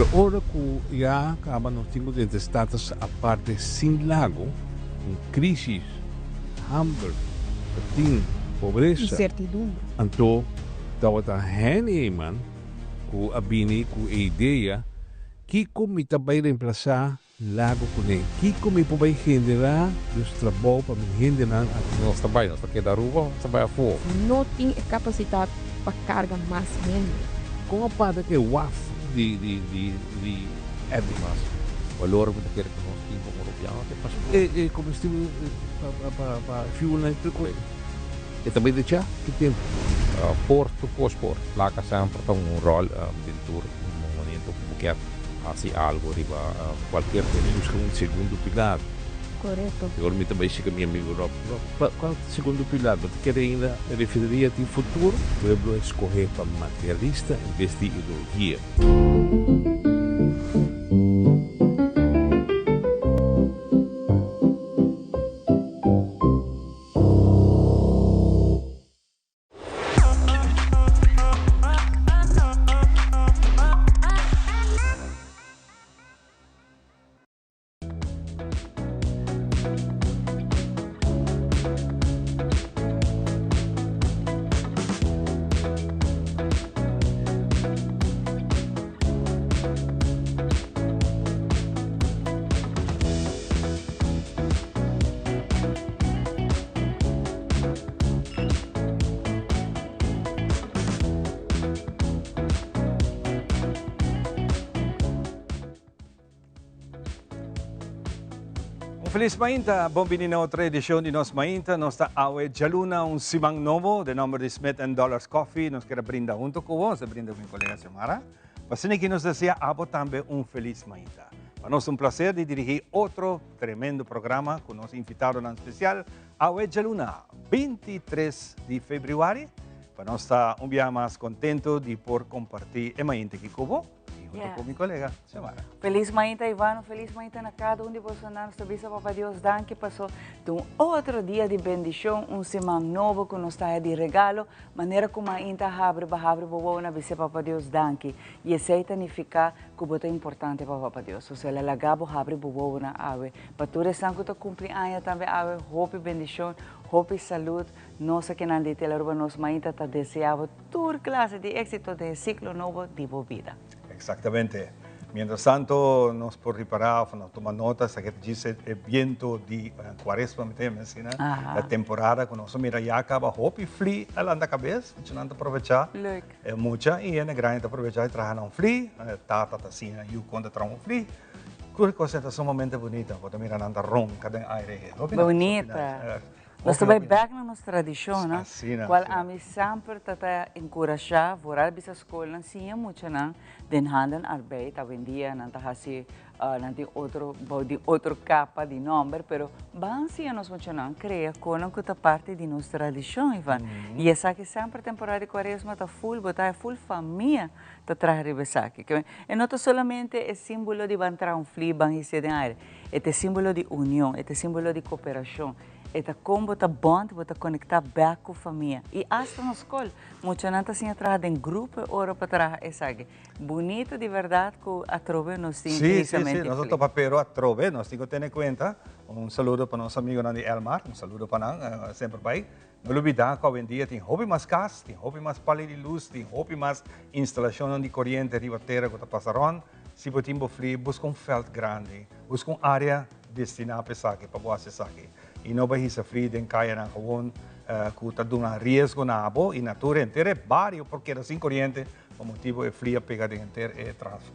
Pero ora cu ya caba nos tin cu drenta status aparte sin Lago, un crisis, hamber, ta tin pobresa. Incertidumbre. Anto tabata Henny Eman cu a bini cu e idea, kico mi ta bay reemplasa Lago cune? Kico mi por bay genera dus trabou pa mi hendenan aki? Nos ta bay, nos ta keda Aruba of nos ta bay afo? No tin e capacidad pa carga mas hende. Con a pata cu e waf di di di di Eddy? Mas balor mi ta kere cu nos tin como Rubiano ta e paspoort. E e comestibel pa pa pa pa fuel nan tur cu e ta bay decha ki tempo? Por tur cos por. Placa semper ta un rol den tur momento cu bo kier Hasi algo riba cualkier tereno. Busca un segundo pilar. Corecto. Y ora mi ta bay sica mi amigo Rob. Rob, pa cual ta segundo pilar? Bo ta kere ainda refineria tin futuro? Pueblo a escoge pa materialista en bes di ideologia. Un felis mainta, bon bini na otro edicion di nos mainta. Nos ta awe djaluna, un siman nobo. Den nomber di Smith and Dollars Coffee, nos kier a brinda hunto cu bo, nos a brinda cu mi colega Xiomara. Pa asina ki nos desea abo tambe un felis mainta. Pa nos ta un placer di dirigi otro tremendo programa cu nos invitadonan special. Awe djaluna, 23 di februari, pa nos ta un biaha mas contento di por comparti e mainta aki cu bo y hunto cu mi colega Xiomara. Feliz mainta Ivano, feliz mainta na cada un di bosonan. Nos ta bisa Papa Dios danki paso ta un otro dia di bendicion, un siman nobo cu nos ta haya di regalo. Manera cu mainta habri bo habri bo wowo na bisa Papa Dios danki y esey ta nifica cu bo ta importante pa Papa Dios. Osea el a laga bo habri bo wowonan awe. Pa tur esnan cu ta cumpli aña tambe awe hopi bendicion, hopi salud. Nos akinan di Telearuba nos mainta ta desea bo tur clase di exito den e ciclo nobo di bo bida. Exactamente. Mientras tanto nos por ripara of nos tuma nota esaki ta djis e biento di cuaresma mi ta yama asina, e temporada cu nos a mira ya caba hopi fli a lanta cabes, muchanan ta aprovecha. Leuk. E mucha y hende grandi ta aprovecha y traha nan fli, tata ta siña yu con ta traha un fli. Tur cos ta sumamente bunita, bo ta mira nan ta ronca den aire. Hopi nice, hopi nice. Bunita. Nos ta bai bek na nos tradishon, no? Asina, Kual asina. ami semper ta ta enkurashá vooral bisa skolnan siña muchanan den handenarbeid. Awendia nan ta hasi, nan tin otro, bou di otro kapa di nòmber, pero ban siña nos muchanan krea konan ku ta parti di nos tradishon, Ivan. I esaki semper temporada di kuaresma ta ful, bo ta haña ful famia ta traha riba esaki. E no ta solamente e símbolo di ban traha un fli, ban hise den aire. E ta e símbolo di union, e ta e símbolo di koperashon. E ta kon bo ta bond, bo ta konektá bèk ku famia. I asta na skol, muchanan ta siña traha den grupo e ora pa traha esaki. Bunito di bèrdat ku atrobe nos tin Sí, sí, sí, precisamente nos a fli. topa pero atrobe, nos tin ku tene kuenta. Un saludo pa nos amigonan di Elmar, un saludo pa nan, semper bai. No lubidá ku awendia tin hopi mas kas, tin hopi mas pali di lus, tin hopi mas instalashonnan di koriente riba tera ku ta pasa rònt. Si bo tin bo fli, buska un fèlt grandi, buska un área destiná pa esaki, pa bo hasi esaki. I no bai hisa fli den kayanan gewon ku ta duna riesgo na abo i na tur henter e bario por keda sin koriente pa motibu e fli a pega den henter e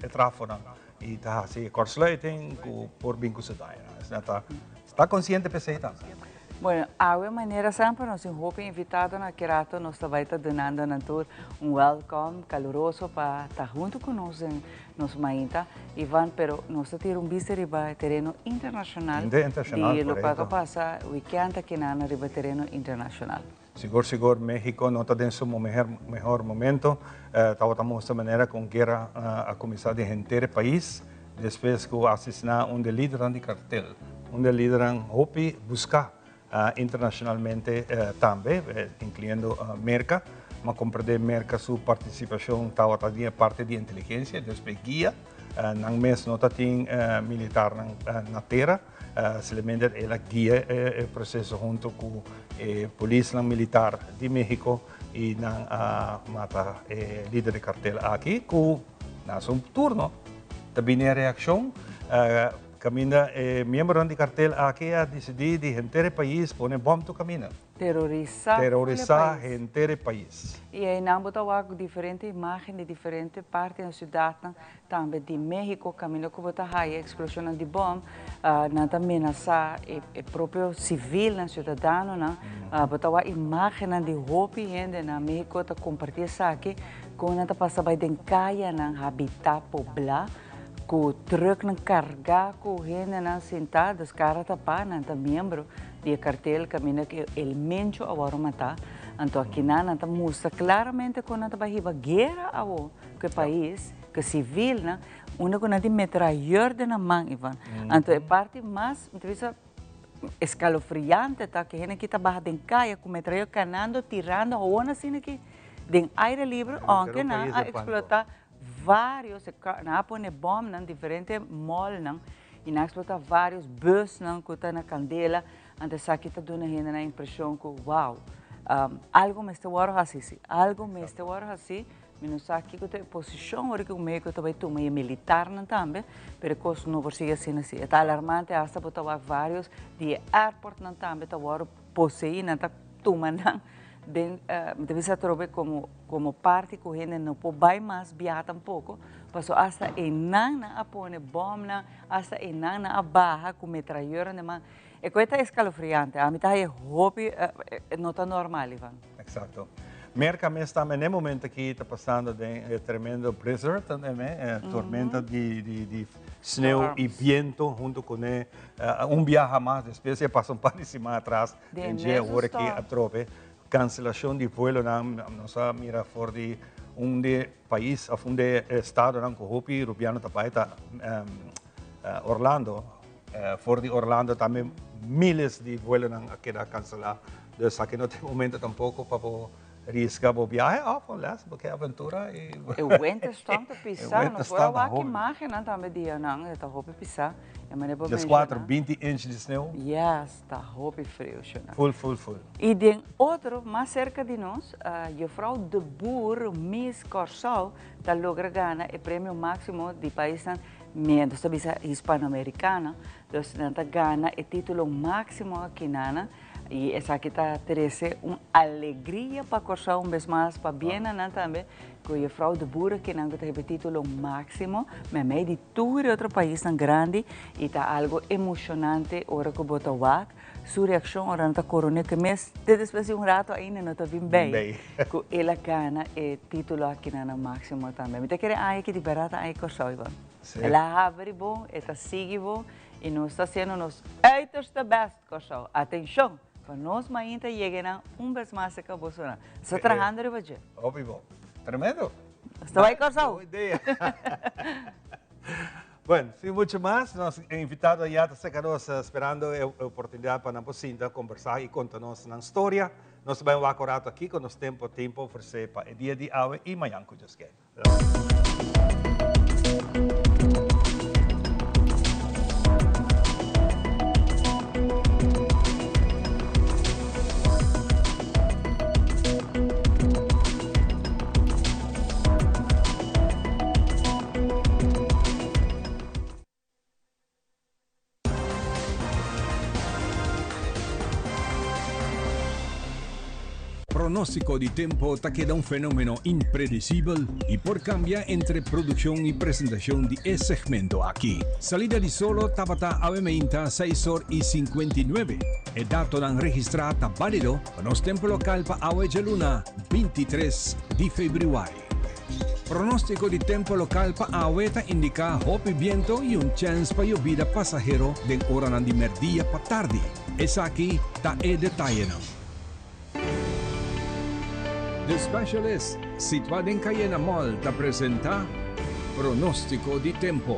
trafonan i ta hasi e kortsluiting ku por bin ku su dañonan. Asina ta sta konsiente pa esei tambe. Bueno, awe manera semper nos tin hopi invitado na ki rato nos ta bai ta dunando nan tur un welcome caluroso pa ta hunto cu nos den nos mainta. Ivan, pero nos ta tira un bista riba e tereno internacional Internacional, di locual correcto. ta pasa weekend aki nan riba tereno internacional. Sigur, sigur, Mexico no ta den su mehor momento. Tabata mustra manera cu un guera a cuminsa den henter e pais despues cu a asesina un di e lidernan di cartel, un di e lidernan hopi busca internacionalmente tambe, incluyendo Merca. Ma comprende Merca su participacion tabata den e parti di inteligencia, despues guia. Nan mes no ta tin militarnan na tera, simplemente el a guia e proceso hunto cu e polisnan militar di Mexico y nan a mata e lider di cartel aki cu na su turno ta bini e reaccion caminda e miembronan di cartel aki a dicidi di henter e pais pone bom tur caminda. Terorisa Terorisa henter e pais. Y eynan bo ta wak diferente imagen di diferente parti na ciudadnan, tambe di Mexico, caminda cu bo ta haya explosionnan di bom, nan ta menasa e propio civilnan, ciudadanonan. Bo ta wak imagennan di hopi hende na Mexico ta comparti esaki, con nan ta pasa bay den cayanan habita, pobla, cu trucknan carga cu hendenan sinta, dus cara tapa, nan ta miembro di e kartel kaminda ku El Mencho a wòrdu matá. Anto akinan nan ta mustra klaramente kon nan ta bai hiba guera awo ku e pais, ku e sivilnan, unda ku nan tin metrayèr den nan man, Ivan. Anto e parti mas, mi ta bisa, eskalofriante ta ku e hende aki ta baha den kaya ku metrayèr kanando, tirando awor asina aki den aire libre, ounke nan a eksplotá vários, nan a pone bòmnan diferente mòlnan. I nan a eksplotá vários busnan ku ta na kandela, anto esaki ta duna hendenan impreshon ku wow, algu mester wòrdu hasi si, algu mester wòrdu hasi. Mi no sa kiko ta e posishon ora ku México ta bai tuma i e militarnan tambe, pero e kos no por sigui asina si. E ta alarmante asta bo ta wak vários di e airportnan tambe ta wòrdu poseí, nan ta tuma nan den, mi ta bisa atrobe komo komo parti ku hende no por bai mas biaha tampoko, paso asta einan nan a pone bòmnan, asta einan nan a baha ku metrayeurnan den man. E koe ta eskalofriante, ami ta haña hopi, no ta normal, Ivan. Eksakto. Merka mes tambe n'e momento aki ta pasando den e tremendo blizzard, e tormenta di sneu i biento hunto kuné un biaha mas despues di a pasa un par di siman atras den dje awor aki atrobe. Cancelacion di vuelonan, nos a mira for di un di pais of un di estadonan cu hopi Rubiano ta bay ta Orlando. For di Orlando tambe miles di vuelonan a keda cancela. Dus aki no ta e momento tampoco pa bo risca bo biahe of unless bo ke aventura y. E winterstorm ta pisa, nos por a wak imagennan tambe dianan, e ta hopi pisa. E manera bo menciona. Djes cuatro, binti inch di sneeuw. Yes, ta hopi friu, shona. Full, full, full. I den otro, mas serka di nos, Juffrouw de Boer, Miss Kòrsou, ta logra gana e premio máksimo di paisnan, nos ta bisa hispanoamerikano, dus nan ta gana e título máksimo aki nana, i esaki ta trese un alegria pa Kòrsou un bes mas, pabia na nan tambe, ku Juffrouw de Boer aki nan ku ta heba e título máksimo, meimei di tur e otro paisnan grandi, i ta algu emoshonante ora ku bo ta wak. Su reaccion ora nan ta coron'é cu e mes te despues di un rato ainda no ta bin bay cu el a gana e titulo aki na nan maximo tambe. Mi ta kere aña aki di berdad ta aña Corsou Ivan. El a habri bon, e ta sigui bon y nos ta haciendo nos uiterste best Corsou. Atencion! Pa nos mainta yega nan un bes mas cerca bosonan. Nos ta trahando riba dje. Hopi bon. Tremendo! Nos ta bay Corsou! Bon idea! Bueno, sin mucho mas, nos invitado ya ta cerca nos esperando e oportunidad pa nan por sinta, conversa y conta nos nan storia. Nos ta bay un wak un rato aki con nos tempo tin pa ofrece pa e dia di awe y mañan cu Dios kier. Pronóstiko di tempo ta keda un fenómeno impredisibel i por kambia entre produkshon i presentashon di e segmento aki. Salida di solo tabata awe meinta seis or i 59. E datonan registrá ta bálido pa nos tempo lokal pa awe djaluna 23 di febrüari. Pronóstiko di tempu lokal pa awe ta indiká hopi biento i un chèns pa yobida pasahero den oranan di mèrdia pa tardi. Esaki ta e detayenan. The Specialist, situá den Cayena Mall ta presentá Pronóstiko di Tempu.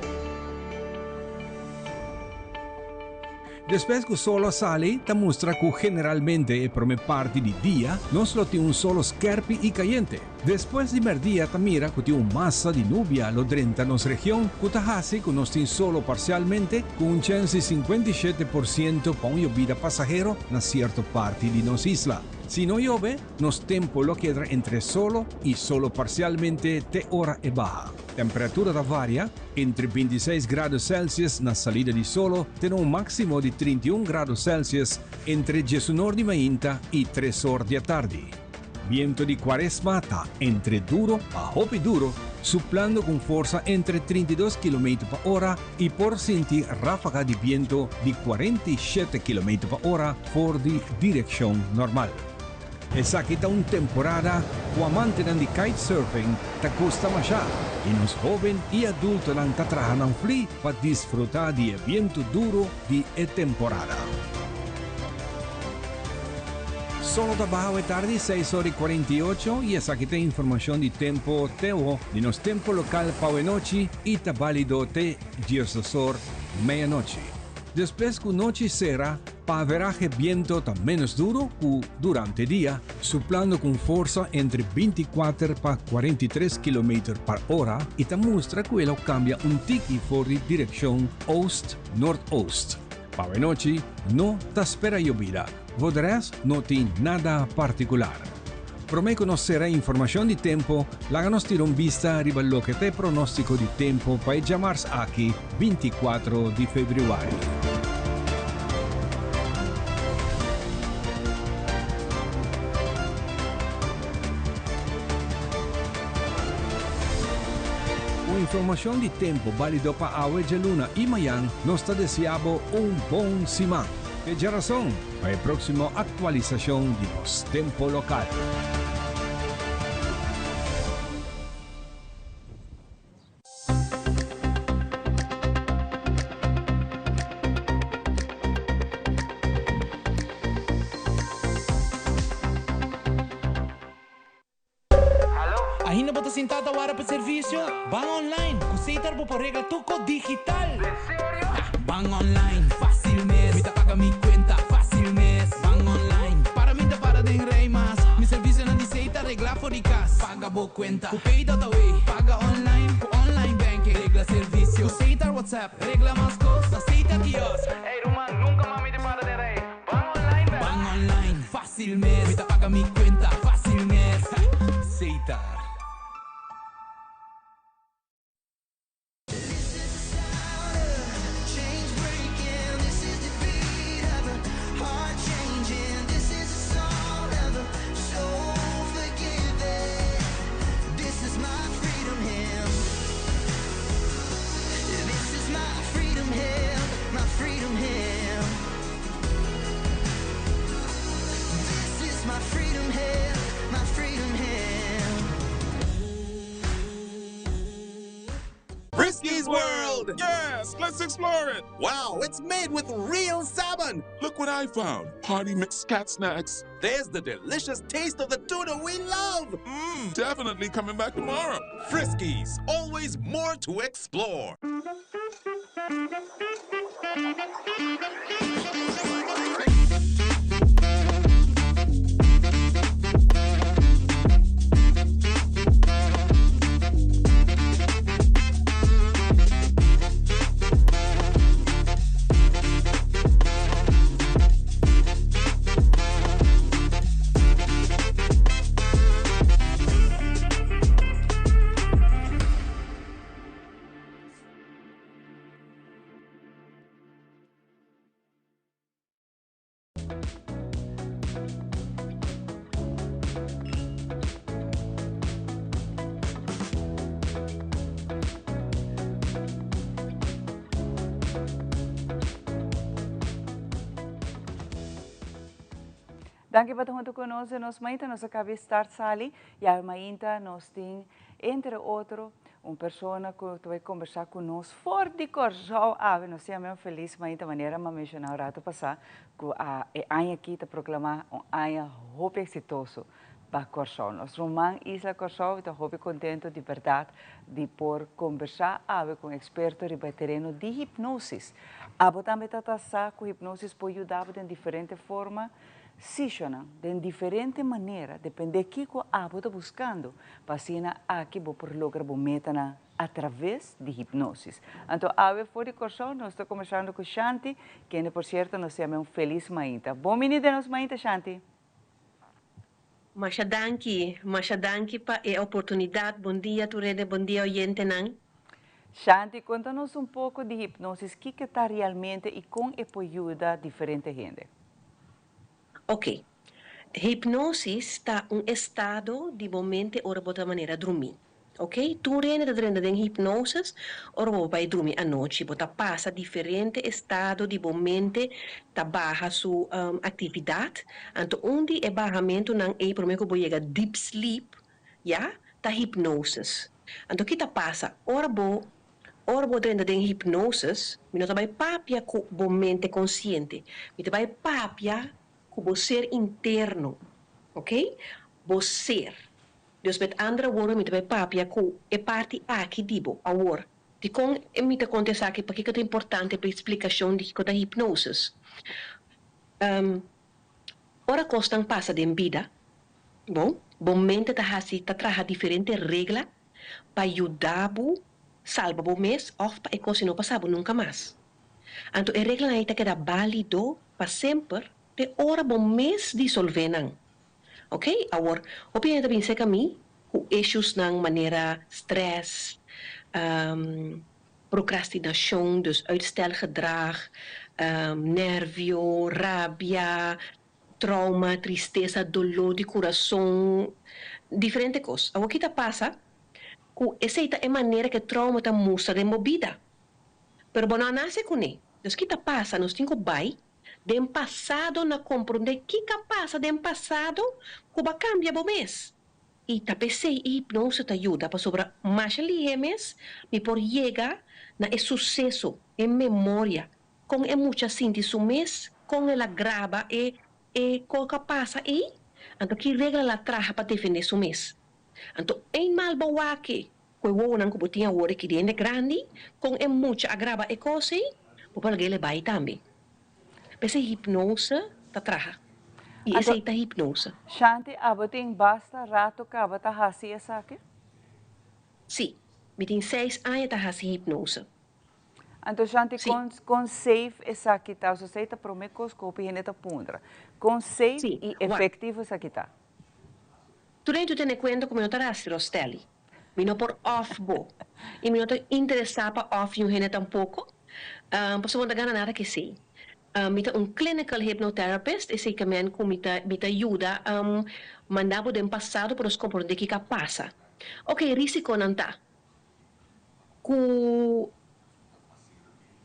Despues ku solo a sali, ta mustra ku generalmente e promé parti di dia nos lo tin un solo skèrpi i kayente. Despues di merdia ta mira ku tin un masa di nubia lo drenta nos region ku ta hasi ku nos tin solo parsialmente ku un chèns di 57% pa un yobida pasahero na sierto parti di nos isla. Si no yobe, nos tempu lo keda entre solo i solo parsialmente te ora e baha. Temperatura ta varia entre 26 grado Celsius na salida di solo te na un máksimo di 31 grado Celsius entre diesunor di mainta i tres or di atardi. Biento di cuaresma ta entre duro pa hopi duro, suplando cu un forsa entre 32 kilometer pa ora y por sinti rafaga di biento di 47 kilometer pa ora for di direccion normal. Esaki ta un temporada cu amantenan di kitesurfing ta gusta masha y nos hoben y adultonan ta traha nan fli pa disfruta di e biento duro di e temporada. Solo ta baha awe tardi seis ora y 48 y esaki ta informacion di tempo teo di nos tempo local pa awe nochi y ta balido te 12 or medianochi. Despues cu nochi cera, pa averahe biento ta menos duro cu durante dia, suplando cu un forsa entre 24 pa 43 kilometer pa ora y ta mustra cu e lo cambia un tiki for di direccion oost-noordoost. Pa awe nochi no ta spera yobida, voor de rest no tin nada particular. Prome cu nos cera informacion di tempo, laga nos tira un bista riba loke ta e pronostico di tempo pa e djamars aki, 24 di februari. Cu informacion di tempo balido pa awe, djaluna y mayan, nos ta desea bo un bon siman. Te djarason pa e proximo actualisacion di nos tempo local. Ainda bo ta sintá ta wara pa servisio? Ban online! Ku Setar bo por regla tur kos digital! Ban online, fásil mes! Mi ta paga mi kuenta, fásil mes! Ban online, para mi ta para den rei mas! Mi servisionan di Setar reglá for di kas! Paga bo kuenta ku Pay.away! Paga online ku online banking! Regla servisio ku Setar WhatsApp! Regla mas kos na Setar kiosk! Ey ruman, nunka mas mi ta para den rei! Ban online bèk! Ban online, fásil mes! Mi ta paga mi kuenta, fásil mes! Setar. Friskies World! Yes, let's explore it! Wow, it's made with real salmon! Look what I found! Party mix cat snacks. There's the delicious taste of the tuna we love! Mmm, definitely coming back tomorrow. Friskies, always more to explore. Danki pa ta hunto cu nos den nos mainta. Nos a caba di start sali y awe mainta nos tin entre otro un persona cu ta bay combersa cu nos for di Corsou awe. Nos tin amén feliz mainta manera mi a menciona un rato pasa cu a e aña aki ta proclama un aña hopi exitoso pa Corsou. Nos ruman isla Corsou ta hopi contento di berdad di por combersa awe cu un experto riba e tereno di hipnosis. Abo tambe ta ta sa cu hipnosis por yuda bo den diferente forma? Sishonnan den diferente manera, depende kico abo ta buscando, pa asina aki bo por logra bo metanan atraves di hipnosis. Anto awe for di Corsou nos ta conversando cu Shanti, kende por cierto nos yama un feliz mainta. Bon bini den nos mainta, Shanti! Masha danki, masha danki pa e oportunidad. Bon dia tur hende, bon dia oyentenan. Shanti, conta nos un poco di hipnosis, kico ta realmente y con e por yuda diferente hende? Ok. Hipnosis ta un estado di bo mente ora bo ta manera drumi. Ok, tur hende ta drenta den hipnosis ora bo bai drumi anochi. Bo ta pasa diferente estado di bo mente ta baha su actividad. Anto un di e bahamentonan ey prome cu bo yega deep sleep, ya, ta hipnosis. Anto ki ta pasa? Ora bo ora bo drenta den hipnosis, mi no ta bai papia cu bo mente consciente. Mi ta bai papia cu bo ser interno. Ok? Bo ser. Dus met andere woorden mi ta bai papia cu e parti aki di bo. Awor, dicon mi ta conta esaki? Pakico ta importante pa e explicacion di kico ta hipnosis? Ora cosnan pasa den bida, bon, bo mente ta haci, ta traha diferente regla pa yuda bo salba bo mes of pa e cos no pasa bo nunca mas. Anto e reglanan ei ta keda balido pa semper te ora bo mes disolve nan. Ok, awor, hopi hende ta bin serka mi ku issuesnan manera stress, procrastinacion, dus uitstelgedrag, nervio, rabia, trauma, tristesa, dolor di curason, diferente cos. Awor ki ta pasa? Cu esey ta e manera cu e trauma ta mustra den bo bida. Pero bo no a nace cune. Dus ki ta pasa? Nos tin cu bay den pasado na comprende kico a pasa den pasado cu bo a cambia bo mes. Y ta p'esey e hipnose ta yuda pasobra masha lihe mes mi por yega na e suceso, e memoria, con e mucha sinti su mes, con el a graba e e co cu a pasa ey, anto ki regla el a traha pa defende su mes. Anto eenmaal bo wak cu e wowonan cu bo tin awor aki di hende grandi, con e mucha a graba e cos ey, bo por laga el e bay tambe. P'esey hipnose ta traha. Y Anto, esey ta hipnose. Shanti, abo tin basta rato caba ta haci esaki? Si, mi tin seis aña ta haci hipnose. Anto Shanti, Si. con con safe esaki ta? Osea esey ta prome cos cu hopi hende ta puntra. Con safe Si, y wak. efectivo esaki ta? Tur hende tene cuenta cu mi no ta rastri Rostelli. Mi no por off bo. Y mi no ta interesa pa off niun hende tampoco. Pasobra bo no ta gana nada cu esey. Mi ta un clinical hypnotherapist, esey ke men cu mi ta mi ta yuda manda bo den pasado pa nos comprende kico a pasa. Ok, risiconan ta cu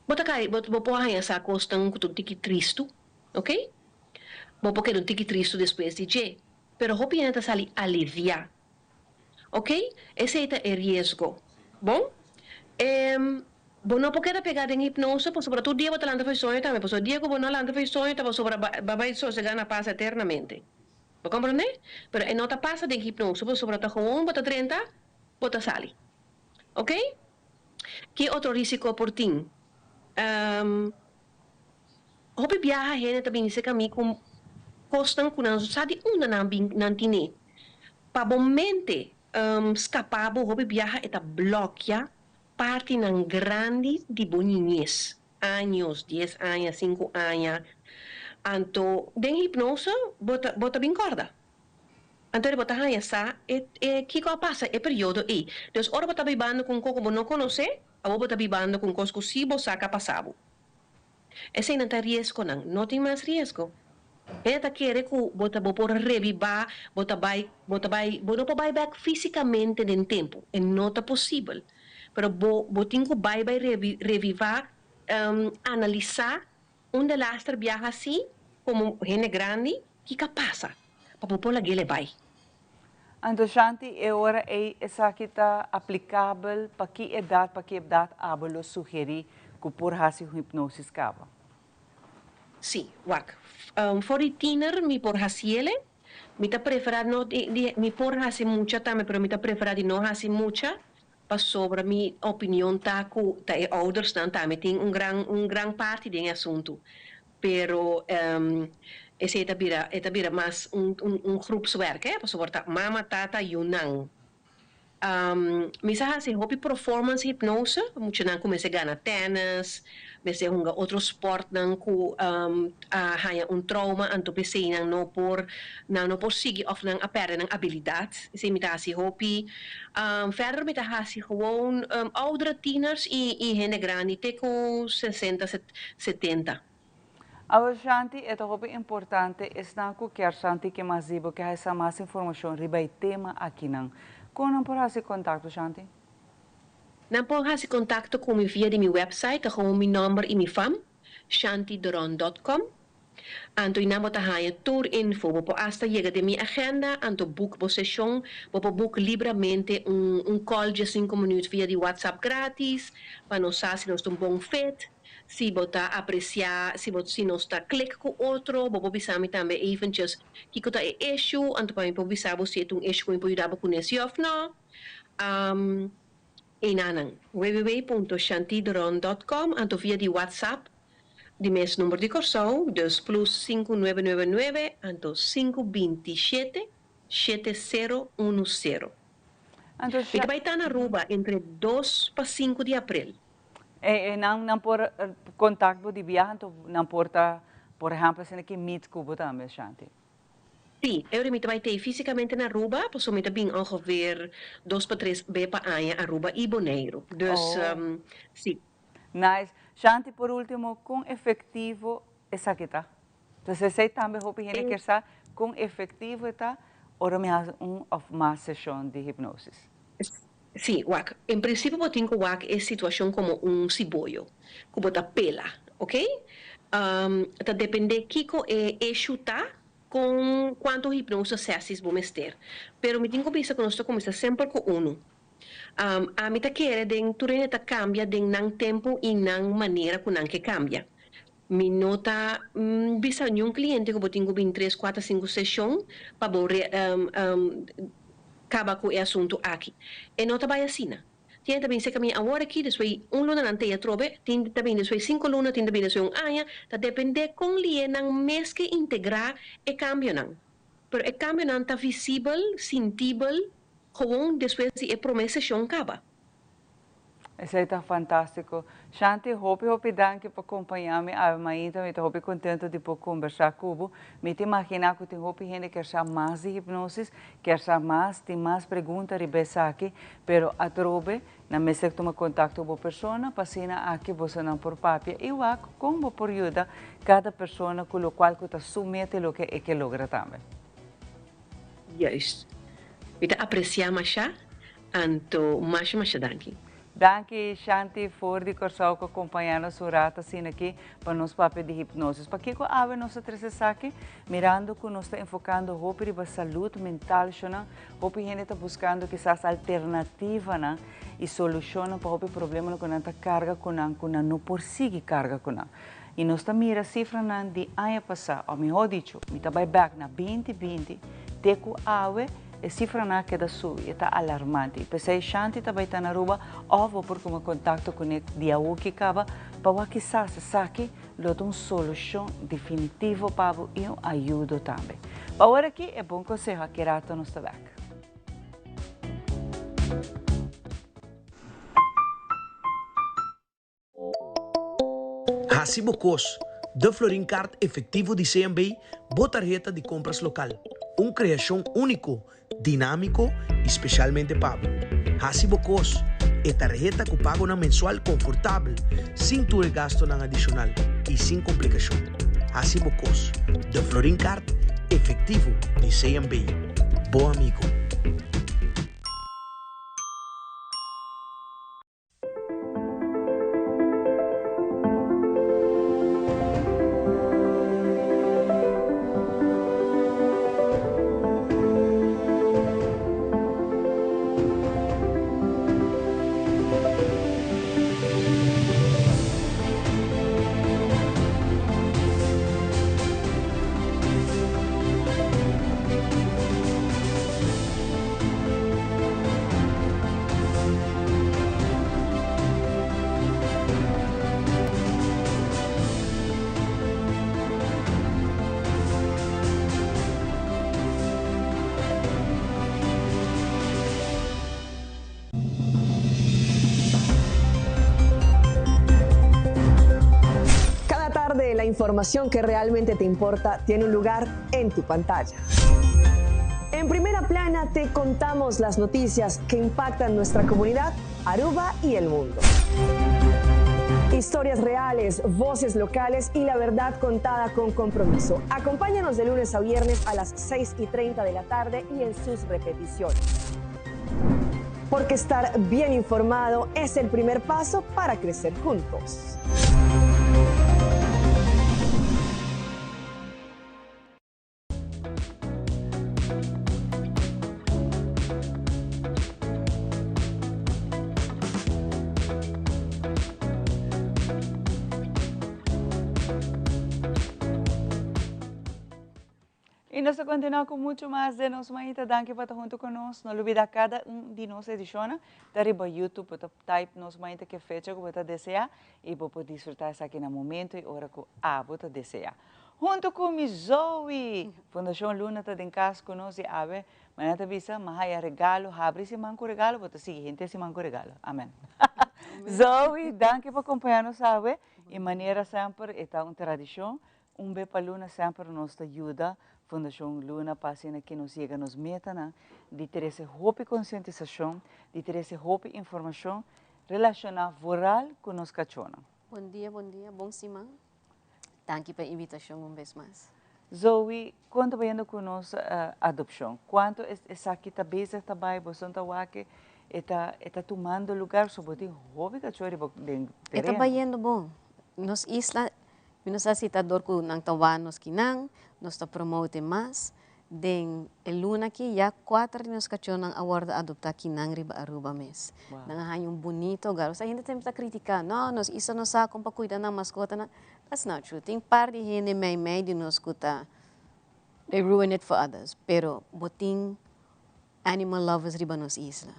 bo ta cay, bo bo por haña sa cosnan cu ta un tiki tristu, ok? Bo por keda un tiki tristu despues di dje. Pero hopi hende ta sali aliviá. Ok? Esei ta e riesgo. Bon? Em, bo no por keda pegá den hipnose pasobra tur dia bo ta lanta for e soño tambe. Pasobra dia ku bo no lanta for e soño ta pasobra ba ba bai sosegá na pas eternamente. Bo komprendé? Pero e no ta pasa den hipnose pasobra ta gewoon bo ta drenta, bo ta sali. Ok? Ki otro risiko por tin? Em. Hopi biaha hende ta bini serka mi ku kosnan ku nan sa di unda nan bin nan tine. Pa bo mente skapa bo hopi biaha e ta blòkia partinan grandi di bo niñes, años, dies aña, sinku aña. Anto den hipnose bo ta bo ta bin kòrda. Anto bo ta haña sa e e kiko a pasa e periodo ei. Dus ora bo ta bibando ku un kos ku bo no konosé, awor bo ta bibando ku un kos ku sí bo sa ku a pasa bo. Eseinan ta riesgonan. No tin mas riesgo. Hende ta kere ku bo ta bo por rebibá, bo ta bai, bo ta bai, bo no por bai bèk físikamente den tempu. E no ta posibel. Pero bo bo tin ku bai bai revi revivá, analisá un delaster biaha así komo hende grandi, kiko a pasa pa bo por lag'é bai. Anto Shanti, e ora ei esaki ta aplikabel pa ki edat, pa ki edat abo lo sugerí ku por hasi hipnosis kaba? Sí, wak. For di tiener mi por hasiele. Mi ta preferá no di di mi por hasi mucha tambe pero mi ta preferá di no hasi mucha pasobra mi opinion ta ku ta e oudersnan tambe tin un gran un gran parti den e asuntu. Pero. Esei ta bira e ta bira mas un un un groepswerk hè, pasobra ta mama, tata, yunan. Mi sa hasi hopi performance hypnose, muchanan ku mester gana tennis, mester hunga otro sportnan ku a haña un trauma anto p'esei nan no por nan no por sigui òf nan a pèrdè nan abilidat. Esei mi ta hasi hopi. Verder mi ta hasi gewoon oudere tieners i i hende grandi te ku sesenta, setenta. Awor Shanti, e ta hopi importante esnan ku kier Shanti ke mas di bo ke haisa mas informashon riba e tema akinan. Kon nan por hasi kontakto Shanti? Nan por hasi kontakto ku mi via di mi website, ta gewoon mi nòmber i mi fam, shantideron dot com. Anto i nan bo ta haña tur info. Bo por asta yega den mi agenda, anto book bo seshon. Bo por book libramente un un call dje sinku minuut via di WhatsApp gratis pa nos sa si nos ta un bon fit. Si bo ta apreciá, si bo si nos ta click cu otro, bo por bisa mi tambe eventjes kico ta e issue, anto pa mi por bisa bo si e ta un issue cu mi por yuda bo cune si of no. Einanan, www.shantideron dot com anto via di WhatsApp di mes number di Corsou, dus plus sinku nuebe nuebe nuebe anto sinku binti shete shete sero unu sero. Anto Mi ta bai ta na Aruba entre dos pa sinku di april. E nan nan por contact bo di biaha anto nan por ta por ehempel asina ki meet cu bo tambe Shanti. Sí, e ora mi ta bai tei fisicamente na Aruba pasobra mi ta bin ongeveer dos pa tres be pa aña Aruba y Boneiru. Dus Oh. sí. Nice. Shanti por ultimo con efectivo esaki ta? Entonces esey tambe hopi hende kier sa con efectivo e ta ora mi haci un of mas sesion di hipnosis. Sí, wak. En prinsipio bo tin ku wak e situashon komo un siboyo ku bo ta pela, oke? Ta dependé kiko e issue ta, kon kuantu hipnosis sessies bo mester. Pero mi tin ku bisa ku nos ta kuminsá semper ku unu. Ami ta kere den tur hende ta kambia den nan tempu i nan manera ku nan ke kambia. Mi no ta bisa niun cliente cu bo tin cu bin tres, cuater, cinco sesion pa bo caba cu e asunto aki. E no ta bay asina. Tin ta bin seca mi awor aki, despues un luna nan tey atrobe, tin ta bin despues cinco luna, tin ta bin despues un aña, ta depende con lie nan mes ke integra e cambionan. Pero e cambionan ta visibel, sintibel, gewoon despues di e prome sesion caba. Esei ta fantástiko. Shanti, hopi hopi danki pa kompañá mi awe mainta. Mi ta hopi kontento di por kombersá ku bo. Mi ta imaginá ku tin hopi hende kier sa mas di hipnosis, kier sa mas, tin mas pregunta riba esaki, pero atrobe nan mester tuma kontakto ku bo persona pa asina aki bosonan por papia i wak kon bo por yuda kada persona ku lokual ku ta su meta i loke e ke logra tambe. Juist. Mi ta apresiá mashá Anto masha masha danki. Danki Shanti for di Kòrsou ku a kompañá nos un rato asina aki pa nos papia di hipnosis. Pakiko awe nos a trese esaki? Mirando ku nos ta enfokando hopi riba salud mental shonnan, hopi hende ta buskando kisas alternativanan i solushonnan pa hopi problemanan ku nan ta karga ku nan ku nan no por sigui karga ku nan. I nos ta mira sifranan di aña pasá, òf mihó dicho, mi ta bai bèk na binti binti te ku awe, E sifranan a keda subi, e ta alarmante. I p'esei Shanti ta bai ta na Aruba òf bo por kuma kontakto kuné di awoki kaba pa wak kisas esaki lo ta un solushon definitivo pa bo i un ayudo tambe. Pa ora aki e bon konseho aki rato nos ta bèk. Hasi bo kos, De Florin Card Efectivo di CMB, bo tarheta di kompras lokal. Un kreashon úniko, dinámiko i spesialmente pa bo. Hasi bo kos, E tarheta ku pagonan mensual konfortabel, sin tur e gastonan adishonal i sin komplikashon. Hasi bo kos, De Florin Card Efectivo di CMB, bo amigo. información que realmente te importa tiene un lugar en tu pantalla. En primera plana te contamos las noticias que impactan nuestra comunidad, Aruba y el mundo. Historias reales, voces locales y la verdad contada con compromiso. Acompáñanos de lunes a viernes a las 6 y 30 de la tarde y en sus repeticiones. Porque estar bien informado es el primer paso para crecer juntos. Y nos ta continua cu mucho mas de Nos Mainta. Danki pa ta hunto cu nos. No lubida cada un di nos edicionnan ta riba YouTube. Bo ta type Nos Mainta ke fecha cu bo ta desea y bo por disfruta esaki na momento y ora cu abo ta desea. Hunto cu mi Zoe! Fundacion Luna ta den cas cu nos y awe mañana ta bisa ma haya regalo, habri siman cu regalo, bo ta sigui henter siman cu regalo. Amen. Zoe, danki pa compaña nos awe y manera semper e ta un tradicion, un be pa luna semper nos ta yuda Fundacion Luna pa asina ki nos yega nos metanan di trece hopi concientisacion, di trece hopi informacion relaciona vooral cu nos cachonan. Bon dia, bon dia, bon siman. Danki pa e invitashon un bes mas. Zoe, kon ta bayendo ku nos adopshon? Kuantu esaki ta bezig ta bai? Boso ta wak e ta e ta tumando lugar? So bo tin hopi kachó riba den tereno. E ta bayendo bon. Nos isla, mi no sa si ta dor ku nan ta wak nos kinan, nos ta promote mas. Den e luna aki ya kuater di nos kachónan a wòrdu adoptá kinan riba Aruba mes. Nan a haña un bunito hogar. Osea hende semper ta kritiká, no, nos isla no sa kon pa kuida nan maskotanan. That's not true. Tin par di hende meimei di nos ku ta, they ruin it for others. Pero bo tin animal lovers riba nos isla.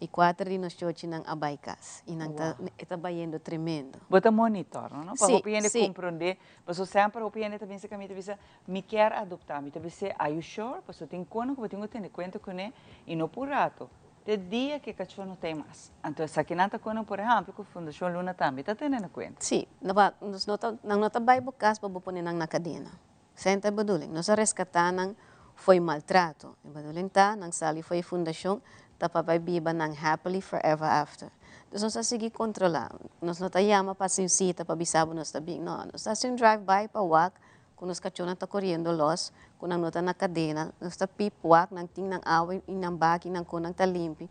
Y kuater di nos chochinan a bai kas. Y nan ta, e ta bayendo tremendo. Bo ta monitor, no? Pa hopi hende komprondé. Pasobra semper hopi hende ta binse ku mi ta bisa, Mi kier adoptá. Mi ta bis'é, Are you sure? Pasobra tin kono ku bo tin ku tene kuenta kuné i no por rato. Te dia ku e kachó no ta ei mas. Anto esakinan ta kono, por ehèmpel, ku Fundashon Luna tambe ta tene na kuenta. Sí. Nos no ta, nan no ta bai bo kas pa bo pone nan na kadena. Esei ta e bedoeling. Nos a reskatá nan fo'i maltrato. E bedoeling ta, nan sali fo'i e fundashon, ta pa bai biba nan happily forever after. Dus nos a sigui kontrolá. Nos no ta yama pa hasi un sita pa bisa bo nos ta bin. No, nos ta hasi un drive by pa wak ku nos kachónan ta koriendo lòs, ku nan no ta na kadena. Nos ta pip wak, nan tin nan awa i nan baki, nan kon ta limpi.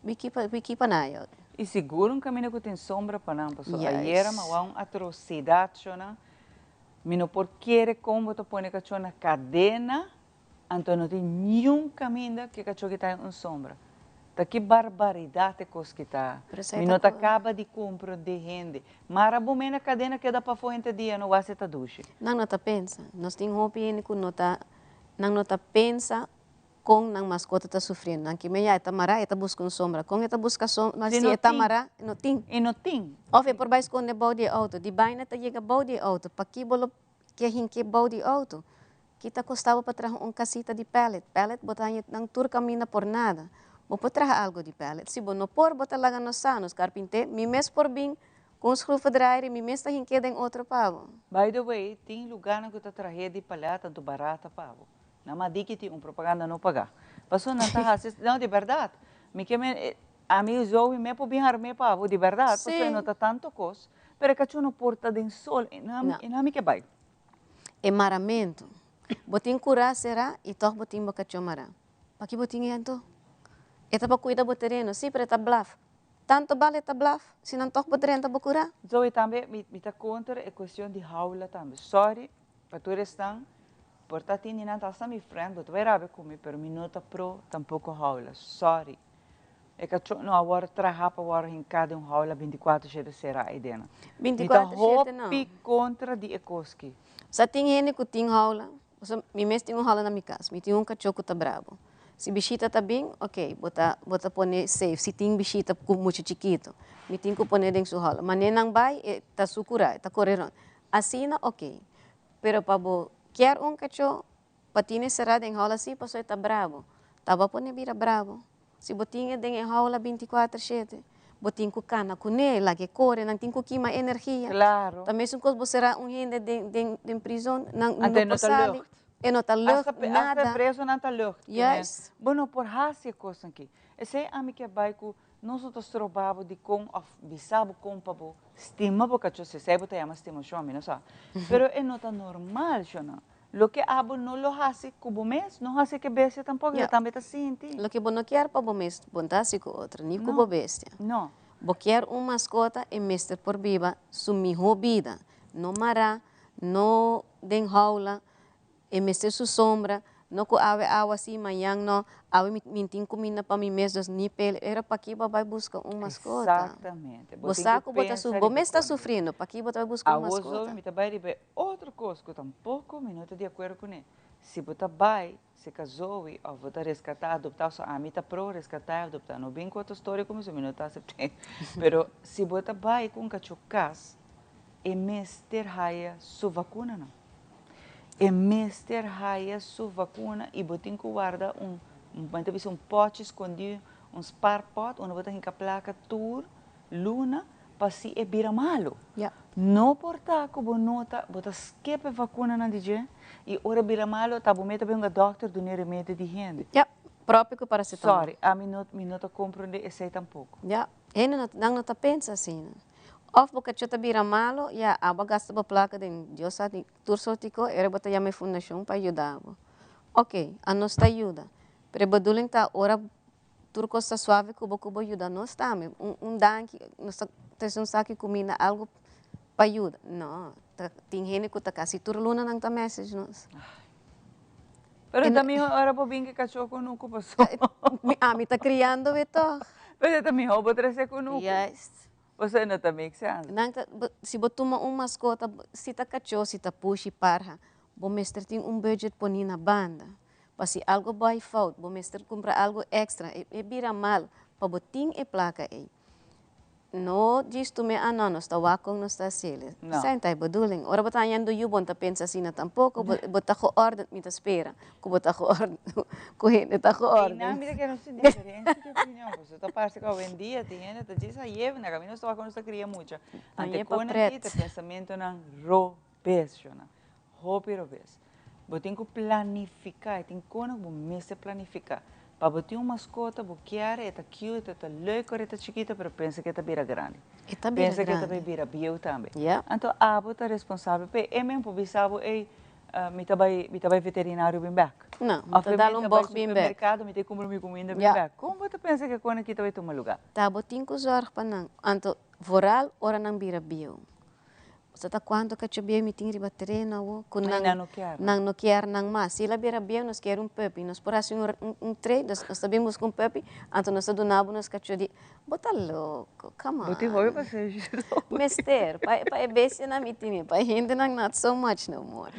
We keep a, we keep an eye out. I sigur un kaminda ku tin sombra pa nan, pasobra ayera mi a wak un atrosidat, shona. Mi no por kere kon bo ta pone kachó na kadena, anto no tin niun kaminda ku e kachó ki ta den un sombra. Ta ki barbaridat e kos ki ta. Mi no ta kaba di komprondé hende. Mara bo mei na kadena keda pafó henter dia no wak si ta dushi. Nan no ta pensa. Nos tin hopi hende ku no ta, nan no ta pensa Kon nan maskota ta sufriendo. Nan kime ya e ta mará, e ta buska un sombra. Kon e ta buska sombra si e ta mará? E no tin. E no tin. Of e por bai skonde bou di e outo. Di baina ta yega bou di e outo. Paki bo lo ke hink'é bou di outo? Ki ta kosta bo pa traha un kasita di pallet? Pallet bo ta haña nan tur kaminda por nada. Bo por traha algu di pallet. Si bo no por, bo ta laga nos sa. Nos karpinté, mi mes por bin ku un schroevendraaier i mi mes ta hink'é den otro pa bo. By the way, tin lugánan ku ta trah'é di pallet tantu barata pa bo. Nan ma di ki tin un propaganda no paga. Paso nan ta hasi, no di berdad. Mi ke men, ami Zoe me por bin harm'é pa bo di berdad, paso e no ta tanto kos, pero e kachó no por ta den sol, e nan e nan mi ke bai. E maramento. Bo tin kurá será i tòg bo tin bo kachó mará. Paki bo tin e anto? E ta pa kuida bo tereno, sí, pero e ta blaf. Tanto bal e ta blaf, si nan tòg bo drenta bo kurá. Zoe tambe mi ta kontra e kuestion di haula tambe. Sorry pa tur esnan Por ta tin di nan ta hasta mi friend, bo ta bai rabia cu mi, pero mi no ta pro tampoco haula, sorry. E cacho no a worde traha pa worde hinca den un haula binticuatro shete cera ay dena. Mi ta hopi contra di e cos ki. Sa tin hende cu tin haula, pasobra mi mes tin un haula na mi cas, mi tin un cacho cu ta brabo. Si bishita ta bin, ok, bo ta bo ta pone safe, si tin bishita cu mucha chikito, mi tin cu pone den su haula. Mane nan bai, e ta su cura, e ta core rond. Asina, ok. Pero pa bo kier un cachó pa tine cerá den haula si paso e ta brabo. Ta bo a pone bira brabo. Si bo tin e den e haula binticuater shete. Bo tin ku kana kuné, lag'é kore, nan tin ku kima energia. Claro. Ta mesun kos bo sera un hende den den den prizon, nan Anto no e no por ta sali. lucht. E no ta lucht, Hasta nada. hasta presonan ta lucht. Juist. Bo no por hasi e kosnan aki. Esei ami ke bai ku nos no ta stroba bo dikon òf bisa bo kon pa bo stima bo kachó, si esei bo ta yama stimashon mi no sa. Pero e no ta normal, shonnan. Loke abo no lo hasi ku bo mes, no hasi ku e bestia tampoko, e tambe ta sinti. Loke bo no kier pa bo mes, bo no ta hasi ku otro, ni ku bo bestia. No. Bo kier un maskota, e mester por biba su mihó bida, no mará, no den houla, e mester su sombra, no ku awe awa si, mañan no, awe mi mi tin kuminda pa mi mes, dus ni pele, era paki bo a bai buska un maskota? Exactamente. Bo sa ku bo ta su, bo mes ta sufriendo, paki bo ta bai buska un maskota? Awo mi ta bai riba e Otro kos ku tampoko mi no ta di akuerdo kuné, si bo ta bai seka Zoe òf bo ta reskatá, adoptá, so ami ta pro reskatá i adoptá, no bin ku otro storia ku mi, so mi no ta asept'é. Pero si bo ta bai ku un kachó kas, e mester haya su vakunanan. E mester haya su vakuna i bo tin ku warda un, mi ta bisa un pòchi skondí, un spaarpot, unda bo ta hinka plaka tur luna pa si e bira malu. No por ta ku bo no ta, bo ta skip e vakunanan di dje i ora e bira malu ta bo meta bin un dòkter dun'e remedi di hende. Ya, propio ku paracetamol. Sorry, ami no, mi no ta komprondé esei tampoko. Ya, hende no, nan no ta pensa asina. Òf bo kachó ta bira malu, ya, abo a gasta bo plaka den Dios sa di tur sorti kos, ora bo ta yama e fundashon pa yuda bo. Oke, anos ta yuda, pero e bedoeling ta ora Tur kos ta suave ku bo ku bo yuda nos tambe. Un un danki, nos ta trese un saki kuminda, algu pa yuda. No, ta tin hende ku ta kasi tur luna nan ta message nos. Pero ta mihó ora bo bin ku e kachó kunuku paso. Mi ami ta kriando e tòg. Pero ta mihó bo trese kunuku. Juist. Pasobra no ta make sense. Nan ta, si bo tuma un maskota, si ta kachó, si ta pushi, parha, bo mester tin un budget poni na banda. Pa si algo bai fout, bo mester cumpra algo extra, e bira mal pa bo tin e placa ey. No djis tu me, ah no, nos ta wak con nos ta haciele. No. Esai no ta e bedoeling. Ora bo ta hañando yu bo no ta pensa asina tampoco, bo bo ta geordend, mi ta spera cu bo ta geordend, cu hende ta geordend. Einan mi ta kere nos tin diferencia di opinion, pasobra ta parse cu awendia tin hende ta djis haye, na caminda nos ta wak cu nos ta cria mucha. Hañe Ante pa con pret. aki ta pensamentonan robes, shona. Hopi robes. Bo tin ku planifiká, e tin kona ku bo mester planifiká. Pa bo tin un maskota, bo kier, e ta cute, e ta leuk ora e ta chikito, pero pensa ku e ta bira grandi. E ta bira Pensa ku e ta grandi. bai bira bieu tambe. Ja. Anto abo ta responsabel p'e. E men por bisa bo, ey, mi ta bai, mi ta bai veterinario bin bèk. No, mi Òf ta e dal men un ta bai bòg bin bèk. supermerkado, mi ta kumpra mi kuminda bin Ja. bèk. Kon bo ta pensa ku e kona aki ta bai tuma lugá? Ta bo tin ku zòrg pa nan. Anto, vooral ora nan bira bieu. Sa ta cuanto cachobia mi tin riba tereno awo cu Ay, nan nan no kier. nan no kier nan mas. Si el a bira bieu nos kier un puppy, nos por haci un un trade, nos nos ta bin busca un puppy, anto nos ta duna bo nos cacho di, bo ta loco, come Bo tin hopi on. pasenshi Mester, pa pa e bestianan mi tin, pa e hendenan not so much no more.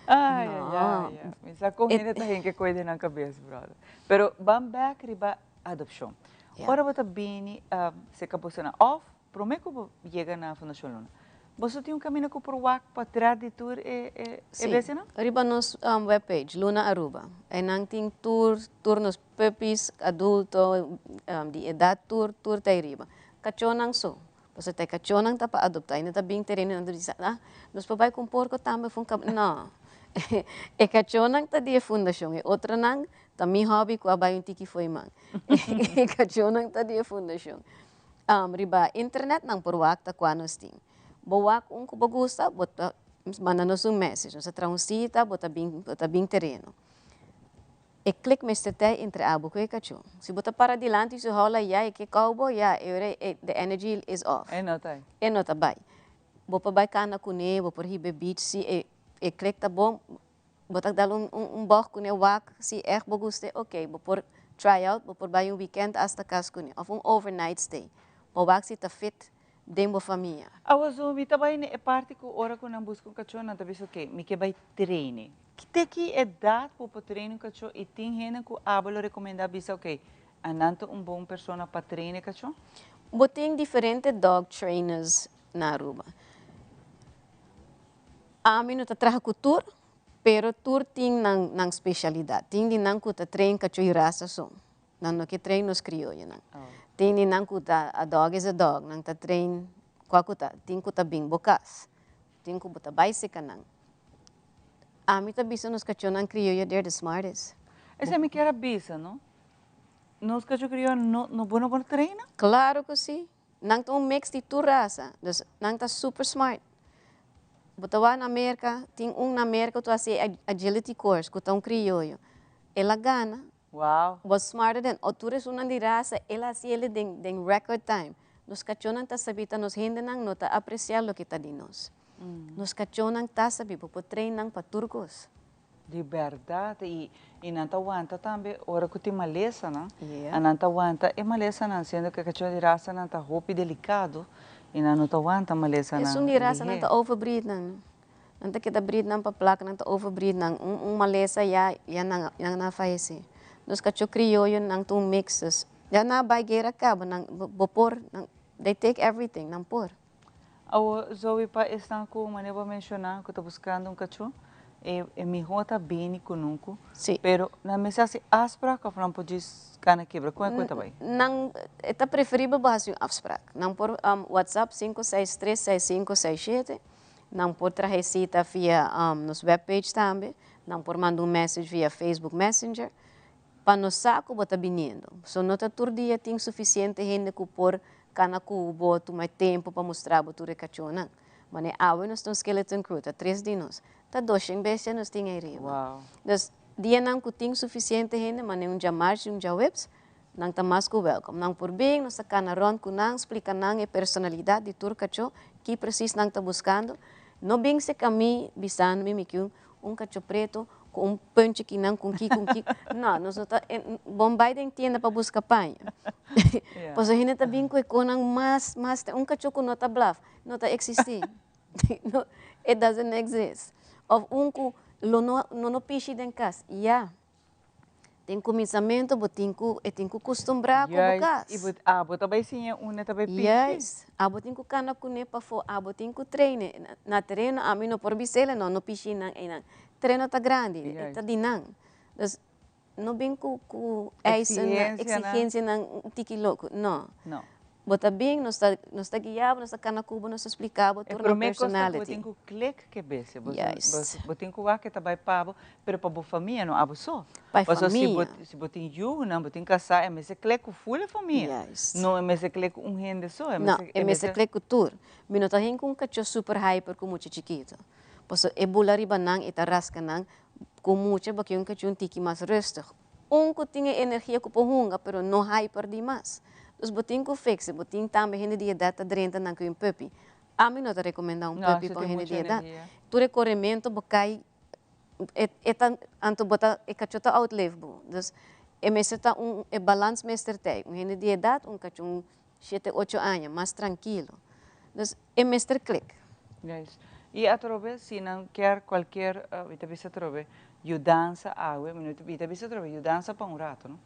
Ay, ay, No. ay, ay. Mi sa con E hende ta hinca koe den nan cabes, brother. Pero ban bek riba adopcion. Ja. Ora bo ta bini cerca bosonan of Promé ku bo yega na Fundashon Luna, boso tin un kaminda ku por wak pa tras di tur e e Sí, bestianan? riba nos webpage, Luna Aruba. Einan tin tur, tur nos puppies, adulto, di edat, tur, tur ta ei riba. Kachónan so, pasobra ta e kachónan ta pa adoptá. Ainda ta bin tereno nan ta bisa, ah, nos por bai ku un porko tambe òf un kab-. No, e kachónan ta di e fundashon, e otronan ta mi hòbi ku a bai un tiki fo'i man. E kachónan ta di e fundashon. Riba internet nan por wak ta kua nos tin. Bo wak un ku bo gusta, bo ta manda nos un message. Nos ta traha un sita, bo ta bin, bo ta bin tereno. E klik mester ta entre abo ku e kachó. Si bo ta para dilanti su hola ya e ke kou bo, ya e ora e the energy is off. E no ta bai. E no ta bai. Bo por bai kana kuné, bo por hiba e beach si e e klik ta bon, Bo ta dal un un bog kuné wak si ègt bo gust'é ok bo por try out bo por bai un weekend asta kas kuné òf un overnight stay bo wak si ta fit den bo famia. Awo zo mi ta bai na e parti ku ora ku nan buska un kachó nan ta bisa ok mi ke bai traini. Te ki edat bo por traini un kachó i tin hende ku abo lo rekomendá bisa ok a nan ta un bon persona pa traini e kachó? Bo tin diferente dog trainers na Aruba. Ami no ta traha ku tur, pero tur tin nan nan spesialidat. Tin di nan ku ta train kachó i rasa so. Nan no ke train nos krioyonan. Tin di nan ku ta a dog is a dog, nan ta train kua ku ta, tin ku ta bin bo kas, tin ku bo ta bai seka nan. Ami ta bisa nos kachónan krioyo they're the smartest. Esei mi kier a bisa, no? Nos kachó krioyo no no bo no por traina? Klaro ku si. Nan ta un mix di tur rasa, dus nan ta super smart. Bo ta wak na Merka, tin un na Merka ku ta hasi e agility course ku ta un krioyo. El a gana. Wow. Was smarter than o tur esunnan di rasa, el a hasi el den den record time. Nos kachónan ta sabí ta nos hendenan no ta apresiá loke ta di nos. Nos kachónan ta sabí, bo por train nan pa tur kos. Di bèrdat, i i nan ta wanta tambe ora ku tin malesanan, a nan ta wanta e malesanan, siendo ku e kachó di rasanan ta hopi delikado i nan no ta wanta malesanan Esun di rasanan ta overbreed nan, nan ta keda breed nan pa plaka, nan ta overbreed nan, un un malesa ya ya nan nan a fayesé. Nos kachó krioyo nan ta un mix, dus ya nan a bai guera kaba, nan bo por, nan they take everything, nan por. Awor, Zoe, pa esnan ku manera bo a menshoná ku ta buskando un kachó, e e mihó ta bini ku nunku. Sí. Pero nan mester hasi afsprak òf nan por djis kana kebra? Kon e ku e ta bai? Nan, e ta preferibel bo hasi un afsprak. Nan por WhatsApp 5636567, nan por traha e sita via nos webpage tambe, nan por manda un message via Facebook Messenger pa nos sa ku bo ta biniendo. So no ta tur dia tin sufisiente hende ku por Kana ku bo tuma e tempu pa mustra bo tur e kachónan. Mane awe nos ta un skeleton crew, ta tres di nos. Ta doshen bestia nos tin ei riba. Dus, dianan ku tin sufisiente hende, mane un djamars i un djaweps, nan ta mas ku wèlkòm. Nan por bin, nos ta kana rònt ku nan, splika nan e personalidat di tur kachó, ki presis nan ta buskando. No bin seka mi bisando mi mi ke un kachó preto ku un punchi kinan, ku un ki, ku un ki. No, nos no ta, bon bai den tienda pa buska paña. Pasobra hende ta bin ku e konan mas, mas, un kachó ku no ta blaf, no ta eksistí. No, it doesn't exist. Òf un ku lo no, no no pishi den kas. Ya. Den kuminsamentu bo tin ku, e tin ku kustumbrá ku bo kas. I bo, abo ta bai siña unda ta bai pishi. Juist. Abo tin ku kana kuné pafó, abo tin ku train'e. Na tereno ami no por bis'el, no, no pishi nan einan. Tereno ta grandi, e ta di nan. Dus no bin ku ku eisen, eksigensianan tiki loko, no. No. Bo ta bin, nos ta nos ta guia bo, nos ta kana ku bo, nos ta splika bo tur nan personality. E prome kos ta ku bo tin ku klik ke bese. Juist. Bo tin ku wak ke ta bai pa bo, pero pa bo famia no abo so. Pa e famia. Pasobra si bo tin yunan, bo tin kasá, e mester klik ku ful e famia. Juist. No e mester klik ku un hende so. No, e mester klik ku tur. Mi no ta hin ku un kachó super hyper ku mucha chikito. Pasobra e bula riba nan, e ta raska nan. Ku mucha bo ke un kachó un tiki mas rustig. Un ku tin e energia ku por hunga pero no hyper dimas. Dus bo tin ku fix e, bo tin tambe hende di edat ta drenta nan ku un puppy. Ami no ta rekomendá un puppy pa un hende di edat. Tur e korementu bo kai e e ta anto bo ta e kachó ta outlive bo. Dus e mester ta un e balans mester t'ei. Un hende di edat, un kachó un shete ocho aña, mas trankilo. Dus e mester klik. Juist. I atrobe si nan kier cualkier, mi ta bisa atrobe, yudansa awe, mi no mi ta bisa atrobe yudansa pa un rato, no?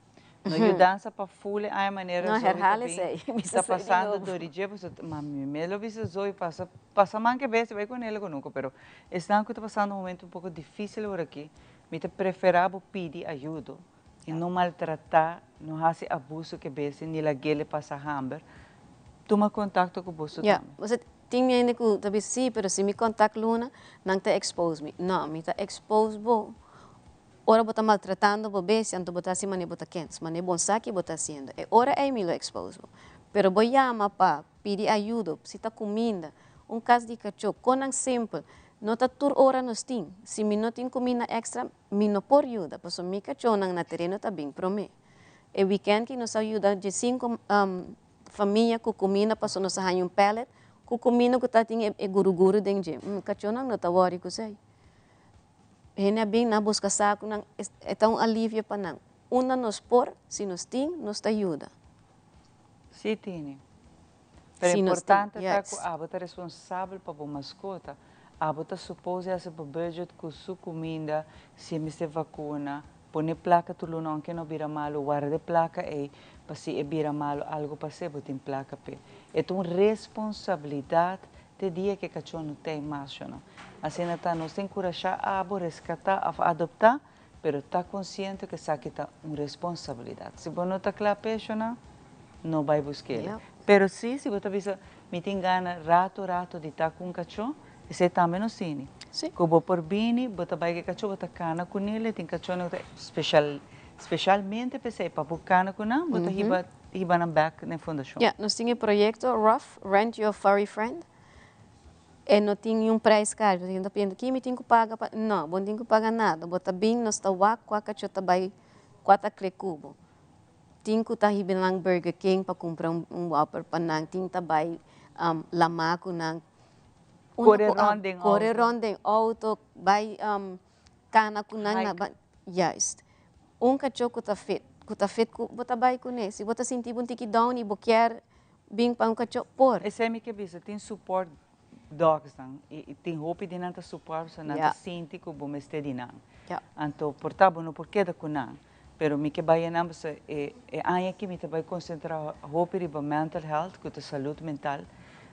No yudansa pa full e aña manera No, Zoe ta herhaal bin, esei, ta bisa esei di pasando nobo. dor di dje, pasobra ma mi mes lo bisa Zoe pasa, pasa man ke bes i bai con el konoko, pero esnan ku ta pasando un momento un poko dificil ora aki, mi ta prefera bo pidi ayudo I no maltratá, no hasi abuso ku e bestia, ni lag'é pasa hamber. Tuma kontakto ku boso Ya, tambe. bo sa tin hende ku ta bisa sí, pero si mi kontak Luna, nan ta expose mi. No, mi ta expose bo ora bo ta maltratando bo bestia, anto bo ta hasi manera bo ta kens, manera bon sa ki bo ta hasiendo. E ora ei mi lo expose bo. Pero bo yama pa pidi ayudo, si ta kuminda, un kas di kachó, konan simpel, no ta tur ora nos tin. Si mi no tin kuminda èkstra, Mi no por yuda, pasobra mi kachónan na tereno ta bin promé. E wikènt ki nos a yuda diesinku famia ku kuminda pasobra nos a haña un pèlèt ku kuminda ku tabatin e guruguru den dje. Mi kachónan no ta wòri ku esei. Hende a bin, nan a buska sakunan, e ta un alivio pa nan. Unda nos por, si nos tin, nos ta yuda. Sí, Tini. Pero importante ta cu abo ta responsabel pa bo mascota. Abo ta suppose haci bo budget cu su cuminda, si e mester vacuna, pone placa tur luna aunke no bira malo, warda e placa ey pa si e bira malo algo pase bo tin placa p'e. E ta un responsabilidad te dia cu e cachor no t'ey mas, sho no. Asina ta nos ta encurasha abo rescata of adopta, pero ta consciente cu esaki ta un responsabilidad. Si bo no ta cla p'e, sho no. No bai busk'é. Pero sí, si bo ta bisa, mi tin gana rato rato di ta ku un kachó, esei tambe nos tini. Ku bo por bini, bo ta bai ku e kachó, bo ta kana kuné, tin kachónan ku ta speshal, speshalmente p'esei, pa bo kana ku nan, bo ta hiba hiba nan bèk na e fundashon. Ya, nos tin e proyekto RUF, Rent Your Furry Friend. E no tin niun prijs karu. Pasobra hende ta piensa, ki mi tin ku paga pa. No, bo no tin ku paga nada. Bo ta bin, nos ta wak kua kachó ta bai, kua ta kle ku bo. Tin ku ta hiba nan Burger King pa kumpra un Whopper pa nan, tin ta bai lamá ku nan. Kore rònt den outo. Kore rònt den outo, bai kana ku nan na Hike. Juist. Un kachó ku ta fit, ku ta fit ku bo ta bai kuné. Si bo ta sinti bo un tiki down i bo kier bin pa un kachó, por. Esei mi ke bisa, tin support dogs nan i tin hopi di nan ta support pasobra nan ta sinti ku bo mester di nan. Anto por ta bo no por keda ku nan, pero mi ke bai enan pasobra e aña aki mi ta bai konsentrá hopi riba mental health ku ta salud mental.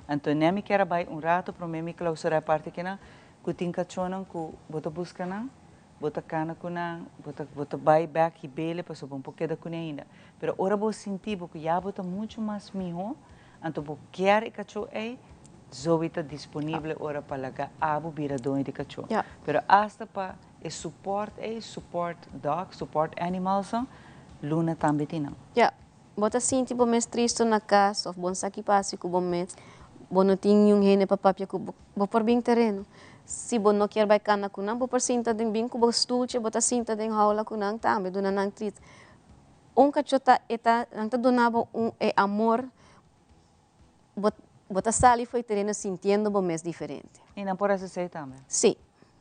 Anto ne mi kier a bai un rato promé mi klausurá e parti kinan ku tin kachónan ku bo ta buska nan, bo ta kana ku nan, bo ta bo ta bai bèk hib'el pasobra bo no por keda kuné ainda. Pero ora bo sinti bo ku ya bo ta muchu mas mihó, anto bo kier e kachó ei, Zoe ta disponible ora pa laga abo bira doño di kachó. Pero asta pa e support ei, support dog, support animalsnan, Luna tambe tin nan. Ya, bo ta sinti bo mes tristu na kas òf bo no sa ki pasa ku bo mes, bo no tin niun hende pa papia ku bo, bo por bin tereno. Si bo no kier bai kana ku nan, bo por sinta den bin ku bo stultje, bo ta sinta den haula ku nan tambe, duna nan trit. Un kachó ta e ta nan ta duna bo un e amor, bo bo ta sali for e tereno sintiendo bo mes diferente. I nan por hasi esei tambe? Sí.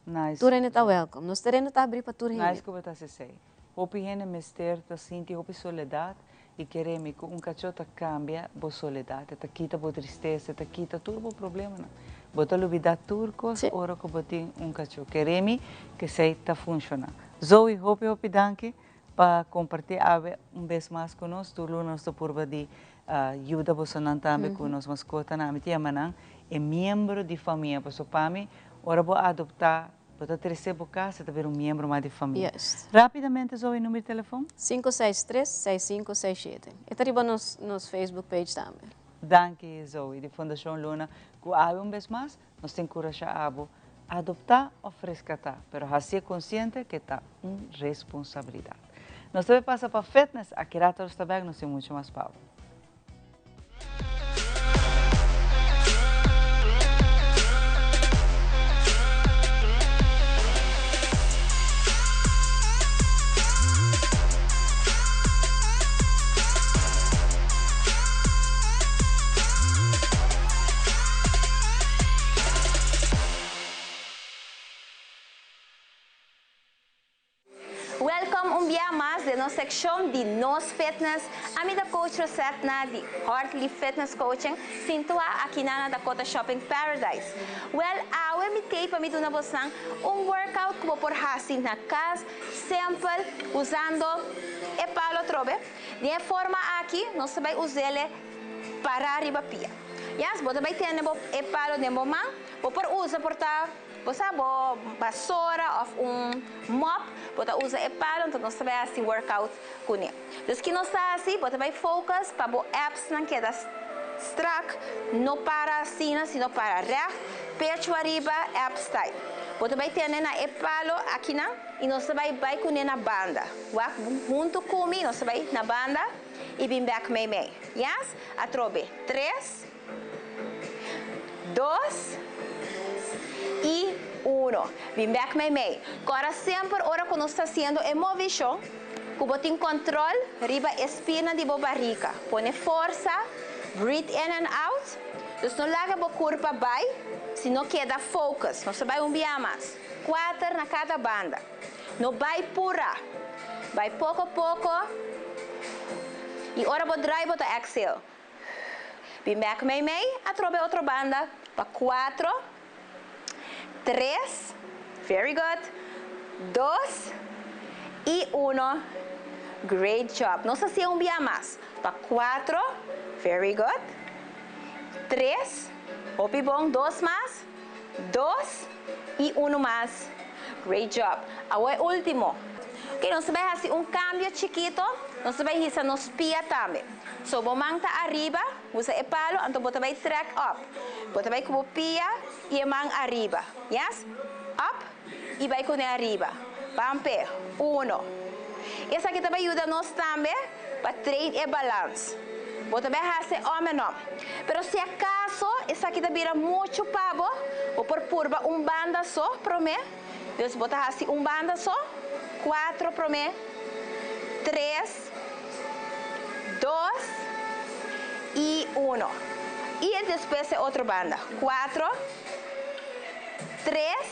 Nice. Tur hende ta welkom. Nos tereno ta abrí pa tur hende. Nice ku bo ta hasi esei. Hopi hende mester ta sinti hopi soledat i kere mi ku un kachó ta kambia bo soledat, e ta kita bo tristesa, e ta kita tur bo problemanan. Bo ta lubidá tur kos ora ku bo tin un kachó. Kere mi ku esei ta funshoná. Zoe, hopi hopi danki pa kompartí awe un bes mas ku nos. Tur luna nos ta purba di yuda bosonan tambe ku nos maskotanan. Ami ta yama nan e miembro di famia pasobra pa mi ora bo adoptá bo ta trese bo kas e ta bira un miembro mas di famia. Rápidamente Zoe numero di telefon? 563 6567. E ta riba nos nos Facebook page tambe. Danki Zoe di Fundashon Luna ku awe un bes mas Nos tin kurasha abo adoptá òf reskatá, pero hasié konsiente ke ta un responsabilidat. Nos ta bai pasa pa fitness, aki rato nos ta bèk, nos tin muchu mas pa bo. Welcome un bia mas den nos seccion di Nos Fitness. Ami ta Coach Rosette na di Hartley Fitness Coaching, sintua aki na na Dakota Shopping Paradise. Well, awe mi tey pa mi duna bosnan un workout cu bo por haci na cas, simpel, usando e palo atrobe. Den e forma aki nos ta bay usele para riba pia. Yes, bo ta bay tene bo e palo den bo man. Bo por usa por ta, bo sa, bo basora of un mop. Bo ta usa e palo, enton nos ta bay haci workout cune. Dus ki nos ta haci? Bo ta bay focus pa bo abs nan keda strak, no para asina, sino para recht, pecho ariba, abs tight. Bo ta bay tene na e palo akinan y nos ta bay bay cune na banda. Wak hunto cu mi, nos ta bay na banda. Y bin bek meimei. Yes? Atrobe. Tres, dos, y uno. Bin bek meimei. Kora semper ora ku nos ta hasiendo e movishon, ku bo tin kòntròl riba e spirnan di bo barika. Pone forsa, breathe in and out. Dus no laga bo kurpa bai, sino keda focus. Nos ta bai un bia mas. Kuater na kada banda. No bai pura. Bai poko poko y ora bo draai bo ta exhale. Bin bek mei mei atrobe otro banda pa cuatro, tres, very good, dos y uno, great job. Nos hacié un bia mas pa cuatro, very good, tres, hopi bon, dos mas. Dos y uno mas. Great job. Awor e ultimo. Ok, nos ta bai hasi un cambio chikito, nos ta bai hisa nos pia tambe. So bo man ta ariba, usa e palo, anto bo ta bai trek up. Bo ta bai ku bo pia y e man ariba. Yes? Up y bai kune ariba. Ban p'e. Uno. Esaki ta bai yuda nos tambe pa train e balans. Bo ta bai hasi om en om. Pero si acaso esaki ta bira mucho pa bo, bo por purba un banda so prome. Dus bo ta hasi un banda so, cuatro prome, tres, dos y uno. Y despues e otro banda, cuatro, tres,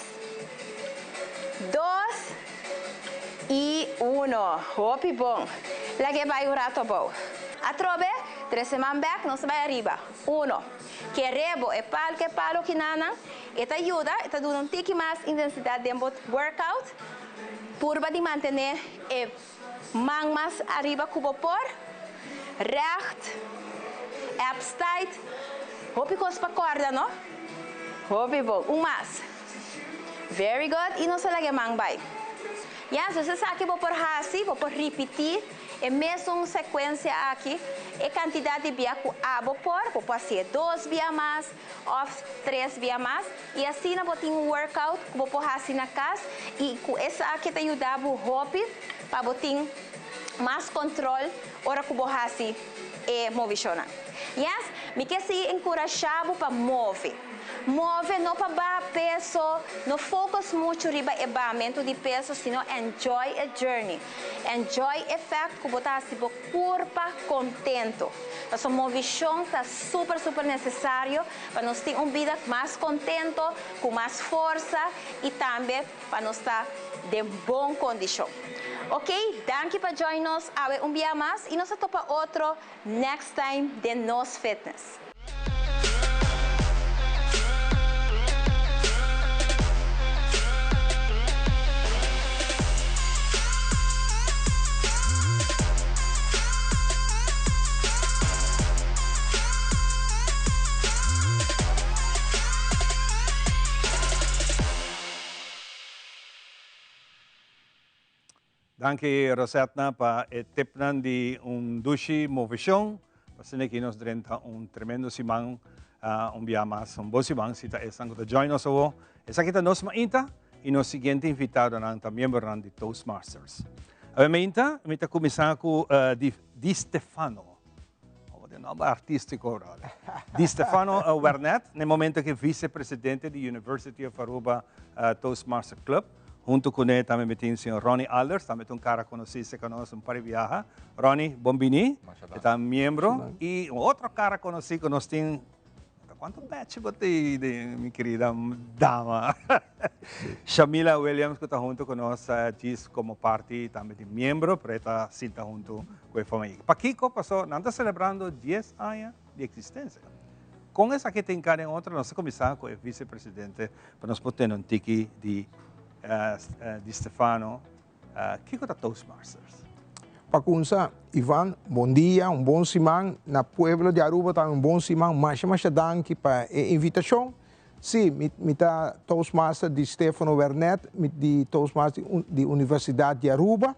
dos y uno. Hopi bon. Laga e bai un rato abou. Atrobe, trese man bek, nos ta bai ariba. Uno. Kere bo e pal ku e palo kinanan, e ta yuda, e ta duna un tiki mas intensidat den bo workout. Purba di mantené e man mas ariba ku bo por. Recht, abs tight. Hopi kos pa kòrda, no? Hopi bon. Un mas. Very good. I nos a laga e man bai. Ya, dus esaki bo por hasi, bo por ripití e mesun sekuensia aki e kantidat di bia ku abo por, bo por hasié dos bia mas òf tres bia mas i asina bo tin un workout ku bo por hasi na kas i ku esaki ta yuda bo hopi pa bo tin mas kontrol ora ku bo hasi e movishonnan. Yes, mi ke sigui enkurashá bo pa move. Move no pa baha peso, no focus mucho riba e bahamento di peso, sino enjoy e journey. Enjoy e fact cu bo ta haci bo curpa contento. Pasobra movicion ta super super necesario pa nos tin un bida mas contento, cu mas forsa y tambe pa nos ta den bon condicion. Ok, danki pa join nos awe un bia mas y nos ta topa otro next time den Nos Fitness. Danki Rosetna pa e tipnan di un dushi moveshon. Asina aki nos drenta un tremendo siman un bia mas. Un bon siman si ta esnan ku ta join nos awo. Esaki ta nos mainta i nos siguiente invitadonan ta miembronan di Toastmasters. Awe mainta mi ta kuminsá ku di Di Stefano. Wat un nomber artístico, brother. Di Stefano Wernet, na e momento aki vicepresidente di University of Aruba Toastmaster Club. Hunto kuné tambe mi tin señor Ronnie Alders, tambe ta un kara konosí serka nos un par di biaha. Ronnie, bon bini. E ta miembro. I un otro kara konosí ku nos tin, ta kuantu bèchi bo tin, mi kerida dama? Shamila Williams ku ta hunto ku nos djis komo parti tambe di miembro, pero e ta sinta hunto ku e famia. Pakiko? Paso nan ta selebrando dies aña di eksistensia. Kon esaki ta hinká den otro? Nos ta kuminsá ku e visepresidente pa nos por tene un tiki di di Stefano. Kiko ta Toastmasters? Pa kumsa, Ivan, bon dia, un bon siman. Na pueblo di Aruba tambe un bon siman. Masha masha danki pa e invitashon. Sí, mi mi ta Toastmaster di Stefano Wernet, mi di Toastmaster di Universidat di Aruba.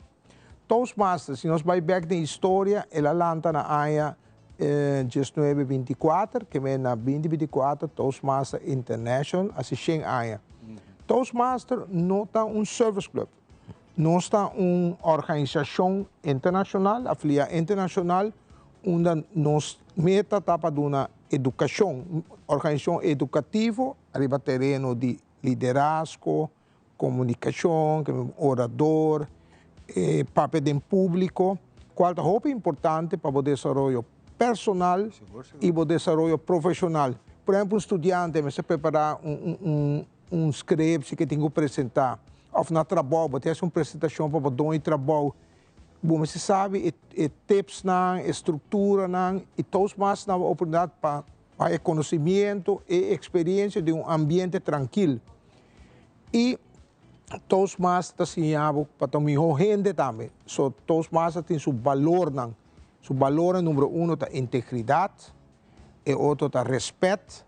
Toastmaster, si nos bai bek den historia, el a lanta na aña diesnuebe binti kuater, ke men na binti binti kuater Toastmaster International hasi shen aña. Toastmaster no ta un service club, nos ta un organisashon internashonal, afiliá internashonal, unda nos meta ta pa duna edukashon, organisashon edukativo riba tereno di liderazgo, komunikashon, orador, papia den públiko, kual ta hopi importante pa bo desaroyo personal i bo desaroyo profeshonal. Por ehèmpel, un studiante mester prepará un skrepsi ke tin ku presentá, òf na trabou bo tin hasi un presentashon pa bo doño di trabou, bo mester sabi e tipsnan, e strukturanan i Toastmasters na bo oportunidat pa e konosimiento e eksperensia den un ambiente trankil. I Toastmaster ta siña bo pa ta un mihó hende tambe. So Toastmaster tin su balornan. Su balornan numero uno ta integridat, e otro ta rèspèt,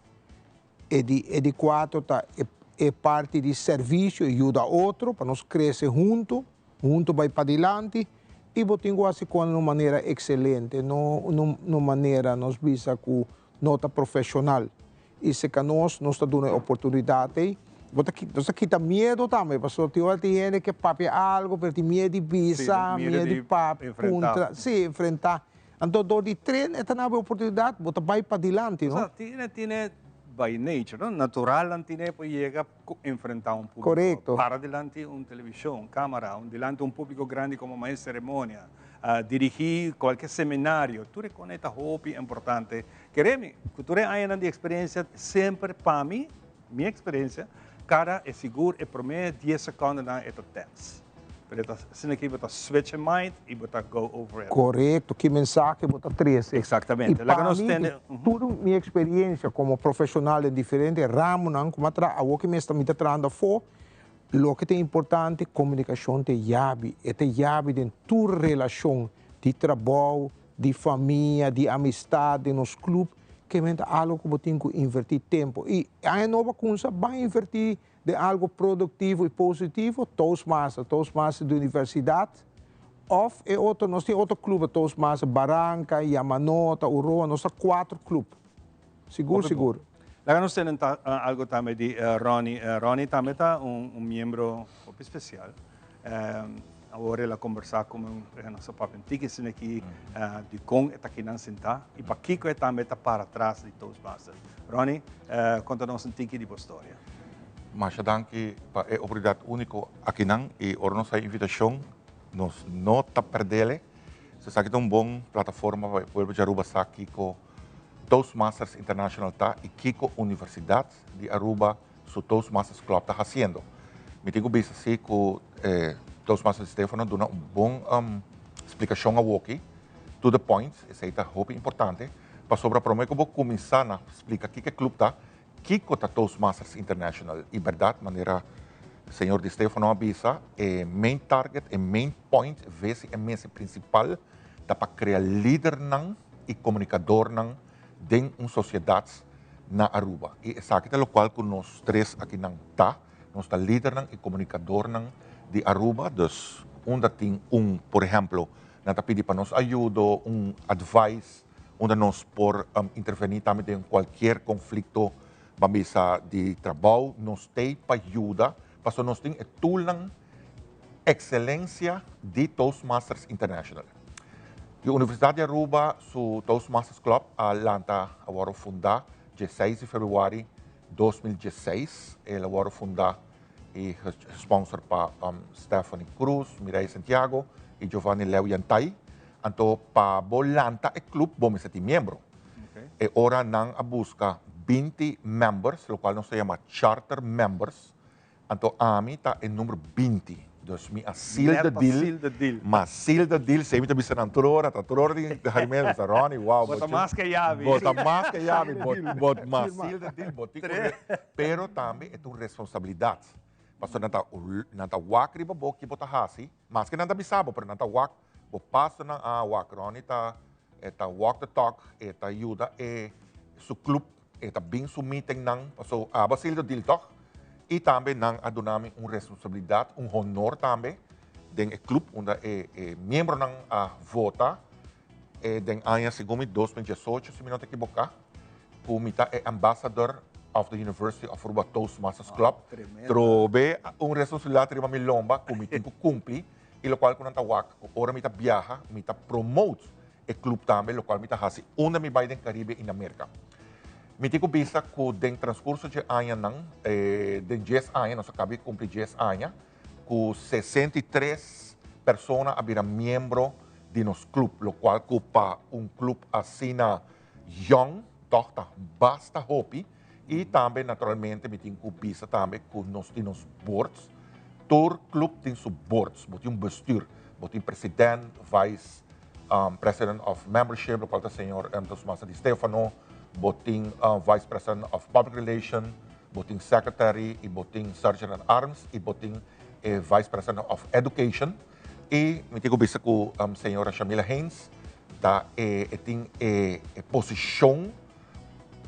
e di e di kuater ta e parti di servisio, yuda otro pa nos krese huntu. hunto bai padilanti y bo tin cu haci con na un manera excelente, no un manera nos bisa cu no ta profesional. Y seca nos, nos ta duna e oportunidad ey. Bo ta nos ta kita miedo tambe, pasobra tin ora tin hende ke papia algo pero tin miedo di bisa, miedo di papia, puntra, si, enfrenta. Anto dor di tren e ta na bo e oportunidad, bo ta bay padilanti, no? Osea, tine, tine by nature, no? Natural nan tine por yega cu enfrenta un publico. Corecto. Para dilanti un television, un camara, un dilanti un publico grandi como maestro ceremonia, dirigi cualkier seminario, tur e cona e ta hopi importante. Kere mi, cu tur e añanan di experiencia, semper pa mi, mi experiencia, cada e sigur e prome dies secondenan e ta tense. Pero e ta asina ki bo ta switch e mind y bo ta go over it. Corecto, ki mensahe bo ta trece. Exactamente. Y pa mi, di tur mi experiencia como profesional den diferente ramonan cu mi a traha, awor ki mi ta trahando afo, loke ta importante, comunicacion ta e yabi. E ta e yabi den tur relacion di trabou, di famia, di amistad, den nos club, ke men ta algo ku bo tin ku invertí tempo. I aña nobo a kumsa, ban invertí den algo produktivo i positivo, Toastmaster, Toastmaster di universidat, òf e otro, nos tin otro club, Toastmaster Baranka, Yamanota, Uroa, nos ta kuater club. Sigur, sigur. Laga nos tene algo tambe di Ronnie. Ronnie tambe ta un miembro hopi special. Awor el a conversa cu nos a papia un tiki asina aki di con e ta kinan sinta y pakico e tambe ta para tras di Toastmasters. Ronnie, conta nos un tiki di bo storia. Masha danki pa e oportunidad unico akinan y ora nos hay invitacion nos no ta perdele. So esaki ta un bon plataforma pa e pueblo di Aruba sa kico Toastmasters International ta y kico Universidad di Aruba su Toastmasters Club ta haciendo. Mi tin cu bisa si cu Toastmaster Stefano duna un bon splicacion awoki, to the point, esey ta hopi importante, pasobra prome cu bo cuminsa na splica kico e club ta, kico ta Toastmasters International y berdad manera señor Di Stefano a bisa e main target, e main point, vesi e mesi principal ta pa crea lidernan y comunicadornan den un sociedad na Aruba. Y esaki ta locual cu nos tres akinan ta. Nos ta lidernan y comunicadornan di Aruba. Dus unda tin un, por ehemplo, nan ta pidi pa nos ayudo, un advice, unda nos por interveni tambe den cualkier conflicto, ban bisa, di trabao, nos t'ey pa yuda, pasobra nos tin e toolnan excelencia di Toastmasters International. Di Universidad di Aruba su Toastmasters Club a lanta, a worde funda dje seis di februari 2016. El a worde funda y gesponsor pa Stephanie Cruz, Mireille Santiago y Giovanni Leo Yantay. Anto pa bo lanta e club bo mester tin miembro. E ora nan a busca 20 members, locual nos ta yama charter members. Anto ami ta e number 20. Dus mi a seal the deal. Seal the deal. Ma seal the deal, sei mi ta bisa nan tur ora, ta tur ora di Jaime, bisa Ronnie, wow. Bo ta mas ke yabi. Bo ta mas ke yabi, bo, bo ma seal the deal, bo tin ku Pero tambe e ta un responsabilidad. Pasobra nan ta, nan ta wak riba bo ki bo ta hasi, maske nan ta bisa bo, pero nan ta wak bo pasonan, ah wak Ronnie ta, e ta walk the talk, e ta yuda e su club E ta bin su meetingnan, paso abo a seal the deal tog? Y tambe nan a duna mi un responsabilidad, un honor tambe den e club unda e e miembronan a vota e den aña segun mi 2018 si mi no ta ekiboca cu mi ta e ambassador of the University of Aruba Toastmasters Club. Trobe un responsabilidad riba mi lomba cu mi tin cu cumpli y locual cu nan ta wak cu ora mi ta biaha mi ta promote e club tambe, locual mi ta haci unda mi bay den Caribe y na Merca. Mi tin cu bisa cu den transcurso dje añanan, den dies aña, nos a caba di cumpli dies aña, cu 63 persona a bira miembro di nos club, locual cu pa un club asina young toch ta basta hopi. Y tambe naturalmente mi tin cu bisa tambe cu nos tin nos boards. Tur club tin su boards, bo tin un bestuur, bo tin president, vice president of membership, locual ta señor Toastmaster Di Stefano, bo tin vice president of public relation, bo tin secretary y bo tin sergeant at arms y bo tin e vice president of education. Y mi tin cu bisa cu señora Shamila Haynes ta e tin e posicion.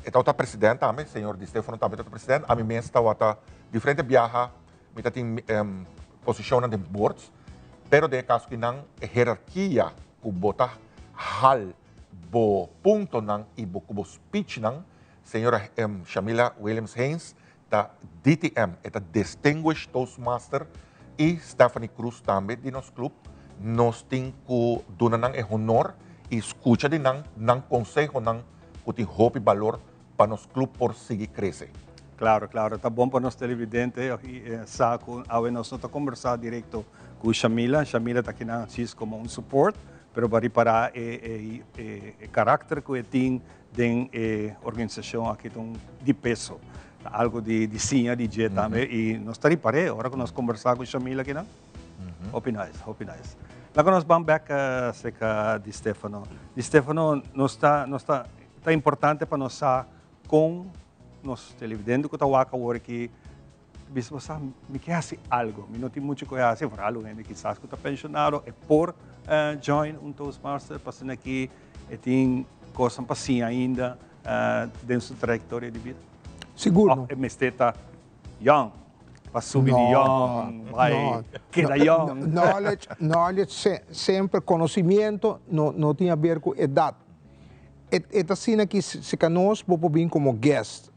E tabata president tambe, señor Di Stefano tambe tabata president. Ami mes tabata diferente biaha, mi ta tin posicionnan den boards. Pero den e kaso kinan e herarkia ku bo ta hal bo puntonan i bo ku bo speechnan, señora Shamila Williams Haynes ta DTM, e ta Distinguished Toastmaster i Stephanie Cruz tambe di nos club. Nos tin ku duna nan e honor i skucha di nan, nan konsehonan ku tin hopi balor pa nos club por sigui crece. Claro, claro. Ta bon pa nos televidente sa cu awe nos no ta conversa directo cu Shamila. Shamila ta kinan así como un support, pero pa ripara e e caracter cu e tin den e organisacion aki ta un di peso. Ta algo di di siña di dje tambe y nos ta ripar'é ora cu nos conversa cu Shamila kinan. Hopi nice, hopi nice. Laga nos ban bek acerca di Stefano. Di Stefano nos ta nos ta Ta importante pa nos sa kon nos televidente ku ta wak awor aki bisa bo sa mi ke hasi algo, mi no tin muchu ku hasi, vooral un hende kisas ku ta pensionado e por join un Toastmaster pasobra aki e tin kosnan pa siña ainda den su trayektoria di bida. Sigur no. Of e mester ta young pa subi di young bai keda young. Knowledge, knowledge semper conocimiento no no tin haber cu edad. E e ta asina ki si ka nos bo por bin como guest.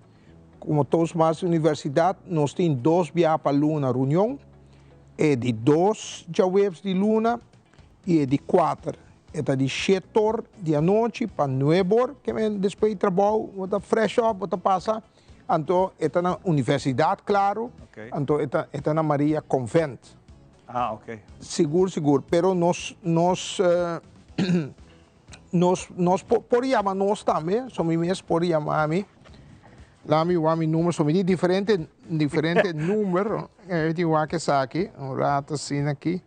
Como Toastmasters Universidad nos tin dos biaha pa luna reunion, e di dos djaweps di luna y e di cuater. E ta di shetor di anochi pa nuebor, ke men despues di trabou bo ta fresh up bo ta pasa. Anto e ta na universidad claro, anto e ta e ta na Maria Convent. Ah, ok. Sigur, sigur, pero nos nos nos nos por por yama nos tambe, so mi mes por yama mi. Laat mi wak mi numero, so mi tin diferente diferente numero, e tin wak esaki, un rato asina aki.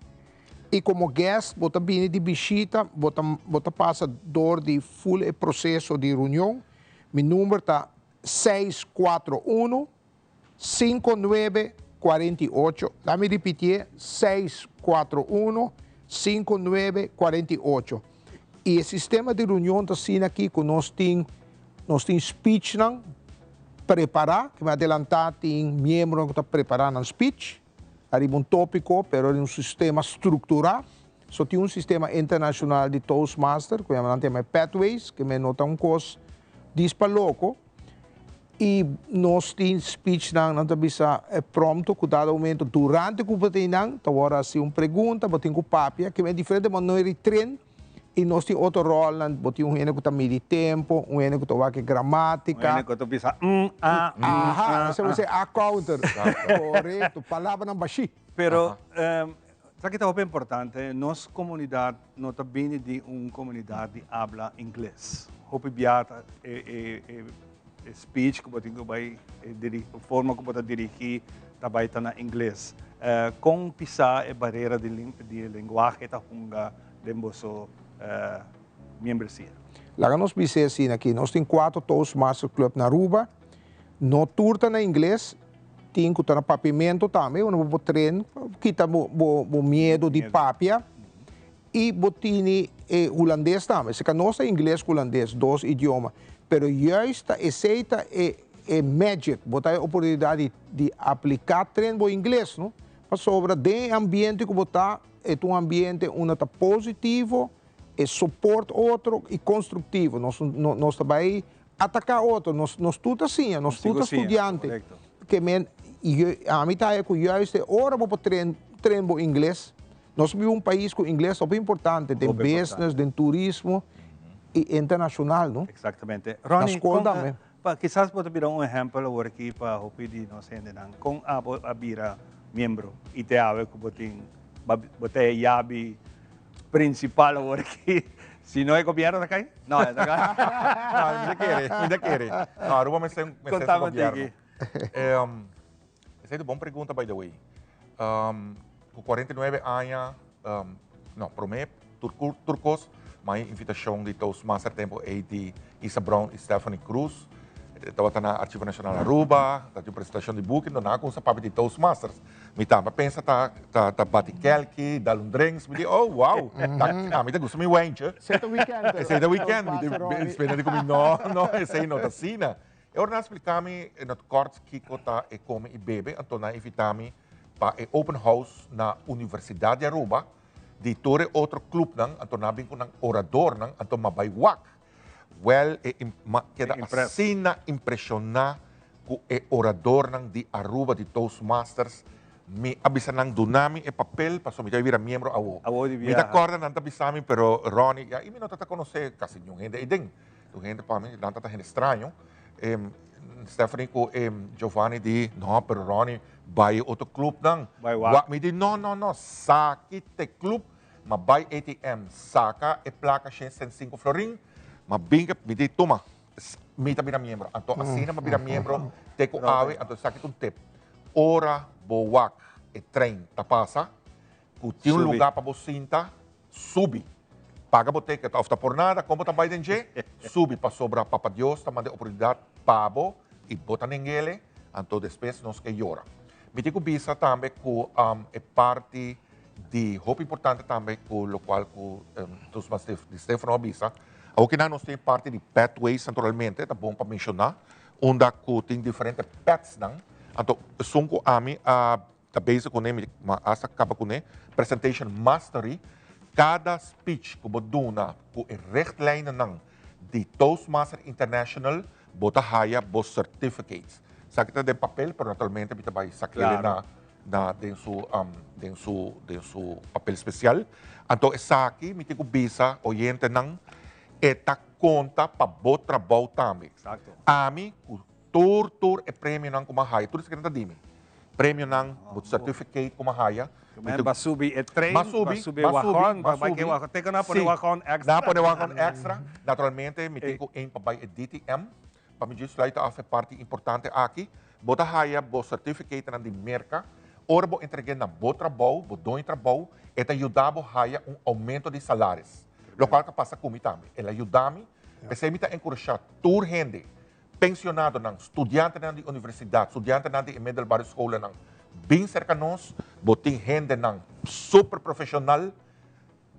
Y como guest bo ta bini di bishita, bo ta bo ta pasa door di full e proceso di reunion. Mi number ta seis kuatro uno, sinku nuebe, kuarenta i ocho. Laat mi ripitié, seis kuatro uno, sinku nuebe, kuarenta i ocho. I e sistema di reunion ta asina aki ku nos tin nos tin speechnan prepará, ku mi adelantá tin miembronan ku ta prepará nan speech ariba un tópiko, pero riba un sistema strukturá. So tin un sistema internacional di Toastmaster cu yama nan ta yama e Pathways, que me no ta un cos dis pa loco. Y nos tin speechnan, nan ta bisa e prompto cu dado momento durante cu bo ta nan, ta worde haci un pregunta, bo tin cu papia, que me diferente manera di train. Y nos tin otro rolnan, bo tin un hende cu ta midi tempo, un hende cu ta wak e gramatica. Un hende cu ta bisa mm, ah, mm, Aha, ah, esey a counter. Correcto, palabranan bashi. Pero, Esaki ta hopi importante, nos comunidad no ta bini di un comunidad di habla ingles. Hopi bia ta e e e speech cu bo tin cu bay e forma cu bo ta dirigi ta bay ta na ingles. Con pisa e barera di di lenguahe ta hunga den boso miembresia? Laga nos bisa asina aki, nos tin cuatro Toastmaster Club na Aruba, no tur ta na ingles, Tin ku ta na papiamentu tambe, unda bo por train, kita bo bo bo miedu di papia. I bo tini e hulandes tambe. Si ka nos ta ingles ku hulandes, dos idioma. Pero juist ta esei ta e e magic, bo ta e oportunidat di di apliká train bo ingles, no? Pasobra den e ambiente ku bo ta, e ta un ambiente unda ta positivo, e support otro i konstruktivo. Nos nos ta bai Ataká otro, nos nos tur ta siña, nos tur ta studiante. Ke men, ami ta haya ku juist e ora bo por tren tren bo ingles, nos biba un pais ku ingles hopi importante den business, den turismo i internashonal, no? Exactamente. Ronnie, na skol tambe. Pa kisas bo ta bira un ehèmpel awor aki pa hopi di nos hendenan. Kon abo a bira miembro i te awe ku bo tin bo ta e yabi principal awor aki. Si no e gobierno ta cay? No, e ta cay. No, mi ta kere, mi ta kere. No, Aruba mester mester su gobierno. Um, esey ta bon pregunta by the way. Um, cu 49 aña, um, no, prome tur, tur cos, ma invitacion di Toastmaster tempo ey di Isa Brown y Stephanie Cruz. Tabata na Archivo Nacional Aruba, ta tin un presentacion di buki, no nan a cuminsa papia di Toastmasters. Mi tambe a pensa ta ta ta bati kelki, dal un drinks, mi di oh wow, ta ami ta gusta mi wijntje. Esey ta weekend. Esey ta weekend, mi di spera di cu mi no, no, esey no ta asina. E ora nan a splica mi in het kort kico ta e come y bebe, anto nan a invita mi pa e open house na Universidad di Aruba. Di tur e otro clubnan, anto nan a bin cu nan oradornan, anto m'a bay wak. Wel, e m'a keda asina impresiona cu e oradornan di Aruba, di Toastmasters, mi a bisa nan duna mi e papel pasobra mi ta bira miembro awo. Mi ta corda nan ta bisa mi, pero Ronnie, ya, y mi no ta ta conoce casi niun hende eyden. Tur hende pa mi, nan ta ta hende straño. Stephanie cu Giovanni di, no, pero Ronnie, bay e otro clubnan. Bay wak. Mi di, no, no, no, saki t'e club, ma bay ATM, saca e placa shen 105 florin, ma bin ke, mi di, tuma, mi ta bira miembro. Anto asina mi a bira miembro te cu awe, anto esaki ta un tip. Ora bo wak e trein ta pasa, cu tin un lugar pa bo sinta, Subi. Paga bo ticket of ta por nada, kon bo ta bai den dje? Subi pasobra Papa Dios ta manda e oportunidat pa bo i bo ta nengele, anto despues nos ke yora. Mi tin ku bisa tambe ku e parti di hopi importante tambe ku lokual ku Toastmaster Di Stefano a bisa, awor kinan nos tin e parti di Pathways naturalmente, ta bon pa menshoná, unda ku tin diferente pathsnan, anto esun ku ami a Ta bezig kuné, mi a hasta kaba kuné, Presentation Mastery, kada speech ku bo duna ku e richtlijnennan di Toastmaster International, bo ta haya bo certificates. Esaki ta den papel, pero naturalmente mi ta bai sak'el na na den su den su den su papel spesial. Anto esaki mi tin ku bisa oyentenan, e ta konta pa bo trabou tambe. Ami ku Tur tur e premionan ku mi a haya, tur esaki nan ta di mi. Premionan, bo certificate ku mi a haya. Mi ta subi e trein, mi a subi e wagon, mi a subi. Te ku nan a pone wagon extra. Nan a pone wagon extra. Naturalmente mi tin ku aim pa bai e DTM, pa mi djis sluit af e parti importante aki. Bo ta haya bo certificatenan di Merka. Ora bo entreg'é na bo trabou, bo doño trabou, e ta yuda bo haya un aumento di salaris. Lokual ku a pasa ku mi tambe. El a yuda mi. P'esei mi ta enkurashá tur hende Pensionadonan, studiantenan di universidat, studiantenan di e middelbare scholennan, bin serka nos, bo tin hendenan super profesional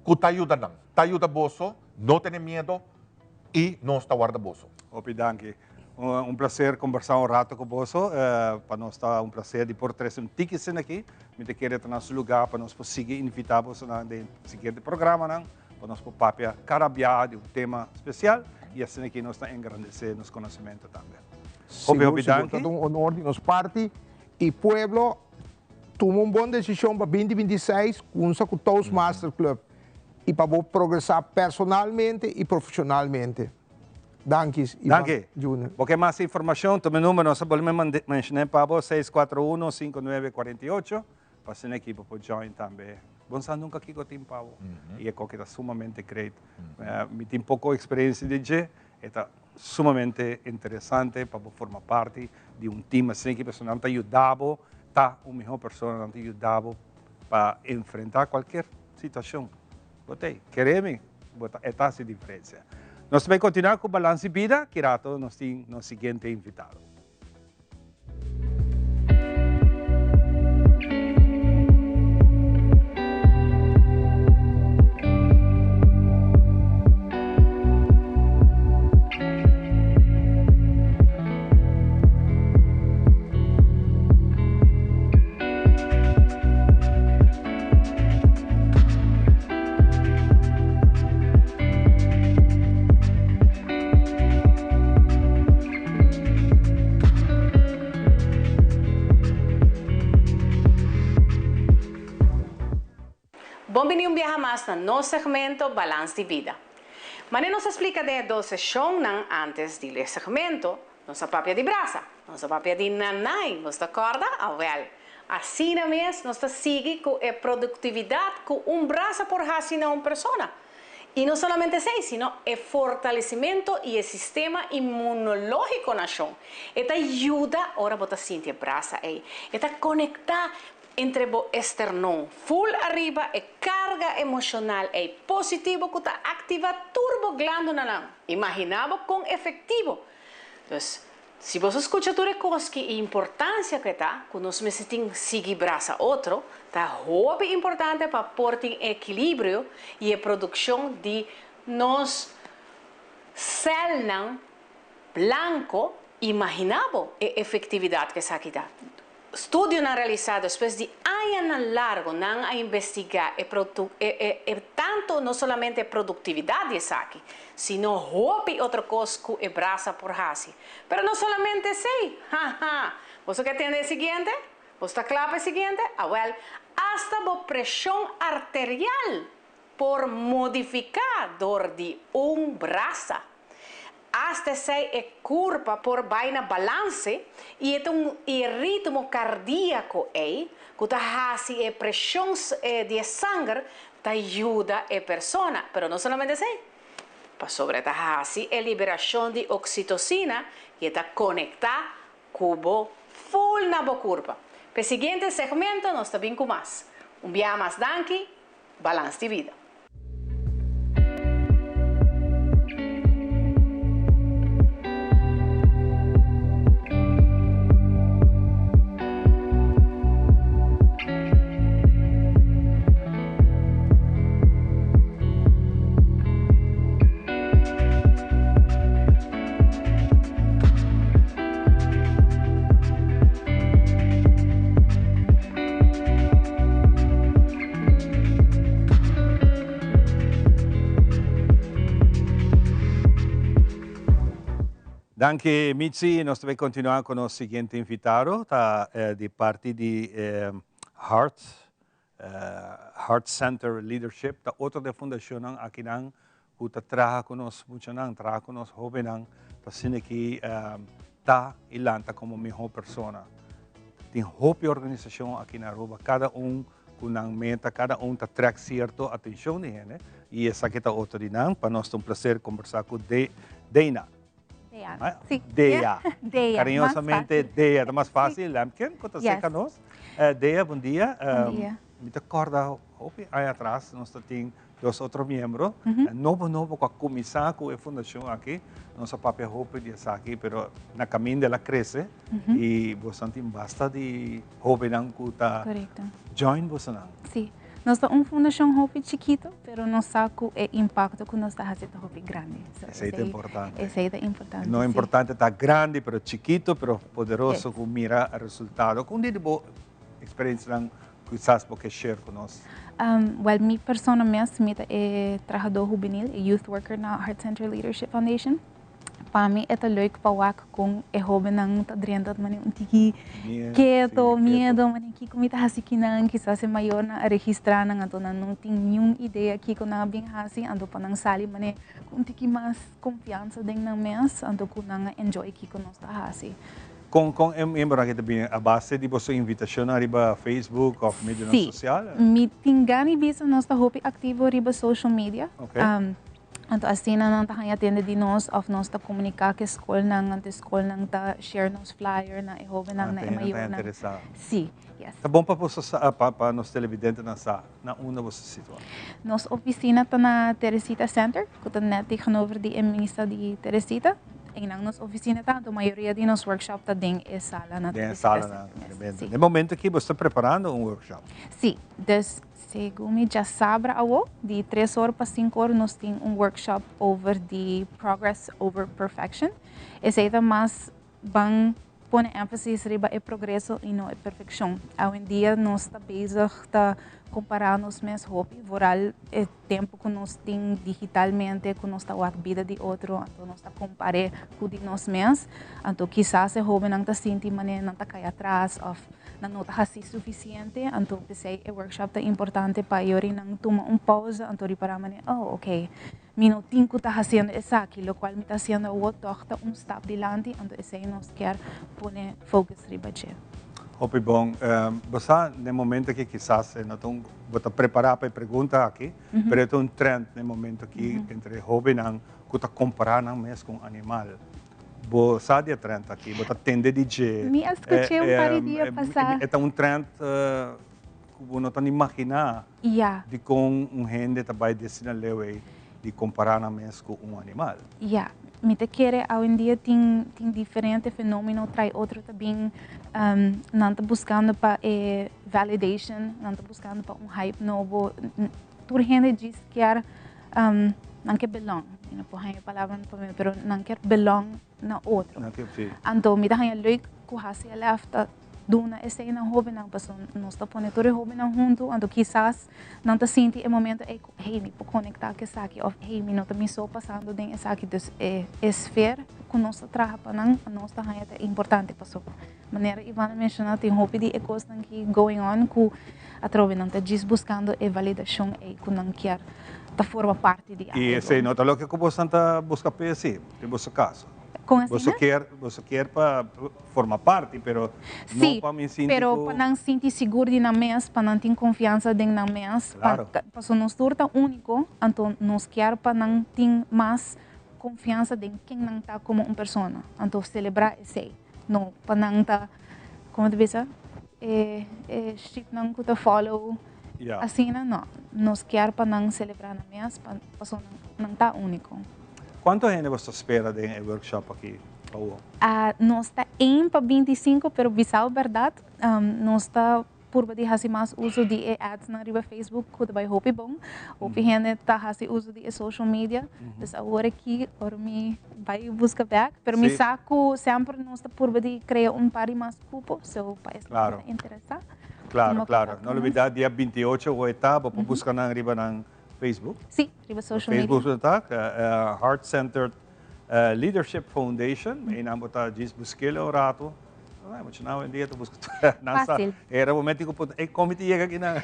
ku ta yuda nan, ta yuda boso, no tene miedo i nos ta warda boso. Hopi danki. Un placer combersa un rato cu boso. Pa nos ta un placer di por trece un tiki escena aki. Mi ta kere ta na su lugar pa nos por sigui invita bosonan den siguiente programanan. Pa nos por papia cada biaha di un tema special y asina aki nos ta engrandece nos conocimento tambe. Hopi hopi Sigur, sigur, danki. ta un honor di nos parti y pueblo tuma un bon decision pa binti 26 cunsa cu Toastmaster Club y pa bo progresa personalmente y profesionalmente. Danki Ivan Danki. Junior. Bo ke mas informacion, tuma e number, nos a bolbe menciona pa bo, 641 5948. Pa asina aki bo por join tambe. Bo no sa nunca kico tin pa bo. Y e coki ta sumamente great. Mi tin poco experiencia di dje, e ta sumamente interesante pa bo forma parti di un team asina aki pasobra nan ta yuda bo ta un miho persona, nan ta yuda bo pa enfrenta cualkier situacion. Bo ta ey, kere mi, bo ta, e ta haci diferencia. Nos ta bay continua cu Balans di Bida, ki rato nos tin nos siguiente invitado. Bon bini un biaha mas na nos segmento Balans di Bida. Mane nos a splika den e dos seshonnan antes di e segmento, nos a papia di brasa, nos a papia di nanai, nos ta kòrda? Awèl, asina mes nos ta sigui ku e produktividat ku un brasa por hasi na un persona. I no solamente esei, sino e fortalecimento i e sistema inmunológiko nashon. E ta yuda ora bo ta sinti e brasa ei. E ta konektá entre bo esternon ful ariba e karga emoshonal ei positivo ku ta aktivá tur bo glándunanan. Imaginá bo kon efektivo! Dus, Si boso skucha tur e kos ki e importansia ku e ta ku nos mester tin sigui brasa otro, ta hopi importante pa por tin ekilibrio i e produkshon di nos sèlnan blanko, imaginá bo e efektividat ku esaki ta. Studionan realisá despues di añanan largo nan a investigá e e e tanto no solamente e produktividat di esaki, sino hopi otro kos ku e brasa por hasi. Pero no solamente esei! Ha ha! Boso ke tende e siguiente? Boso ta kla pa e siguiente? Awèl, asta bo preshon arterial por modifiká dor di un brasa. Asta esei e kurpa por bai na balanse i e ta un i e ritmo kardiako ei ku ta hasi e preshon di e sanger ta yuda e persona. Pero no solamente esei, pasobra e ta hasi e liberashon di oksitosina i e ta konektá ku bo ful na bo kurpa. P'e siguiente segmento nos ta bin ku mas. Un biaha mas danki, Balans di Bida. Danki Mitzi, nos ta bay continua cu nos siguiente invitado, ta di parti di Heart, Heart Center Leadership, ta otro di e fundacionnan akinan cu ta traha cu nos muchanan, traha cu nos hobennan pa asina ki ta y lanta como miho persona. Tin hopi organisacion aki na Aruba, cada un cu nan meta, cada un ta trek cierto atencion di hende y esaki ta otro di nan. Pa nos ta un placer conversa cu Dana. Dea. Si. Dea. Dea. Cariñosamente Dea, ta mas facil. Lemken, cu ta cerca nos. Dea, bon dia. Bon dia. Mi ta corda hopi aña atras nos ta tin dos otro miembro, nobo nobo cu a cuminsa cu e fundacion aki, nos a papia hopi di esaki, pero na caminda el a crece y bosonan tin basta di hobennan cu ta join bosonan. Si, nos ta un fundacion hopi chikito, pero nos sa cu e impacto cu nos ta haci ta hopi grandi. Esey ta importante. Esey ta importante, si. No importante ta grandi, pero chikito, pero poderoso cu mira resultado. Con di bo experiencianan Kisas bo ke share ku nos? Well, mi persona mes, mi ta e trahadó hubenil, e youth worker na Heart Center Leadership Foundation. Pa mi e ta leuk pa wak kon e hóbennan ta drenta manera un tiki keto, miedo, manera kiko mi ta hasi kinan, kisas e mayornan a registrá nan anto nan no tin niun idea kiko nan a bin hasi, anto pa nan sali manera ku un tiki mas konfiansa den nan mes, anto ku nan a enjoy kiko nos ta hasi. Kon kon e miembronan aki ta bini? A base di boso invitashonnan riba Facebook òf medionan sosial? Sí, mi tin gana di bisa nos ta hopi aktivo riba social media. Anto asina nan ta haña tende di nos òf nos ta komuniká ku e skolnan, anto e skolnan ta share nos flyer na e hóbennan, na e mayornan. Sí, yes. Ta bon pa boso sa, pa nos televidentenan sa na unda boso ta situá. Nos ofisina ta na Teresita Center, ku ta nèt tegenover di e misa di Teresita. Einan nos ofisina ta, anto mayoria di nos workshop ta den e sala na Den e salanan, tremendo. Den momento aki bo sta preparando un workshop? Sí, dus segun mi djasabra awo, di tres or pa sinku or nos tin un workshop over di progress over perfection. Esei ta mas ban pone énfasis riba e progreso i no e perfekshon. Awendia nos ta bezig ta kompará nos mes hopi, vooral e tempu ku nos tin digitalmente ku nos ta wak bida di otro, anto nos ta kompar'é ku di nos mes. Anto kisas e hóbennan ta sinti manera nan ta kai atras òf nan no ta hasi sufisiente, anto p'esei e workshop ta importante pa e ora nan tuma un pousa anto ripará manera, oh okay, Mi no tin cu ta haciendo esaki, locual mi ta haciendo awo toch ta un stap dilanti, anto esey nos kier pone focus riba dje. Hopi bon. Bo sa den momento aki kisas e no ta un, bo ta prepara pa e pregunta aki, pero e ta un trend den momento aki entre e hobennan cu ta compara nan mes cu un animal. Bo sa di e trend aki, bo ta tende di dje. Mi a scuche un par di dia pasa. E ta un trend cu bo no ta ni imagina. Ya. Dikon un hende ta bai destina leu ei di kompará nan mes ku un animal? Ya. Mi ta kere awendia tin tin diferente fenomeno trai otro ta bin nan ta buskando pa e validation, nan ta buskando pa un hype nobo. Tur hende djis kier nan ke belong. Mi no por haña e palabra na papiamento pero nan kier belong na otro. Nan kier, si. Anto mi ta haña leuk ku HCLF ta. duna esei na hobennan pasobra nos ta pone tur e hobennan huntu anto kisas nan ta sinti e momento ei ku hey mi por konektá ku esaki òf hey mi no ta mi so pasando den esaki dus e e sfer ku nos ta traha pa nan nos ta haña ta importante pasobra manera Ivan a menshoná tin hopi di e kosnan ki going on ku atrobe nan ta djis buskando e validashon ei ku nan kier ta forma parti di I algo. esei no ta loke ku boso ta buska p'e si den boso kaso. Kon asina? Boso kier boso kier pa forma parti, pero no Sí, pa mi sinti pero ku. pa nan sinti sigur di nan mes, pa nan tin konfiansa den nan mes, pa Claro. pasobra nos tur ta úniko, anto nos kier pa nan tin mas konfiansa den ken nan ta komo un persona, anto selebrá esei, no pa nan ta, komo ta bisa, e e shipnan ku ta follow Ya. asina, no, nos kier pa nan selebrá nan mes, pa pasobra nan ta úniko. Kuantu hende bo ta spera den e workshop aki, Paul? Nos ta aim pa 25, pero bisao berdad, nos ta purba di haci mas uso di e adsnan riba Facebook cu ta bay hopi bon. Hopi hende ta haci uso di e social media. Dus awor aki ora mi bay busca bek. Pero mi sa cu semper nos ta purba di crea un par di mas cupo, so pa esnan cu ta interesa. Claro, claro. No olbida dia 28 hoy ta, bo por busca nan riba nan Facebook? Sí, riba social media. Facebook ta, Heart Centered Leadership Foundation, einan bo ta djis busk'el un rato. Ai, mucha nan awendia ta buska tur. Nan sa, Fácil. era momento ku puntra, ey, kon mi ta yega aki nan?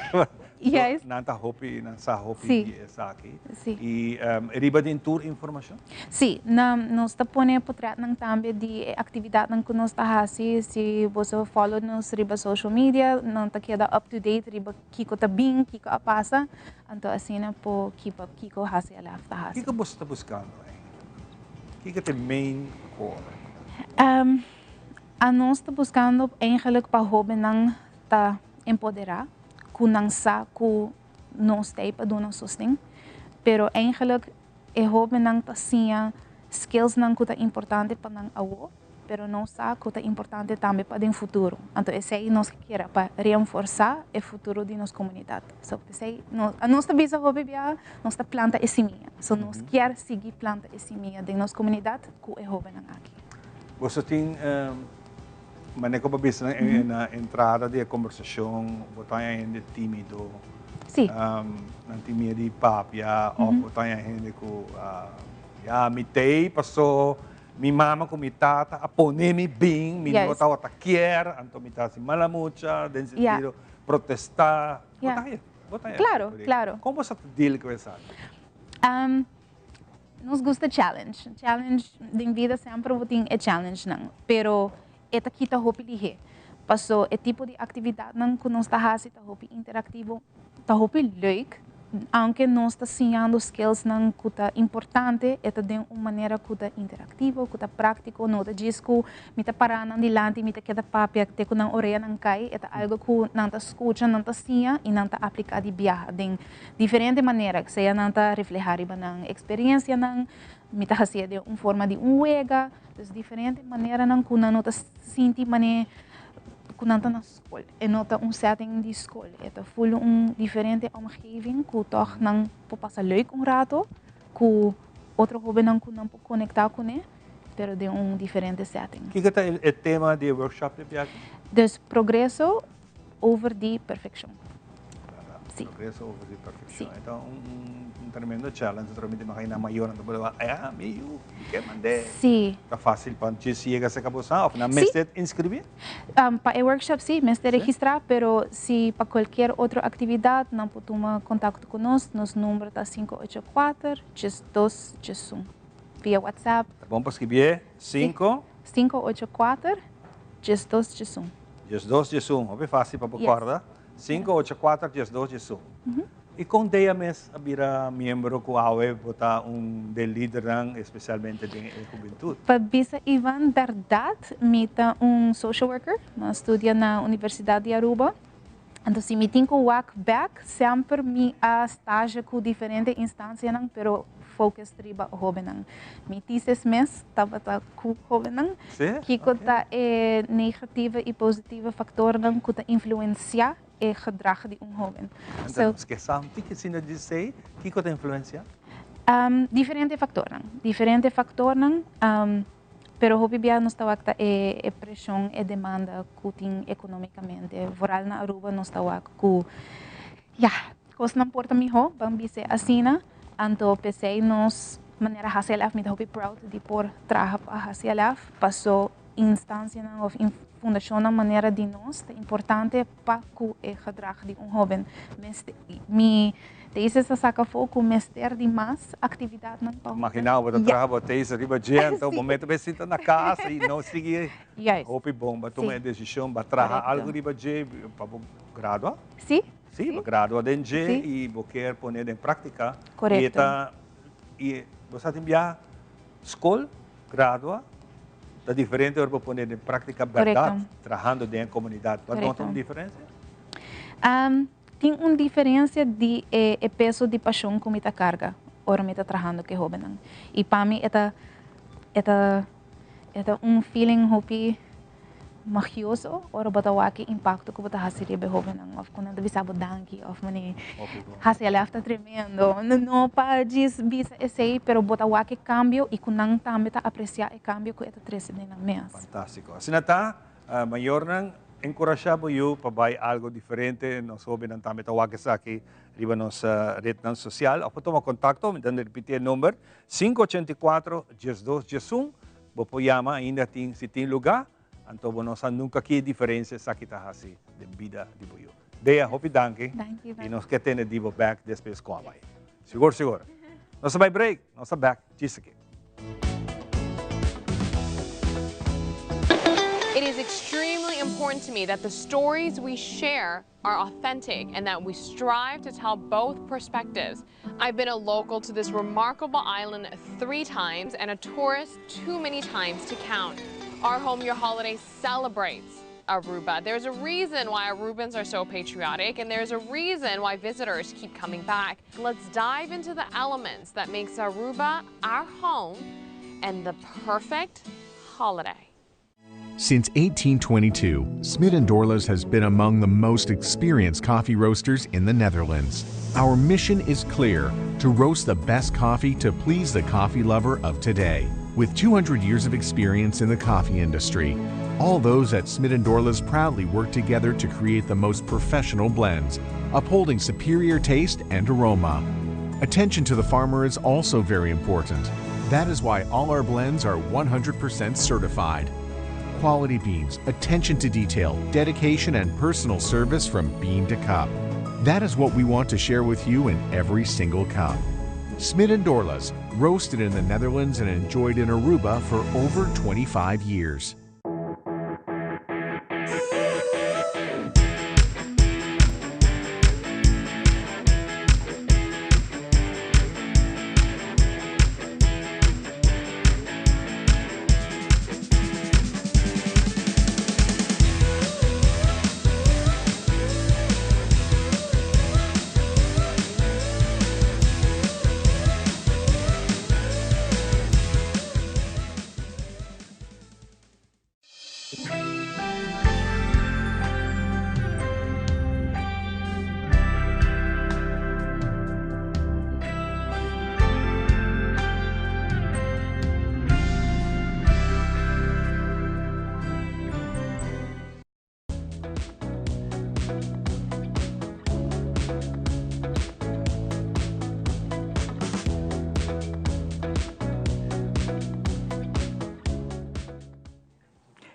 Juist. Nan ta hopi, nan sa hopi Sí. di esaki. Sí. I riba den tur informashon? Sí, nan, nos ta pone potretnan tambe di e aktividatnan ku nos ta hasi. Si boso follow nos riba social media, nan ta keda up to date riba kiko ta bin, kiko a pasa. Anto asina por keep up kiko HCLF ta hasi. Kiko boso ta buskando eigenlijk? Kiko ta e main core? Anos ta buskando eigenlijk pa hobennan ta empoderá, ku nan sa ku nos ta ei pa duna sosten, pero eigenlijk e hobennan ta siña skillsnan ku ta importante pa nan awo, pero nos sa ku ta importante tambe pa den futuro. Anto esei nos kier pa reenforsá e futuro di nos komunidat. So p'esei nos nos ta bisa hopi bia nos ta planta e simia. So nos kier sigui planta e simia den nos komunidat ku e hóbennan aki. Boso tin manera ku bo bisa na entrada di e kombersashon bo ta haña hende tímido? Sí. Nan tin miedu di papia òf bo ta haña hende ku ya mi t'ei paso Mi mama ku mi tata a pone mi bin, mi no tabata kier, anto mi ta hasi mala mucha den sentido protestá. Bo ta haña, bo ta haña. Claro, claro. Kon bo sa ta deal ku esaki? Nos gusta challenge. Challenge, den bida semper bo tin e challengenan, pero e ta kita hopi lihé. Paso e tipo di aktividatnan ku nos ta hasi ta hopi interaktivo, ta hopi leuk. Aunke nos ta siñando skillsnan ku ta importante, e ta den un manera ku ta interaktivo, ku ta práktiko. No ta djis ku mi ta pará nan dilanti i mi ta keda papia te ku nan oreanan kai. E ta algu ku nan ta skucha, nan ta siña i nan ta apliká di biaha den diferente manera, sea nan ta reflehá riba nan eksperensianan, Mi ta hasié den un forma di un wega, dus diferente maneranan ku nan no ta sinti manera ku nan ta na skol. E no ta un setting di skol, e ta ful un diferente omgeving ku tòg nan por pasa leuk un rato ku otro hóbennan ku nan por konektá kuné, pero den un diferente setting. Kiko ta e tema di e workshop di biaha? Dus progreso over di perfeccion. Si. Progreso over di perfeccion. Si. E ta un, un tremendo challenge. Otro mi ta imagina mayornan ta por ah, mi yu, mi ke mand'é. Si. Ta facil pa djis yega serka bo sa of nan mester inscribi? Pa e workshop si, mester registra, pero si pa cualkier otro actividad nan por tuma contacto cu nos. Nos number ta 584 12 11 via WhatsApp. Ta bon pa scribié? Cinco. 584 12 11. 12 11, hopi fácil pa bo kòrda. 5 8 4 12 11. I kon Dea mes a bira miembro ku awe bo ta un den lidernan, espesialmente den e hubentut? Pa bisa Ivan bèrdat, mi ta un social worker. Mi a studia na Universidat di Aruba. Anto si mi tin ku wak bèk, semper mi a stage ku diferente instansianan, pero focus riba hóbennan. Mi thesis mes tabata ku hóbennan. Sí? Kiko ta e negatieve i positieve faktornan ku ta influensiá e gedrag di un hóben. So, Anto, ke sa un tiki asina di esei, kiko ta influensiá? Diferente faktornan. Diferente faktornan. Pero hopi bia nos ta wak ta e e preshon, e demanda ku tin ekonomikamente. Vooral na Aruba nos ta wak ku ya, kosnan por ta mihó, ban bis'é asina. Anto p'esei nos manera HCLF, mi ta hopi proud di por traha pa HCLF, paso instansianan òf fundashonnan manera di nos ta importante pa ku e gedrag di un hóben. Mester, mi thesis ta saka afó ku mester di mas aktividatnan pa hóben. Imaginá bo ta traha bo thesis riba dje, anto bo mester bai sinta na kas i no sigui. Juist. Hopi bon, bo a tuma e desishon, bo a traha algu riba dje pa bo gradua? Sí. Sí, bo gradua den dje i bo kier pone den práktika. Korekto. I e ta, i bo sa tin bia skol, gradua, ta diferente ora bo pone den práktika bèrdat, trahando den e komunidat. Bo a nota un diferensia? Tin un diferensia di e peso di pashon ku mi ta karga ora mi ta trahando ku e hóbennan. I pa mi e ta, e ta, e ta un feeling hopi magioso ora bo ta wak e impacto ku bo ta hasi riba e hobennan of ku nan ta bisa bo danki of mane hasi alef ta tremendo. No pa djis bisa esei pero bo ta wak e cambio i ku nan tambe ta aprecia e cambio ku e ta trese den nan mes. Fantastico. Asina ta, mayornan enkurashá bo yu pa bai algo diferente. Nos hobennan tambe ta wak esaki riba nos retnan sosial of pa tuma kontakto. Mi ta ripiti e number, 584 12 11. Bo por yama ainda tin si tin luga, anto bo no sa nunca ki diferencia esaki ta haci den bida di bo yu. Dea, hopi danki. Danki, Y nos ke tene di bo bek despues cu a bay. Sigur, sigur. Nos ta bay break, nos ta bek djis aki. It is extremely important to me that the stories we share are authentic and that we strive to tell both perspectives. I've been a local to this remarkable island three times and a tourist too many times to count. Our Home Your Holiday celebrates Aruba. There's a reason why Arubans are so patriotic and there's a reason why visitors keep coming back. Let's dive into the elements that makes Aruba our home and the perfect holiday. Since 1822, Smit & Dorlas has been among the most experienced coffee roasters in the Netherlands. Our mission is clear, to roast the best coffee to please the coffee lover of today. With 200 years of experience in the coffee industry, all those at Smit & Dorlas proudly work together to create the most professional blends, upholding superior taste and aroma. Attention to the farmer is also very important. That is why all our blends are 100% certified. Quality beans, attention to detail, dedication, and personal service from bean to cup. That is what we want to share with you in every single cup. Smit & Dorlas, roasted in the Netherlands and enjoyed in Aruba for over 25 years.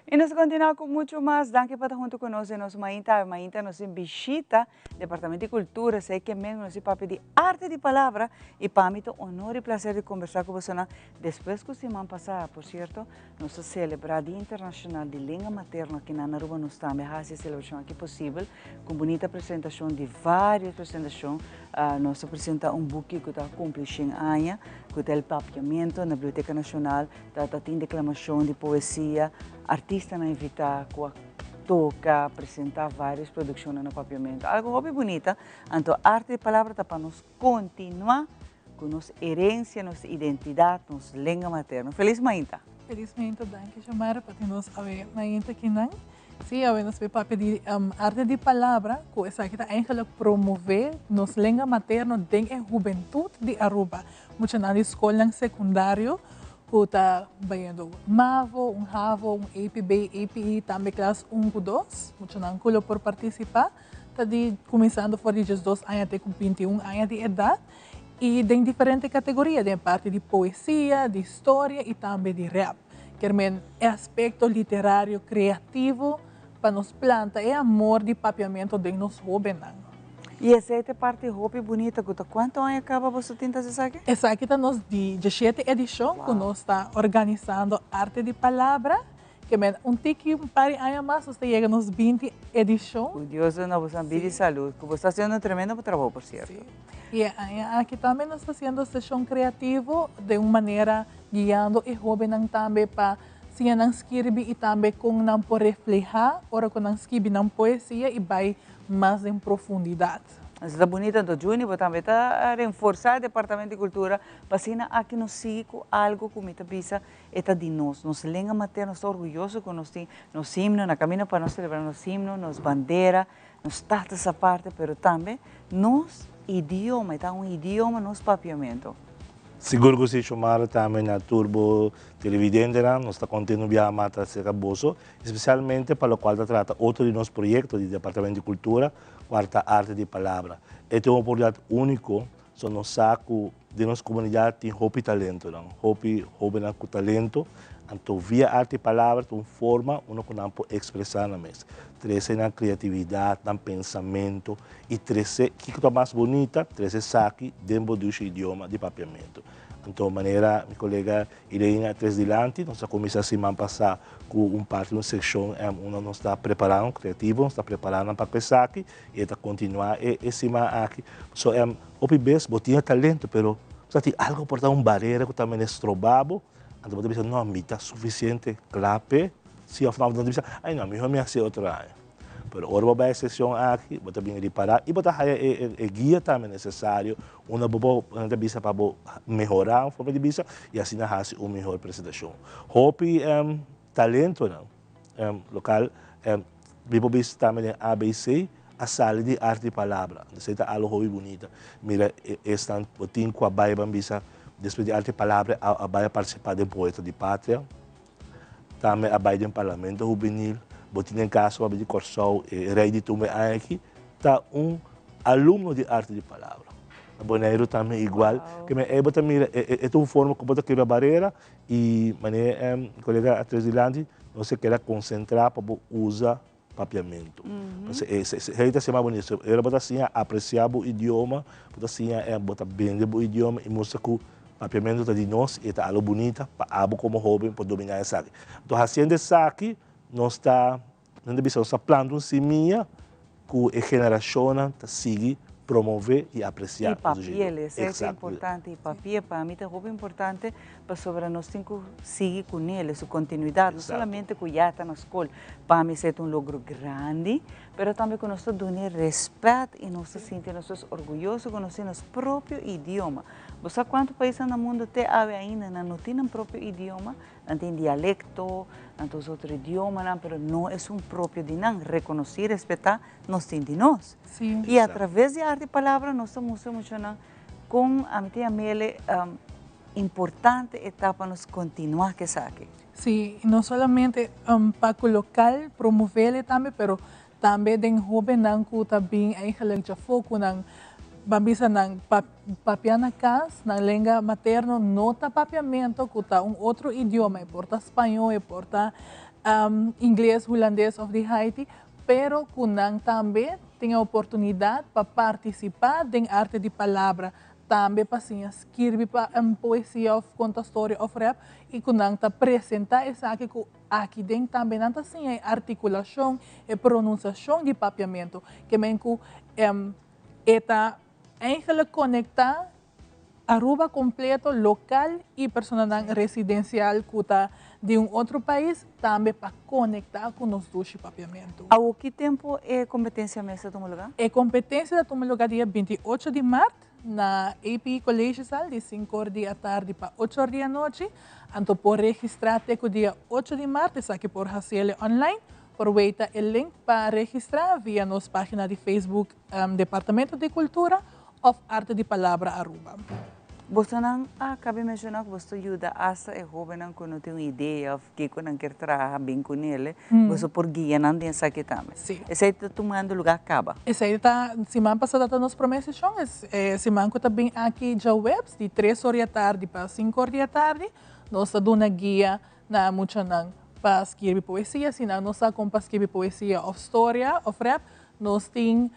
Y nos ta continua cu mucho mas. Danki pa ta hunto cu nos den nos mainta. Awe mainta nos tin bishita Departamento di Cultura. Esey ke mes nos tin papia di arte di palabra. Y pa mi ta honor y placer di conversa cu bosonan despues cu siman pasa. Por cierto, nos ta celebra Dia Internacional di Lenga Materno aki na Aruba. Nos tambe a haci e celebracion aki posibel cu un bunita presentacion di varios presentacion. Nos ta presenta un buki cu ta cumpli shen aña, cu ta El Papiamento na Biblioteca Nacional. Ta ta tin declamacion di poesia, artistanan invita cu a toca, presenta varios produccionnan na Papiamento. Algo hopi bunita. Anto Arte di Palabra ta pa nos continua cu nos herencia, nos identidad, nos lenga materno. Feliz mainta! Feliz mainta, danki Xiomara pa tin nos awe mainta kinan. Sí, awe nos bay papia di Arte di Palabra, cu esaki ta eigenlijk promove nos lenga materno den e hubentud di Aruba. Muchanan di scolnan secundario. Ku ta bayendo Mavo, un Havo, un APB, APE, tambe klas un ku dos. Muchanan ku lo por partisipá ta di kuminsando for di 12 aña te ku 21 aña di edat i den diferente kategoria, den parti di poesia, di storia i tambe di rèp. Kier men e aspekto literario kreativo pa nos planta e amor di papiamentu den nos hóbennan. I esei ta e parti hopi bunita ku ta kuantu aña kaba boso tin ta hasi esaki? Esaki ta nos di 17 edishon ku nos ta organisando Arte di Palabra, ke men un tiki un par di aña mas nos ta yega nos 20 edishon. Ku Dios duna boso bida i salud, ku boso ta hasiendo un tremendo trabou por sierto. I e aña aki tambe nos ta hasiendo seshon kreativo den un manera guiando e hóbennan tambe pa siña nan skirbi i tambe kon nan por reflehá ora ku nan skibi nan poesia i bai mas den profundidat. Esei ta bunita anto Juni bo tambe ta renforsá e departamento di kultura pa asina aki nos sigui ku algu ku mi ta bisa e ta di nos, nos lenga materno, nos ta orguyoso ku nos tin nos himno, na kaminda pa nos selebrá nos himno, nos bandera, nos tatas aparte pero tambe nos idioma, e ta un idioma nos papiamentu. Sigur ku si Shomara tambe na tur bo televidentenan nos ta kontento biaha mata aserka boso Especialmente pa locual ta trata otro di nos proyecto di Departamento di Cultura, cual ta Arte di Palabra. E ta un oportunidad unico, so nos sa cu den nos comunidad tin hopi talentonan, hopi hobennan cu talento, anto via Arte di Palabra ta un forma unda cu nan por expresa nan mes, trece nan creatividad, nan pensamento y trece, kico ta mas bunita, trece esaki den bo dushi idioma di Papiamento. Anto manera mi colega Irene a tres dilanti, nos a cuminsa siman pasa cu un parti un seccion unda nos ta preparando, creativo, nos ta preparando pa cu esaki y e ta continua e e siman aki. So hopi bes bo tin e talento pero sa tin algo por ta un barera cu ta mene stroba bo, anto bo ta bisa no mi ta suficiente cla p'e, si of no, bo ta bisa ay no miho mi haci otro aña. Pero ora bo bai e sesion aki, bo ta bin ripará i bo ta haya e e guia tambe nesesario unda bo por nan ta bisa pa bo mehorá un forma di bisa i asina hasi un mihor presentashon. Hopi talentonan lokal mi por bisa tambe den ABC a sali di Arte di Palabra. Esei ta algu hopi bunita. Mira esnan bo tin ku a bai ban bisa despues di Arte di Palabra a bai a partisipá den Poeta di Patria. Tambe a bai den Parlamento Hubenil. Bo tin den kaso papia di Kòrsou, e rei di tumba e aña aki ta un alumno di Arte di Palabra. Na Boneiru tambe igual. Ke men ei bo ta mira e ta un forma ku bo ta kebra barera i manera e kolega a tres dilanti nos a keda konsentrá pa bo usa papiamentu. Pasobra e hei ta siña mas bunita. Ora bo ta siña apresiá bo idioma, bo ta siña bo ta bende bo idioma i mustra ku papiamentu ta di nos i e ta algu bunita pa abo komo hóben por dominá esaki. Anto hasiendo esaki nos ta, nan ta bisa nos ta planta un simia ku e generashonnan ta sigui promové i apresiá. I papiel, esei ta importante. I papia pa mi ta hopi importante pasobra nos tin ku sigui kunel, su kontinuidat, no solamente ku ya ta na skol. Pa mi esei ta un logro grandi, pero tambe ku nos ta dun'e rèspèt i nos ta sinti nos orguyoso ku nos tin nos propio idioma. Bo sa kuantu paisnan na mundu te awe ainda nan no tin nan propio idioma? Nan tin dialekto, nan ta usa otro idiomanan, pero no esun propio di nan, rekonosí i respetá nos tin di nos. I a traves di Arte i Palabra nos ta mustra muchanan kon ami ta yam'el importante e ta pa nos kontinuá ku esaki. Sí, i no solamente pa ku lokal promovele tambe, pero tambe den hóbennan ku ta bin eigenlijk djafó ku nan ban bisa nan papia na kas, nan lenga materno no ta papiamento ku ta un otro idioma, e por ta spañó, e por ta ingles, hulandes òf di Haiti, pero ku nan tambe tin e oportunidat pa partisipá den arte di palabra, tambe pa siña skirbi pa poesia òf konta storia òf rèp i ku nan ta presentá esaki ku aki den tambe nan ta siña e artikulashon, e pronunsiashon di papiamentu, ke men ku e ta eigenlijk konektá Aruba completo, local y personanan residencial cu ta di un otro pais tambe pa conecta cu nos dushi Papiamento. Awo ki tempo e competencia mes ta tuma lugar? E competencia ta tuma lugar dia 28 di maart na APE Collegezaal di 5 or di atardi pa 8 or di anochi. Anto por registra te cu dia 8 di maart, esaki por haciele online. Por weita e link pa registra via nos pagina di Facebook Departamento di Cultura of Arte di Palabra Aruba. Bosonan a caba di menciona cu boso ta yuda hasta e hobennan cu no tin un idea of kico nan kier traha bin cu nele, boso por guia nan den esaki tambe. Si. Esey ta tumando lugar caba? Esey ta, siman pasa ta nos prome sesion, e siman cu ta bin aki djaweps di tres or di atardi pa cinco or di atardi, nos ta duna guia na muchanan pa skirbi poesia, si nan no sa con pa skirbi poesia of storia of rap, nos tin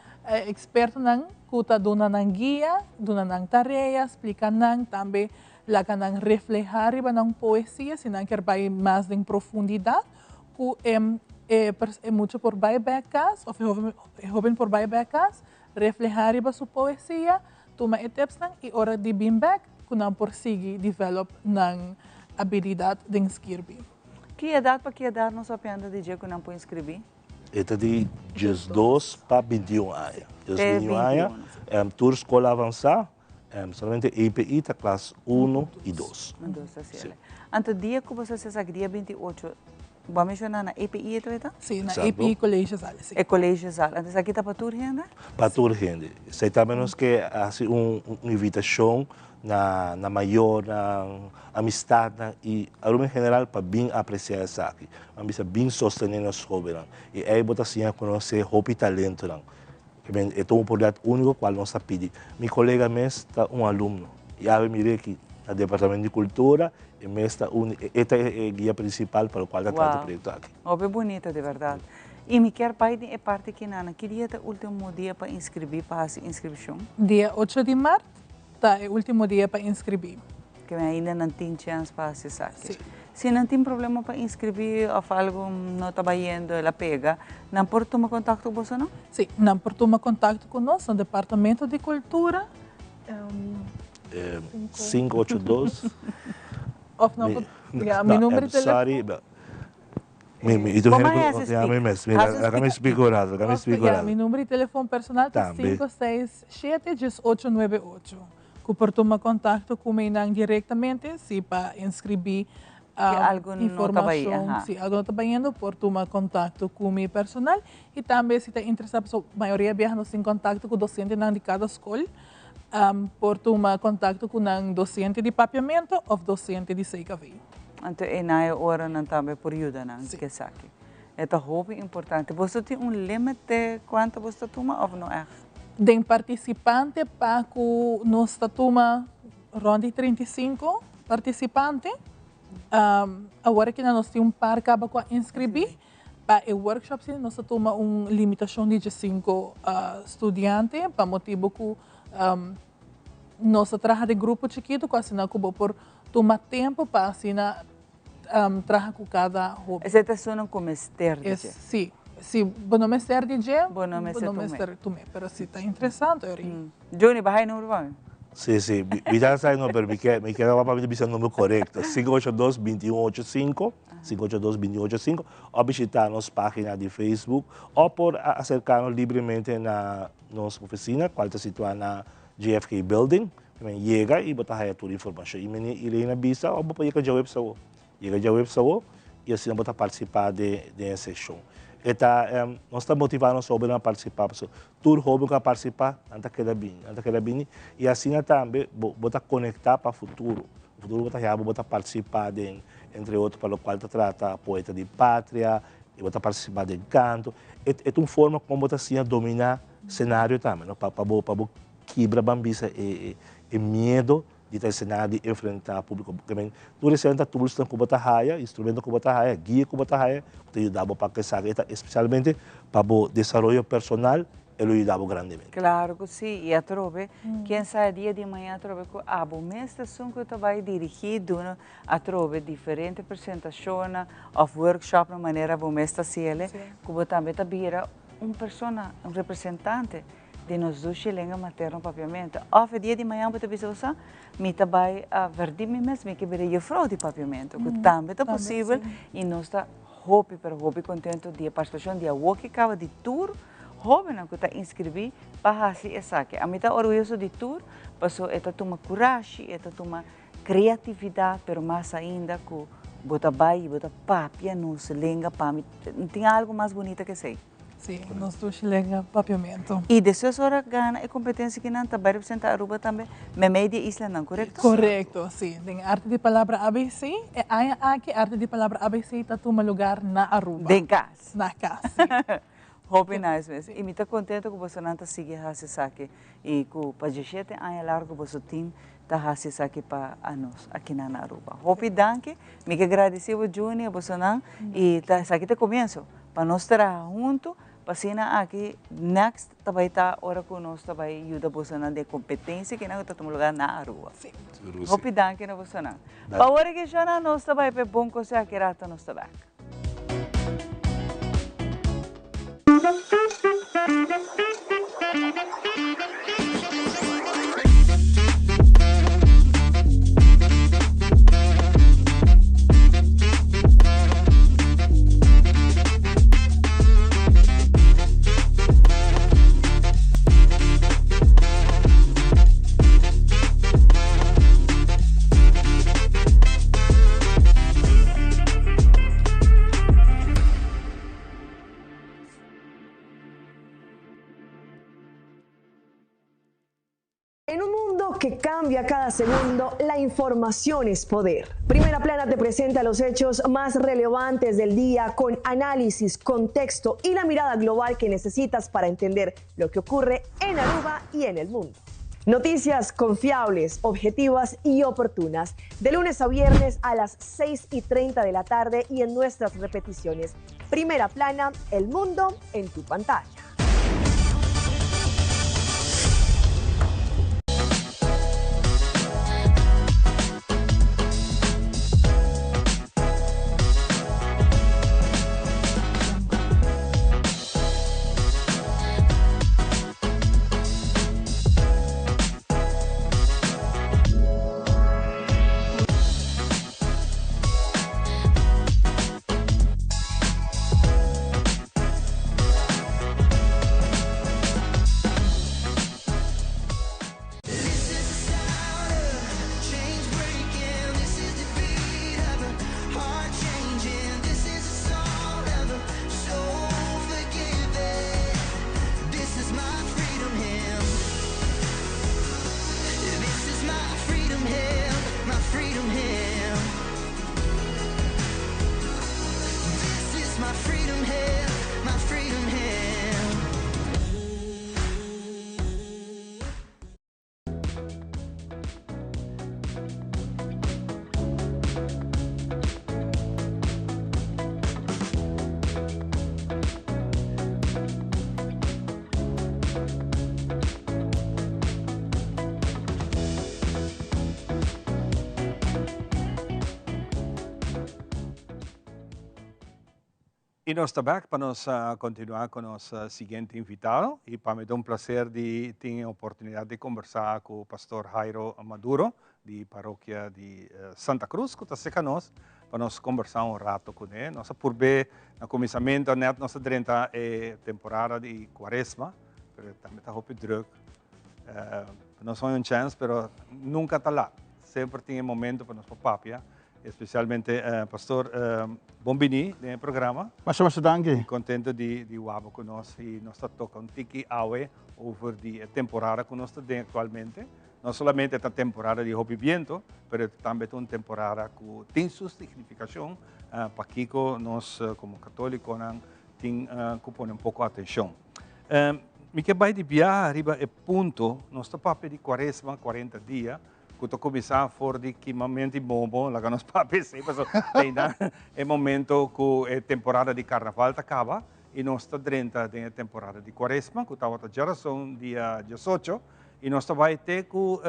expertonan cu ta duna nan guia, duna nan tarea, splica nan, tambe laga nan refleha riba nan poesia, si nan kier bay mas den profundidad cu e e mucha por bay bek cas of e hoben por bay bek cas, refleha riba su poesia, tuma e tipsnan y ora di bin bek cu nan por sigui develop nan abilidad den skirbi. Ki edad pa ki edad nos papiando di dje cu nan por inscribi? E ta di 12 pa 21 aña. Te 21 aña, tur skol avansá, solamente EPI ta klas uno i dos. Un dos, así el. Anto dia ku boso hasi esaki, dia 28, bo a menshoná na EPI e ta? Sí, na EPI Collegezaal, sí. E Collegezaal. Anto esaki ta pa tur hende? Pa tur hende. Esei tambe nos ke hasi un invitashon na na mayornan, amistadnan y Aruba en general pa bin aprecia esaki. Nan bisa bin sostene nos hobennan y ey bo ta siña conoce hopi talentonan. E ta un oportunidad unico cual nos ta pidi. Mi colega mes ta un alumno y awe mire aki na Departamento di Cultura e mes ta un e ta e guia principal pa locual ta trata e proyecto aki. Hopi bunito di berdad. Y mi kier bay den e parti kinana. Ki dia ta ultimo dia pa inscribi pa haci inscripcion? Dia ocho di mart. Ta e ultimo dia pa inscribí. Ke men ainda nan tin chèns pa hasi esaki. Si nan tin problema pa inscribí òf algu no ta bayendo, el a pega, nan por tuma kontakto ku boso no? Sí, nan por tuma kontakto ku nos na Departamento di Kultura. Sinku ocho dos. Òf nan por, ya, mi number di telefòn. Mi, mi, y tu Como gente es cu ese ya mi speak? mes, mira, Haz un laga mi speak speak un rato, laga mi speak un Ya, rato. mi number di telefon personal ta Tambe. 567 1898. Cu por tuma contacto cu mi nan directamente si pa inscribi Si algo no ta bay, informacion, aha. si algo no ta bayendo por tuma contacto cu mi personal y tambe si ta interesa pasobra mayoria biaha nos tin contacto cu docentenan di cada scol por tuma contacto cu nan docente di Papiamento of docente di CKV. Anto e na e oranan tambe por yuda nan ku esaki. E ta hopi importante. Boso tin un limite kuantu boso ta tuma òf no ègt? Den partisipante pa ku nos ta tuma rònt di 35 partisipante. Awor aki nos tin un par kaba ku a inskribí. Pa e workshop si nos ta tuma un limitashon di diesinko studiante pa motibu ku nos ta traha den grupo chikitu ku asina ku bo por tuma tempu pa asina traha ku kada hoben. Esei ta esunnan ku mester di dje. Si, si bo no mester di dje, bo no mester tum'é. Pero si ta interesante ori. Johnny, baha e numero pa mi. Si, si. Mi ta sa e numero, pero mi ke, mi ke pa mi bisa e numero korekto. 582 2185, 582 2185, òf bishitá nos página di Facebook, òf por aserká nos libremente na nos ofisina, kual ta situá na JFK Building. Men yega y bo ta haya tur informacion. Y meneer Irene a bisa, oh, bo por yega djaweps awo. Yega djaweps awo y asina bo ta participa den den e sesion. E ta, nos ta motiva nos hobennan a participa, pasobra tur hoben cu a participa, nan ta keda bini, nan ta keda bini y asina tambe bo bo ta conecta pa futuro. Futuro bo ta haya bo bo ta participa den, entre otro pa locual ta trata Poeta di Patria, y bo ta participa den canto. E e ta un forma con bo ta siña domina scenario tambe, no, pa pa bo pa bo Kibra ban bisa e e miedo di ta esena di enfrenta publico. Ke men tur esena ta toolsnan ku bo ta haya, instrumento ku bo ta haya, guia ku bo ta haya ku ta yuda bo pa kesa e ta especialmente pa bo desaroyo personal e lo yuda bo grandemente. Claro cu si, y atrobe, ken sa e dia di maña atrobe cu abo mes ta esun cu ta bay dirigi, duna atrobe diferente presentacionnan of workshopnan manera bo mes ta haciele, cu bo tambe ta bira un persona, un representante Di nos dushi lenga materno papiamento. Of e dia di mañan bo ta bisa bo sa, mi ta bai a verdi mi mes, mi ke bira juffrouw di papiamento, ku tambe ta posibel i nos ta hopi pero hopi kontento di e partisipashon di awor ki kaba di tur hobennan ku ta inskribí pa hasi esaki. Ami ta orguyoso di tur paso e ta tuma kurashi, e ta tuma kreatividat, pero mas ainda ku bo ta bai i bo ta papia nos lenga pa mi, no tin algu mas bunita ke esei. Si, nos dushi lenga Papiamento. Y despues ora gana e competencia kinan ta bay representa Aruba tambe memey di e islanan, corecto? Corecto, si. Den Arte di Palabra ABC, e aña aki Arte di Palabra ABC ta tuma lugar na Aruba. Den cas. Na cas, si. Hopi nice mes. Y mi ta contento cu bosonan ta sigui haci esaki y cu pa diecisiete aña largo boso tin ta haci esaki pa anos akinan na Aruba. Hopi danki. Mi ke gradici bo Juni, bosonan y ta esaki ta e comienzo. Pa nos traha huntu, pa asina aki next ta bai ta ora ku nos ta bai yuda bosonan den kompetensia kinan ku ta tuma lugar na Aruba. Hopi danki na bosonan. Pa ora ki shona nos ta bai pa e bon kosé aki rato nos ta bek. En un mundo que cambia cada segundo, la información es poder. Primera Plana te presenta los hechos más relevantes del día con análisis, contexto y la mirada global que necesitas para entender lo que ocurre en Aruba y en el mundo. Noticias confiables, objetivas y oportunas, de lunes a viernes a las 6 y 30 de la tarde y en nuestras repeticiones. Primera Plana, el mundo en tu pantalla. Y nos ta back pa nos continua cu nos siguiente invitado y pa mi ta un placer di tin e oportunidad di conversa cu Pastor Jairo Maduro di Parokia di Santa Cruz cu ta cerca nos pa nos conversa un rato cune. Nos a purbe na cuminsamento net nos a drenta e temporada di Cuaresma pero tambe ta hopi druk. Nos hoy un chance pero nunca ta laat. Semper tin e momento pa nos por papia. Especialmente Pastor bon bini den e programa. Masha masha danki. Mi contento di di waba cu nos y nos ta toca un tiki awe over di e temporada cu nos ta den actualmente. No solamente ta temporada di hopi biento, pero tambe ta un temporada cu tin su significacion pakico nos como catoliconan tin cu pone un poco atencion. Mi ke bay di biaha riba e punto, nos ta papia di cuaresma, cuarenta dia, Ku ta kuminsá for di kimamento di momo, laga nos papia esei, pasobra teinda e momento ku e temporada di karnaval ta kaba i nos ta drenta den e temporada di kuaresma ku tabata djarason dia diesocho i nos ta bai te ku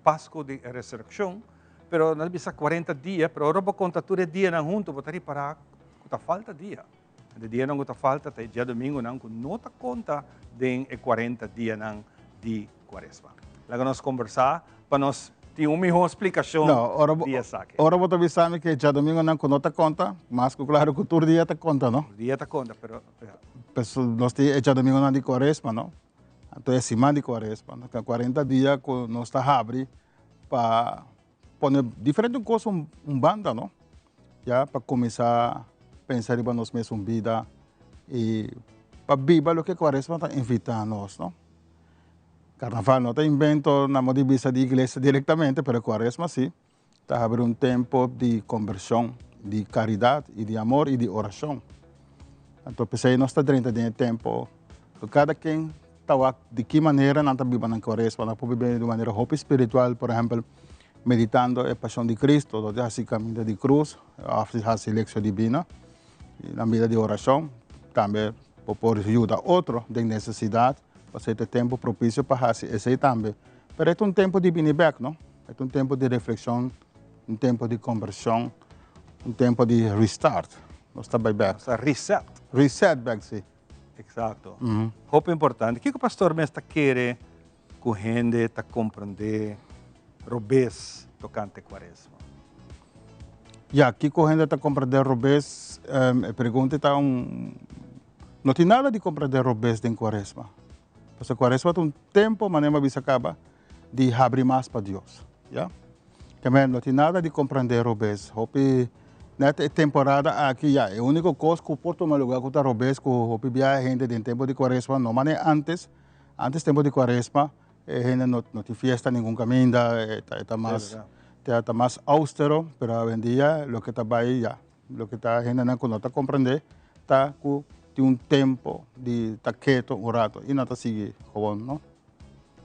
Pasku di Resurekshon, pero nos bisa kuarenta dia, pero ora bo konta tur e dianan huntu bo ta ripará ku ta falta dia. E dianan ku ta falta ta e djadumingunan ku no ta konta den e kuarenta dianan di kuaresma. Laga nos kombersá pa nos tin un mihó splikashon di esaki. Ora bo ta bisa mi ku e djadumingunan ku no ta konta, mas ku klaru ku tur dia ta konta, no? Tur dia ta konta, pero. Pues nos tin e djadumingunan di kuaresma, no? Anto e siman di kuaresma, no? Kuarenta dia ku nos ta habri pa pone diferente kos un banda, no? Ya pa kuminsá pensa riba nos mesun bida. I pa biba loke Kuaresma ta invitá nos, no? Karnaval no ta invento na modo di bisa di iglesia direktamente, pero Kuaresma sí ta habri un tempu di kombershon, di karidat i di amor i di orashon. Anto p'esei nos ta drenta den e tempu ku kada ken ta wak di ki manera nan ta biba nan Kuaresma. Nan por biba di un manera hopi spiritual, por ehèmpel meditando e Pashon di Kristu dor di hasi Kaminda di Krus òf di hasi Lectio Divina. Nan bida di orashon tambe bo por yuda otro den nesesidat, pasobra ta e tempu propisio pa hasi esei tambe. Pero e ta un tempu di bini bèk, no? E ta un tempu di reflekshon, un tempu di kombershon, un tempu di restart. Nos ta bai bèk. Nos ta reset. Reset bèk, si. Eksakto. Hopi importante. Kiko pastor mes ta kere ku hende ta komprendé robes tokante Kuaresma? Ya, kiko hende ta komprendé robes? E pregunta ta un, no tin nada di komprendé robes den Kuaresma. Pasobra Kuaresma ta un tempu, manera mi a bisa kaba, di habri mas pa Dios, ya. Kemey no tin nada di komprendé robes. Hopi net e temporada aki, ya, e úniko kos ku por tuma lugá ku ta robes ku hopi biaha hende den tempu di Kuaresma, no manera antes, Antes tempo di cuaresma e hende no no tin fiesta ningun caminda, e ta e ta mas ta ta mas austero, pero awendia loke ta bay ya, loke ta hendenan cu no ta comprende ta cu tin un tempo di ta keto un rato y nan ta sigui gewoon no.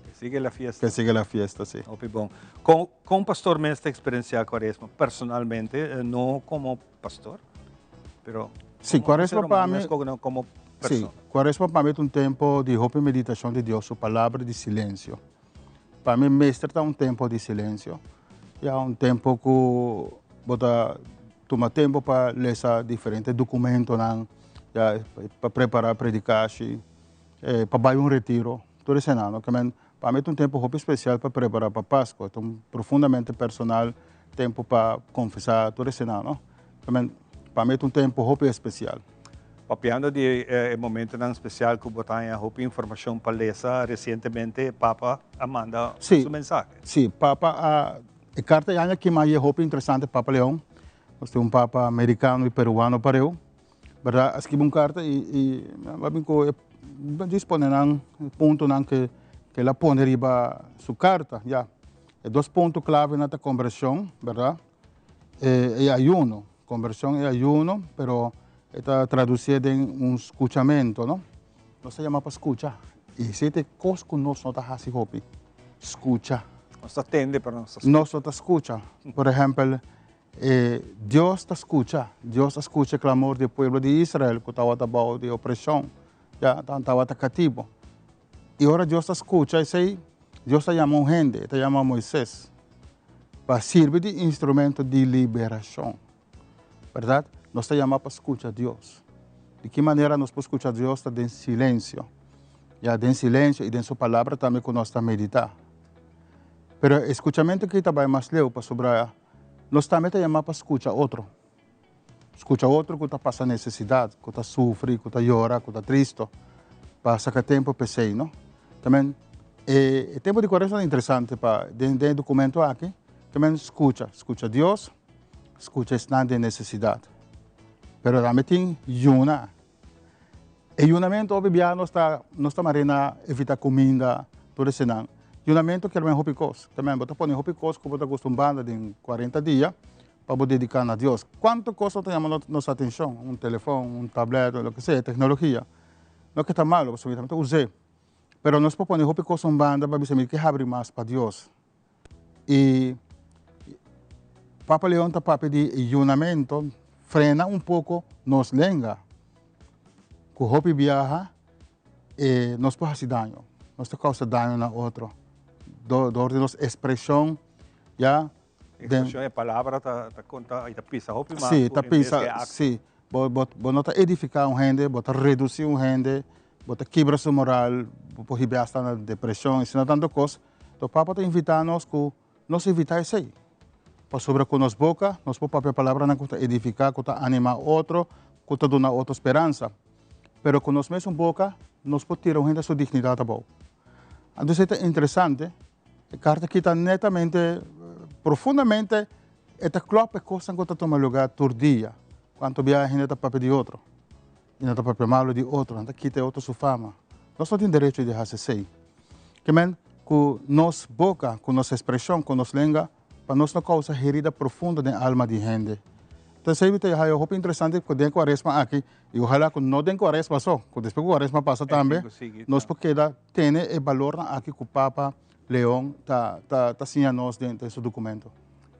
Que sigue la fiesta. Que sigue la fiesta, si. Hopi bon. Con con pastor mes ta experiencia cuaresma personalmente, no como pastor, pero Sí, cuaresma pa mi, como sí, cuaresma pa mi ta un tempo di hopi meditacion di Dios su palabra di silencio. Pa mi mester ta un tempo di silencio. Ya un tempo cu bo ta tuma tempo pa lesa diferente documentonan, ya pa prepara predicashi, eh, pa bai un retiro, tur esena, no? Ke men, pa mi ta un tempo hopi special pa prepara pa Pascua, ta un profundamente personal tempo pa confesa tur esena, no? Ke men, pa mi ta un tempo hopi especial. Papiando di e momentonan special cu bo ta haña hopi informacion pa lesa, recientemente Papa a manda su mensahe. Si, Papa a, e carta e aña aki mas e hopi interesante, Papa Leon, nos tin un Papa americano y peruano pareu, Berdad, a skibi un karta i i a bin ku e djis pone nan puntonan ke ke el a pone riba su karta, ya. E dos punto klavenan ta kombershon, berdad, e ayuno. Kombershon i ayuno, pero e ta tradusié den un skuchamento, no? Nos ta yama pa skucha. I esei ta e kos ku nos no ta hasi hopi, skucha. Nos ta tende pero nos ta skucha. Nos no ta skucha. Por ehèmpel, E Dios ta skucha. Dios a skucha e klamor di e pueblo di Israel ku tabata bou di opreshon, ya, nan tabata katibu. I ora Dios ta skucha esei, Dios ta yama un hende, e ta yama Moises, pa sirbi di instrumento di liberashon. Bèrdat? Nos ta yama pa skucha Dios. Di ki manera nos por skucha Dios? Ta den silensio. Ya, den silensio i den su palabra tambe ku nos ta meditá. Pero e skuchamentu aki ta bai mas leu pasobra Nos tambe ta yamá pa skucha otro. Skucha otro ku ta pasa nesesidat, ku ta sufri, ku ta yora, ku ta tristo, pa saka tempu p'esei, no? Tamen e e tempu di kuaresma ta interesante pa den den e dokumento aki, tamen skucha, skucha Dios, skucha esnan den nesesidat. Pero tambe tin yuna. E yunamentu hopi bia nos ta nos ta mare na evita kuminda tur esenan. Yunamentu kier men hopi kos. Ta men bo ta pone hopi kos ku bo ta kustumbando den kuarenta dia pa bo dediká na Dios. Kuantu kos no ta yama nos atenshon? Un telefòn, un tablet, loke sea, teknologia. No ke ta malo pasobra mi tambe ta us'é. Pero nos por pone hopi kos un banda pa bisa mi ke habri mas pa Dios. I Papa Leon ta papia di yunamento, frena un poko nos lenga, ku hopi biaha e nos por hasi daño, nos ta kousa daño na otro dor di nos ekspreshon ya. Ekspreshon e palabra ta konta i ta pisa hopi mas ku en bes di e akto. Si, bo no ta edifiká un hende, bo ta redusí un hende, bo ta kibra su moral, bo por hib'é asta na depreshon i asina tantu kos. To Papa ta invitá nos ku nos evitá esei. Pasobra ku nos boka nos por papia palabranan ku ta edifiká, ku ta animá otro, ku ta duna otro speransa. Pero ku nos mesun boka nos por tira un hende su dignidat abou. Anto esei ta interesante. E karta aki ta netamente, profundamente e ta klòp e kosnan ku ta tuma lugá tur dia. Kuantu biaha hende ta papia di otro. I nan ta papia malu di otro, nan ta kita e otro su fama. Nos no tin derecho di hasi esei. Ke men ku nos boka, ku nos ekspreshon, ku nos lenga, pa nos no kousa herida profundo den alma di hende. Entonces esei mi ta haya hopi interesante ku den kuaresma aki, i ohala ku no den kuaresma so, ku despues ku kuaresma pasa tambe, nos por keda tene e balornan aki ku Papa Leon ta ta siña nos den su dokumento.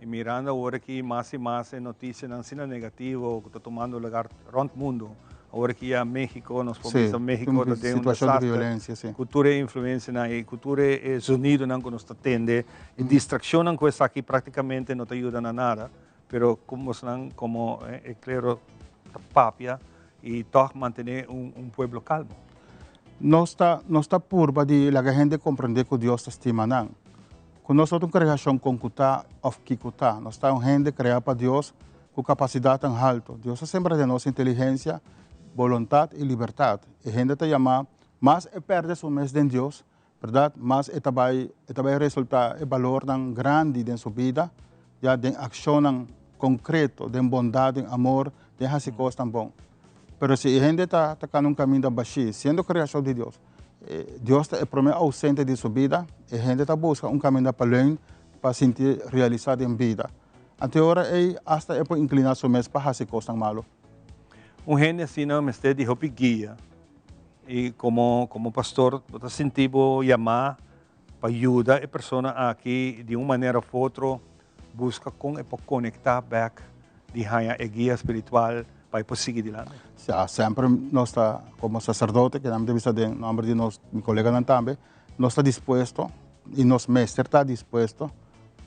I mirando awor aki mas i mas e notisianan asina negativo ku ta tumando lugar rònt mundu. Awor aki ya Mexico, nos por bisa Mexico ta den un desaster ku tur e influensianan ei, ku tur e zonidonan ku nos ta tende, e distrakshonnan ku esaki praktikamente no ta yuda na nada. Pero komo bosnan komo e klero ta papia i tòg mantené un pueblo kalmo? Nos ta nos ta purba di laga hende komprendé ku Dios ta stima nan. Ku nos no ta un kreashon kon ku ta òf kiko ta. Nos ta un hende kreá pa Dios ku kapasidatnan haltu. Dios a sembra den nos inteligensia, boluntat i libertat. E hende ta yamá mas e pèrdè su mes den Dios, bèrdat, mas e ta bai e ta bai resultá e balornan grandi den su bida, ya den akshonnan konkreto, den bondat, den amor, den hasi kosnan bon. Pero si e hende ta ta kana un kaminda bashí, siendo kreashon di Dios, Dios ta e promé ousente di su bida, e hende ta buska un kaminda pa leun pa sinti realisá den bida. Anto e ora ei asta e por inkliná su mes pa hasi kosnan malu. Un hende asina mester di hopi guia i komo komo pastor bo ta sinti bo yamá pa yuda e persona aki di un manera of otro Buska kon e por konektá bèk di haña e guia spiritual pa e por sigui dilanti. Ya, semper nos ta, komo saserdote, ke nan mi ta bisa den nòmber di nos, mi koleganan tambe, nos ta dispuesto i nos mester ta dispuesto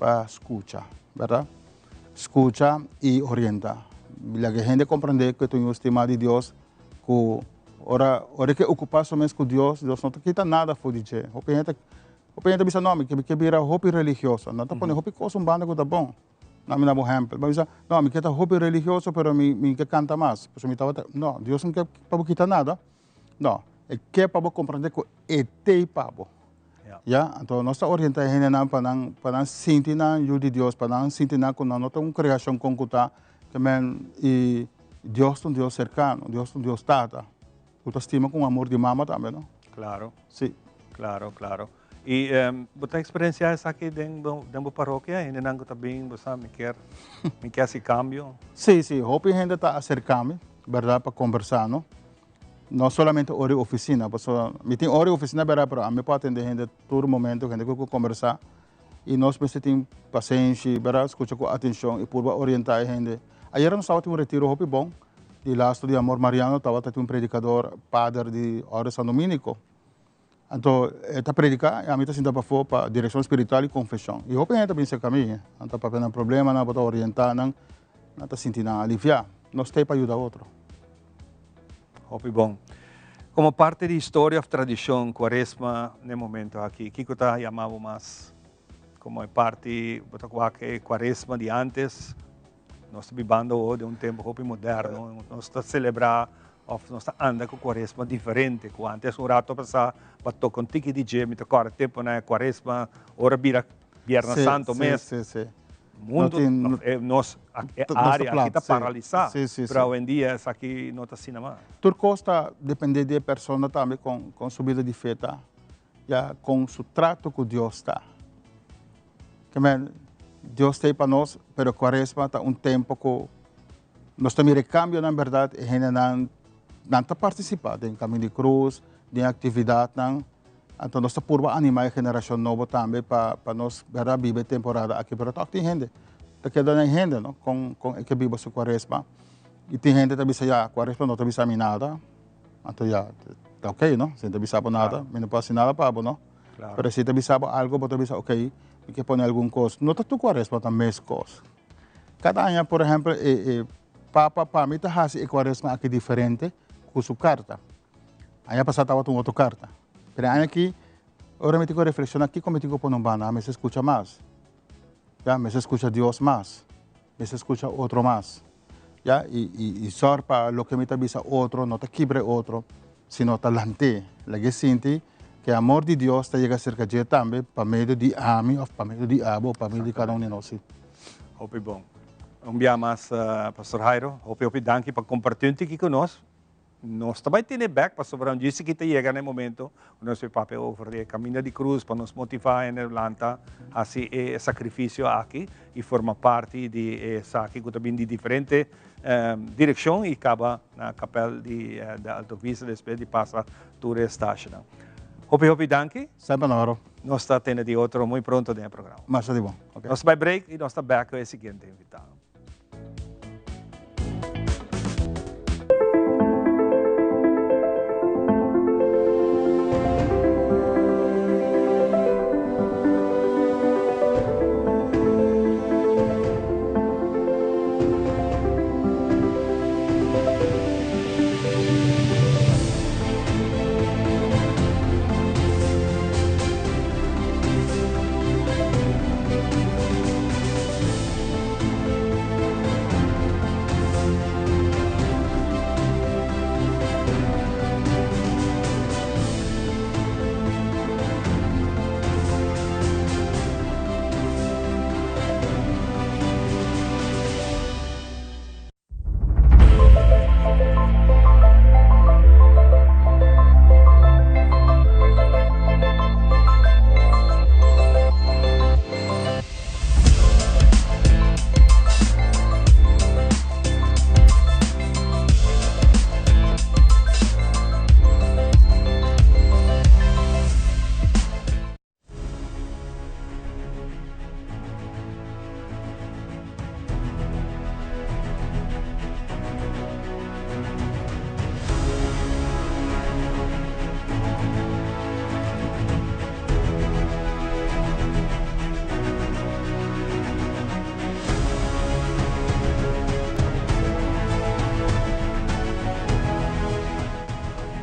pa skucha, bèrdat? Skucha i orientá. Laga e hende komprendé ku e ta un yu stimá di Dios, ku ora ora e ke okupá su mes ku Dios, Dios no ta kita nada for di dje. Hopi hende ta Hopi hende ta bisa, no, mi ke bira hopi religioso. Nan ta pone hopi kos un banda ku ta bon. Nan mi da bo ehèmpel. Bo bisa, no, mi ke ta hopi religioso, pero mi mi ke kanta mas. Pasobra mi tabata, no, Dios no ke pa bo kita nada. No, e ke pa bo komprendé ku e t'ei pa bo. Ya, anto nos ta orientá e hendenan pa nan pa nan sinti nan yu di Dios, pa nan sinti nan ku nan no ta un kreashon kon ku ta, ke men i Dios ta un Dios serkano, Dios ta un Dios Tata. Bo ta stima ku un amor di mama tambe, no? Claro. Sí. Claro, claro. I bo ta experiencia esaki den bo, den bo parokia? Hendenan ku ta bin, bo sa, mi kier, mi kier hasi cambio? Sí, sí. Hopi hende ta acerca mi, berdad, pa conversa, no? No solamente ora di oficina, pasobra mi tin ora di oficina, berdad, pero ami por atende hende tur momento, hende ku ke conversa. I nos mester tin pasenshi, berdad, scucha ku atencion i purba orienta e hende. Ayera nos tabatin un retiro hopi bon di Lasto di Amor Mariano, tabata tin un predicador, pader di Orde San Dominico. Anto e ta predica i ami ta sinta pafó pa direccion spiritual i confesion. I hopi hende ta bin cerca mi, nan ta papia nan problemanan, bo ta orienta nan, nan ta sinti nan alivia. Nos t'ei pa yuda otro. Hopi bon. Como parte di historia of tradicion cuaresma n'e momento aki, kico ta yama bo mas como e parti, bo ta wak e cuaresma di antes? Nos ta bibando awo den un tempo hopi moderno, nos ta celebra of nos ta anda cu cuaresma diferente cu antes. Un rato pasa bo a toca un tiki di dje, mi ta corda temponan e cuaresma ora bira Bierna Santo mes. Mundo, nos e área aki ta paralisá, pero awendia esaki no ta asina mas. Tur kos ta dependé di e persona tambe kon kon su bida di fe ta, ya kon su trato ku Dios ta. Ke men, Dios ta ei pa nos, pero kuaresma ta un tempu ku nos ta mira e kambionan bèrdat, e hendenan nan ta partisipá den Kamin di Krus, den aktividatnan. Anto nos ta purba animá e generashon nobo tambe pa pa nos bèrdat biba e temporada aki. Pero tòg tin hende ta keda na e hende no kon kon e ke biba su kuaresma. I tin hende ta bisa ya kuaresma no ta bisa mi nada. Anto ya ta okey no si no ta bisa bo nada mi no por hasi nada pa bo no. Pero si ta bisa bo algo bo ta bisa okey mi ke pone algun kos. No ta tur kuaresma ta mes kos. Kada aña por ehèmpel e e papa pa mi ta hasi e kuaresma aki diferente ku su karta. Aña pasá tabata un otro karta. Pero e aña aki, ora mi tin ku reflekshoná kiko mi tin ku pone un banda, mi mester skucha mas. Ya, mi mester skucha Dios mas. Mi mester skucha otro mas. Ya, i, i, i sòr pa loke mi ta bisa otro no ta kibra e otro, sino ta lant'é. Lag'é sinti ku e amor di Dios ta yega serka dje tambe pa medio di ami òf pa medio di abo òf pa medio di kada un di nos. Sí. Hopi bon. Un bia mas, Pastor Jairo, hopi hopi danki pa kompartí un tiki ku nos. Nos ta bai tene bek pasobra un djis aki ta yega na e momento ku nos bai papia over di e kaminda di krus pa nos motivá hende lanta hasi e sakrifisio aki i forma parti di esaki ku ta bin di diferente direkshon i kaba na kapèl di de Alto Vista despues di pasa tur e stashennan. Hopi hopi danki. Semper na oro. Nos ta tene di otro muy pronto den e programa. Masha di bon. Ok. Nos ta bai break i nos ta bek ku e siguiente invitado.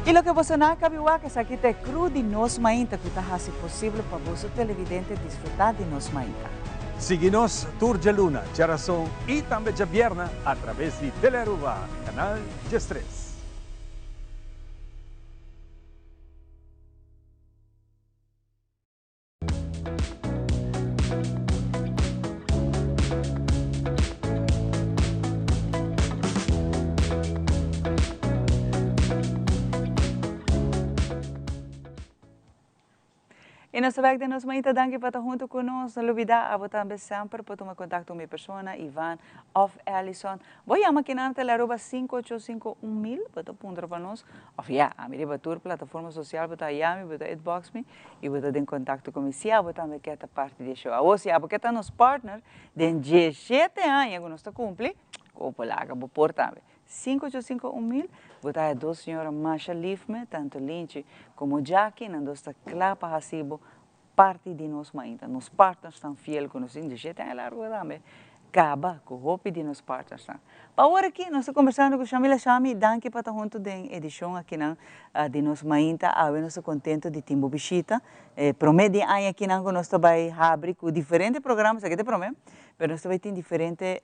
Y loke boso nan a cabi wak esaki ta e crew di Nos Mainta cu ta haci posibel pa boso televidente disfruta di Nos Mainta. Sigui nos tur djaluna, djarason y tambe djabierna a traves di Telearuba, canal 13. Y nos ta bek den nos manita, danki pa ta hunto cu nos. No lubida, abo tambe semper por tuma contacto cu mi persona, Ivan of Alison. Bo yama kinan tel aruba sinku ocho sinku un mil, bo ta puntra pa nos, of ya, ami riba tur plataforma social bo ta yami, bo ta inbox mi y bo ta den contacto cu mi. Si abo tambe ke ta parti di e show. Awo si abo ke ta nos partner den diesshete aña cu nos ta cumpli, cu bo laga bo por tambe. Sinku ocho sinku un mil, bo ta haya dos señora masha lif me, tanto Linchi como Jackie, nan dos ta kla pa hasi bo parti di nos mainta. Nos partners tan fiel ku nos tin diesshete aña largu tambe, kaba ku hopi di nos partnersnan. Pa awor aki nos ta kombersando ku Shamila Shami, danki pa ta huntu den edishon akinan di nos mainta. Awe nos ta kontento di tin bo bishita. E prome di aña akinan ku nos ta bai habri ku diferente programa, esaki ta e prome, pero nos ta bai tin diferente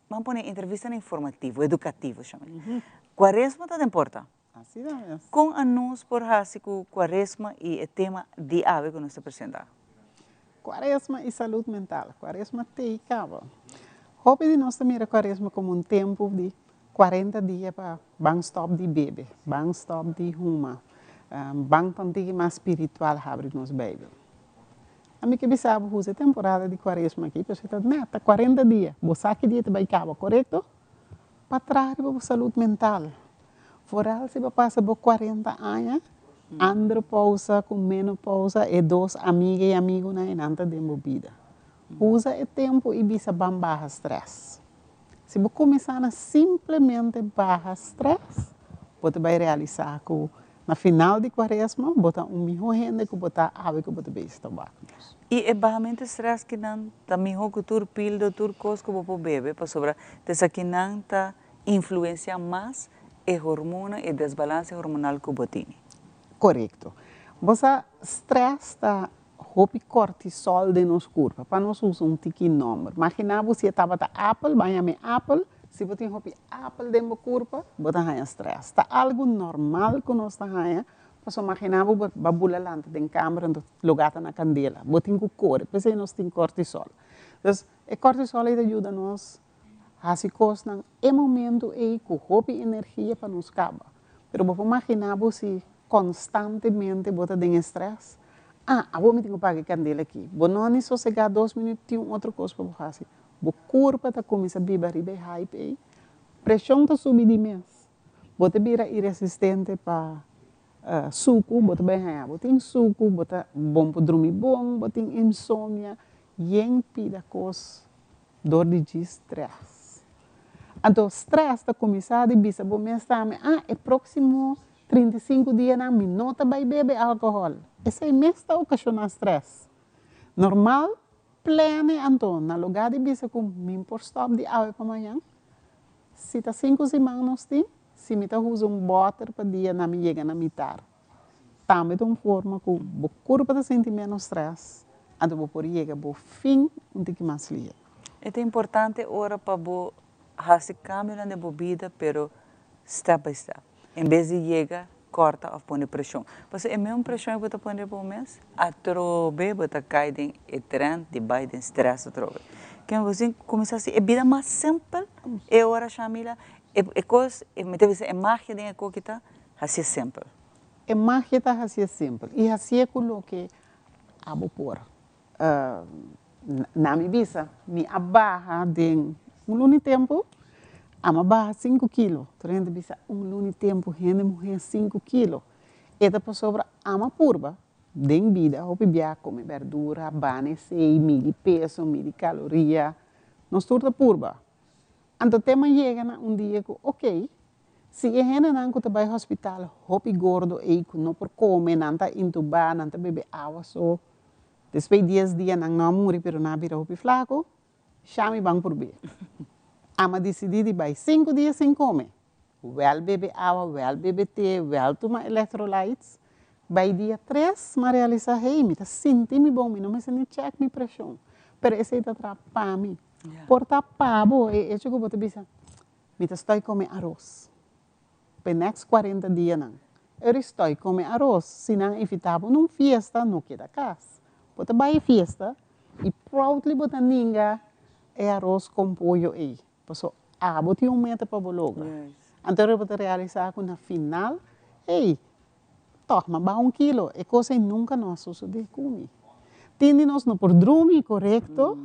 Ban pone entrevistanan informativo, edukativo, Shamil. Kuaresma ta den porta. Asina mes. Kon anos por hasi ku kuaresma i e tema di awe ku nos ta presentá? Kuaresma i salud mental. Kuaresma te i kaba. Hopi di nos ta mira kuaresma komo un tempu di kuarenta dia pa ban stòp di bebe, ban stòp di huma, ban ta un tiki mas spiritual habri nos Beibel. Ami ke bisa bo usa e temporada di kuaresma aki pasobra ta meta kuarenta dia, bo sa ki dia ta bai kaba, korekto? Pa traha riba bo salud mental. Foral si bo pasa bo kuarenta aña, andropousa ku menopousa, e dos amiga i amigunan ei nan ta den bo bida. Usa e tempu i bisa ban baha strès. Si bo kuminsá na simplemente baha strès, bo ta bai realisá ku na final di kuaresma bo ta un mihó hende ku bo ta awe ku bo ta bezig ta wak nos. I e bahamentu di strès kinan ta mihó ku tur pildo, tur kos ku bo por bebe, pasobra ta esakinan ta influensiá mas e hormona, e desbalanse hormonal ku bo tene. Korekto. Bo sa strès ta Hopi cortisol den nos curpa. Pa nos usa un tiki nomber. Magina bo si e tabata apel, ban yama e apel. Si bo tin hopi apel den bo curpa, bo ta haña stress. Ta algo normal cu nos ta haña, pasobra magina bo bo bula lanta den camber anto lugar ta na candela. Bo tin cu core, p'esey nos tin cortisol. Dus, e cortisol ey ta yuda nos haci cosnan e momento ey cu hopi energia pa nos caba. Pero bo por imaginá bo si konstantemente bo ta den e strès? Ah, awor mi tin ku paga e kandela aki. Bo no a ni sosegá dos minüt, tin un otro kos pa bo hasi. Bo kurpa ta kuminsá biba riba e hype ei. Preshon ta subi di mes. Bo ta bira iresistente pa suku, bo ta bai haña bo tin suku, bo ta bon por drumi bon, bo tin insomnia, yen pida kos dor di djis strès. Anto strès ta kuminsá di bisa bo mes tambe, ah, e próksimo 35 dianan mi no ta bai bebe alkohòl. Esei mes ta okashoná strès. Normal, plene anto, na lugá di bisa ku mi por stòp di awe pa mañan, si ta sinku siman nos tin, Si mi ta usa un bòter pa dia na mi yega na mitar, tambe ta un forma ku bo kurpa ta sinti ménos strès, anto bo por yega bo fin un tiki mas lihe. E ta importante ora pa bo hasi kambionan den bo bida, pero step by step, en bes di yega kòrta òf pone preshon. Pasobra e mesun preshon ku bo ta pone riba bo mes, atrobe bo ta kai den e trend di bai den strès atrobe. Ken bo sin kuminsá hasi e bida mas simpel, e ora Shamila, E kos, mi ta bisa e magia den e koki ta hasié simpel. E magia ta hasié simpel i hasié ku loke abo por. Na mi bisa, mi a baha den un luna i tempu, amo a baha sinku kilo. Tur hende bisa un luna i tempu hende muhé sinku kilo. E ta pasobra amo a purba den bida hopi bia kome berdura, bana esei, midi peso, midi kaloria. Nos tur ta purba. Anto tema yega na un dia ku ok, si e hendenan ku ta bai hospital hopi gordo ei ku no por kome, nan ta intubá, nan ta bebe awa so, despues dies dia nan no a muri pero nan a bira hopi flaku, sha mi ban purb'é. Ama disidí di bai sinku dia sin kome, wèl bebe awa, wèl bebe te, wèl tuma electrolytes, bai dia tres m'a realisá, hey, mi ta sinti mi bon, mi no mester ni chèk mi preshon, pero esei ta traha pa mi. Por ta pa bo e echo ku bo ta bisa, Mi ta stoi kome aros pa e next 40 dianan. Eri stoi kome aros, si nan invitá bo na un fiesta, no keda kas. Bo ta bai e fiesta i proudly bo ta ninga e aros kon pollo ei. Paso abo tin un meta pa bo logra. Anto ora bo ta realisá ku na final, hey, Tòg, ma baha un kilo, e kos ei nunka no a sosodé ku mi. Tin di nos no por drumi korekto,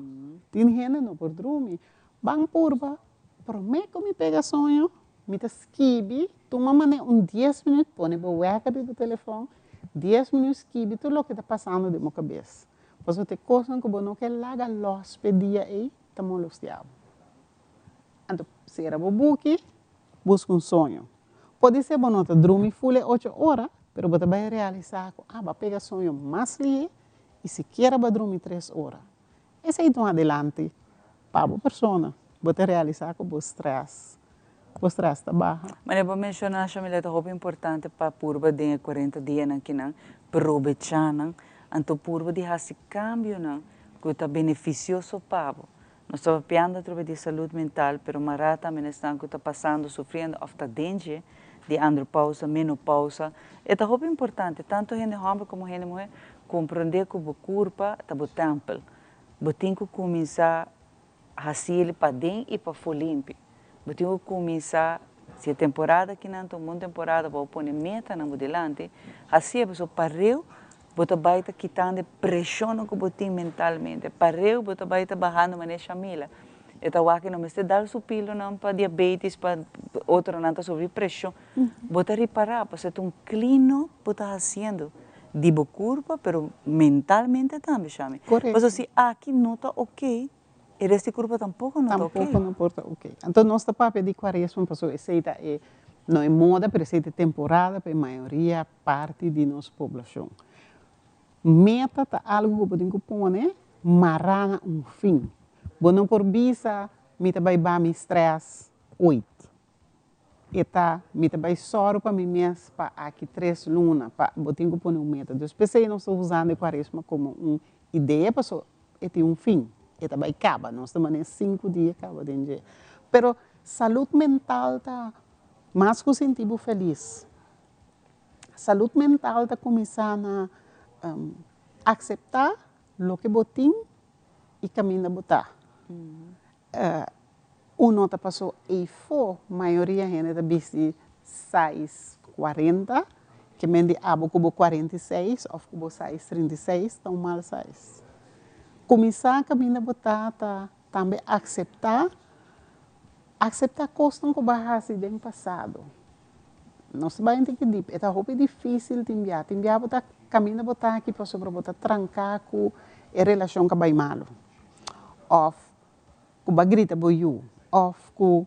tin hende no por drumi. Ban purba, promé ku mi pega soño, mi ta skibi, tuma manera un dies minüt, pone bo wèker di bo telefòn, dies minüt skibi tur loke ta pasando den bo kabes. Pasobra ta e kosnan ku bo no ke laga lòs p'e dia ei ta molostiá bo. Anto sera bo buki, buska un soño. Podisé bo no ta drumi ful e ocho ora, pero bo ta bai realisá ku a bo a pega soño mas lihé i sikiera bo a drumi tres ora. Esei ta un adelanti pa bo persona. Bo ta realisá ku bo strès, bo strès ta baha. Manera bo menshoná, Shamila, ta hopi importante pa purba den e kuarenta dianan kinan probechá nan, anto purba di hasi kambionan ku ta benefisioso pa bo. Nos ta papiando atrobe di salud mental, pero mará tambe esnan cu ta pasando, sufriendo of ta den dje di andropausa, menopausa. E ta hopi importante, tanto hende homber como hende muher, comprende cu bo curpa ta bo tempel. Bo tin cu cuminsa haciel paden y pafo limpi. Bo tin cu cuminsa, si e temporada akinan ta un bon temporada pa bo pone metanan bo dilanti, hacié pasobra pareu Bo ta bai ta kitando e preshonnan ku bo tin mentalmente. Pareu bo ta bai ta bahando manera Shamila. E ta wak e no mester dal su pilonan pa diabetes, pa otronan ta sufri preshon. Bo ta ripará pasobra ta un klino bo ta hasiendo di bo kurpa pero mentalmente tambe Shami. Pasobra si aki no ta oke, e rest di kurpa tampoko no ta oke. Tampoko no por ta oke. Anto nos ta papia di kuaresma pasobra esei ta e, no e moda pero esei ta e temporada pa e mayoria parti di nos poblashon. Meta ta algu ku bo tin ku pone mará na un fin. Bo no por bisa mi ta bai ba mi strès oit. E ta mi ta bai sòru pa mi mes pa aki tres luna pa bo tin ku pone un meta. Dus p'esei nos ta usando e kuaresma komo un idea pasobra e tin un fin, e ta bai kaba. Nos ta manera sinku dia kaba den dje. Pero salud mental ta mas ku sinti bo felis. Salud mental ta kuminsá na akseptá loke bo tin i kaminda bo ta. Un no ta pasó eifó, mayoria hende ta bisti size. 40, ke men di abo ku bo 46 òf ku bo size 36 ta un mal size. Kuminsá kaminda bo ta ta tambe akseptá, akseptá kosnan ku bo a hasi den pasado. Nos ta bai un tiki dip, e ta hopi difísil tin bia. Tin bia bo ta kaminda bo ta aki pasobra bo ta tranká ku e relashon ku a bai malu òf ku bo a grita bo yu òf ku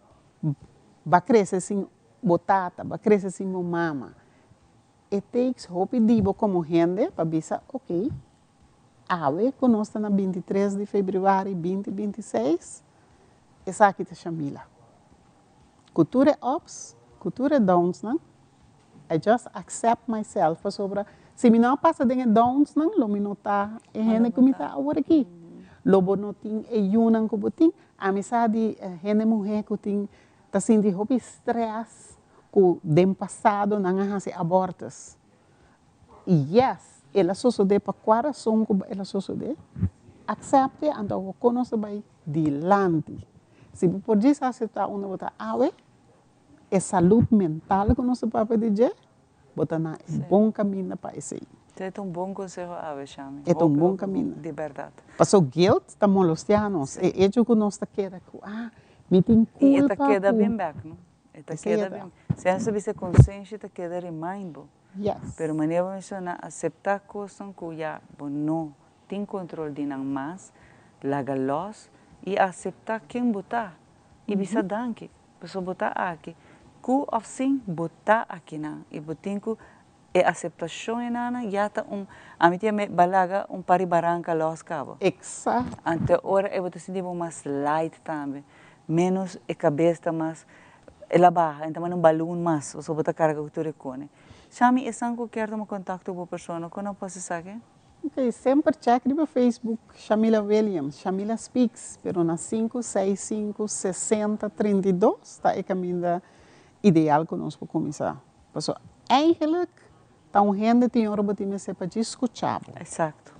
bo a krese sin bo tata, bo a krese sin bo mama. E takes hopi di bo komo hende pa bisa ok, awe ku nos ta na 23 di febrüari 2026, esaki ta Shamila. Ku tur e ups, ku tur e downsnan, I just accept myself pasobra si mi no a pasa den e downsnan lo mi no ta e hende ku mi ta awor aki. Lo bo no tin e yunan ku bo tin. Ami sa di hende muhé ku tin ta sinti hopi stress ku den pasado nan a hasi abortus. I yes, el a sosodé pa kua rason ku el a sosodé, aksept'e anto awor kon nos ta bai dilanti. Si bo por djis aseptá unda bo ta awe, e salud mental ku nos ta papia di dje, bo ta na e bon kaminda pa esei. E ta un bon konseho awe, Shami. E ta un bon kaminda. Di bèrdat. Paso guilt ta molostiá nos. E echo ku nos ta keda ku, ah, mi tin kulpa ku. I e ta keda bin bèk, no? E ta keda bin. Si nos ta bisa konsenshi ta keda remind bo. Yes. Pero manera bo menshoná, aseptá kosnan ku ya bo no tin kontrol di nan mas, laga lòs i aseptá ken bo ta i bisa danki pasobra bo ta aki. Ku òf sin, bo ta akinan i bo tin ku e aseptashon enanan ya ta un, ami tin e ba laga un par di baranka lòs kaba. Eksakto. Anto ora e bo ta sinti bo mas light tambe, ménos e kabes ta mas, el a baha, e ta manda un balun mas, pasobra bo ta karga ku tur e kone. Shami, esan ku kier tuma kontakto ku bo persona, kon nan por hasi esaki? Ok, semper check riba Facebook Shamila Williams, Shamila Speaks, pero na 565 60 32 ta e kaminda ideal ku nos por kuminsá. Pasobra eigenlijk ta un hende tin ora bo tin mester pa djis skucha bo. Exacto.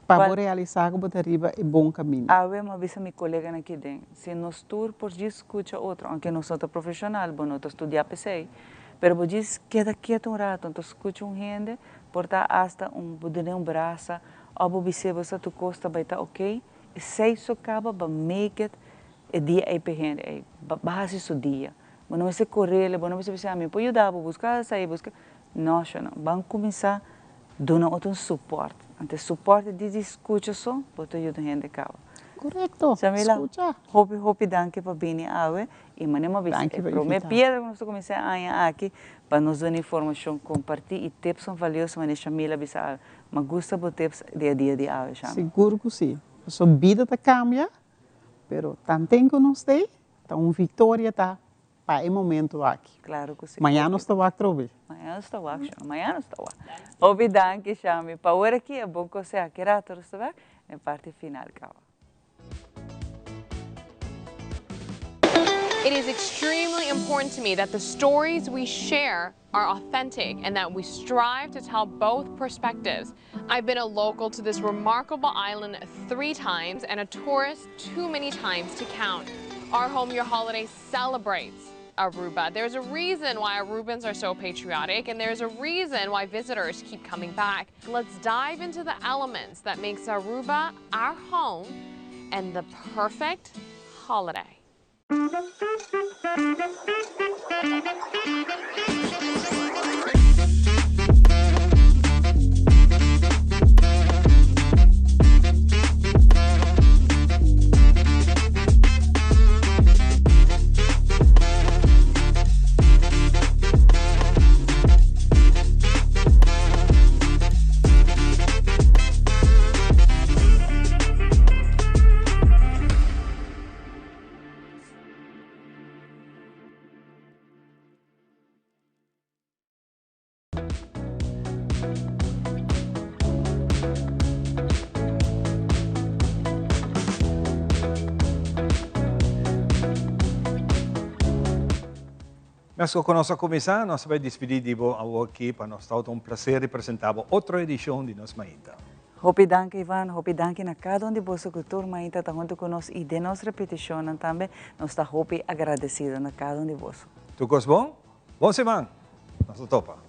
Pa bo realisá ku bo ta riba e bon kaminda. Awe mi a bisa mi koleganan aki den, si nos tur por djis skucha otro, aunke nos no ta profeshonal, bo no ta studiá p'esei, pero bo djis keda ketu un rato, anto skucha un hende, por ta asta un bo dun'é un brasa òf bo bis'é bo sa tur kos ta bai ta oké, esei so kaba ba make it e dia ei p'e hende ei, ba hasi su dia. Bo no mester korele, bo no mester bisa ami por yuda bo buska esei, buska, no shona, ban kuminsá duna otro un support, anto e support di di skucha so bo ta yuda hende kaba. Korekto, Shamila, skucha. hopi hopi danki pa bini awe i manera mi a bisa Danki e pa prome invitá. piedra ku nos ta kuminsá e aña aki pa nos duna informashon, kompartí i tipsnan valioso manera Shamila a bisa awe. Mi a gusta bo tips di e dia di awe, Shami. Sigur ku si, pasobra bida ta kambia, pero tanten ku nos t'ei Ta un victoria ta pa e momento aki. Claro cu si. Mañana nos ta wak trobe. Mañana nos ta wak, Shami. Mañana nos ta wak. Hopi danki, Shami. Pa ora aki e bon conseha. Ki rato nos ta bek den parti final caba. It is extremely important to me that the stories we share are authentic and that we strive to tell both perspectives. I've been a local to this remarkable island three times and a tourist too many times to count. Our Home Your Holiday celebrates Aruba. There's a reason why Arubans are so patriotic and there's a reason why visitors keep coming back. Let's dive into the elements that makes Aruba our home and the perfect holiday. Mesco cu nos a cuminsa, nos ta bay dispidi di bo awo aki pa nos ta un placer di presenta bo otro edicion di nos Mainta. Hopi danki Ivan, hopi danki na cada un di boso cu tur mainta ta hunto cu nos y den nos repeticionnan tambe nos ta hopi agradecido na cada un di boso. Tur cos bon? Bon siman! Nos ta topa.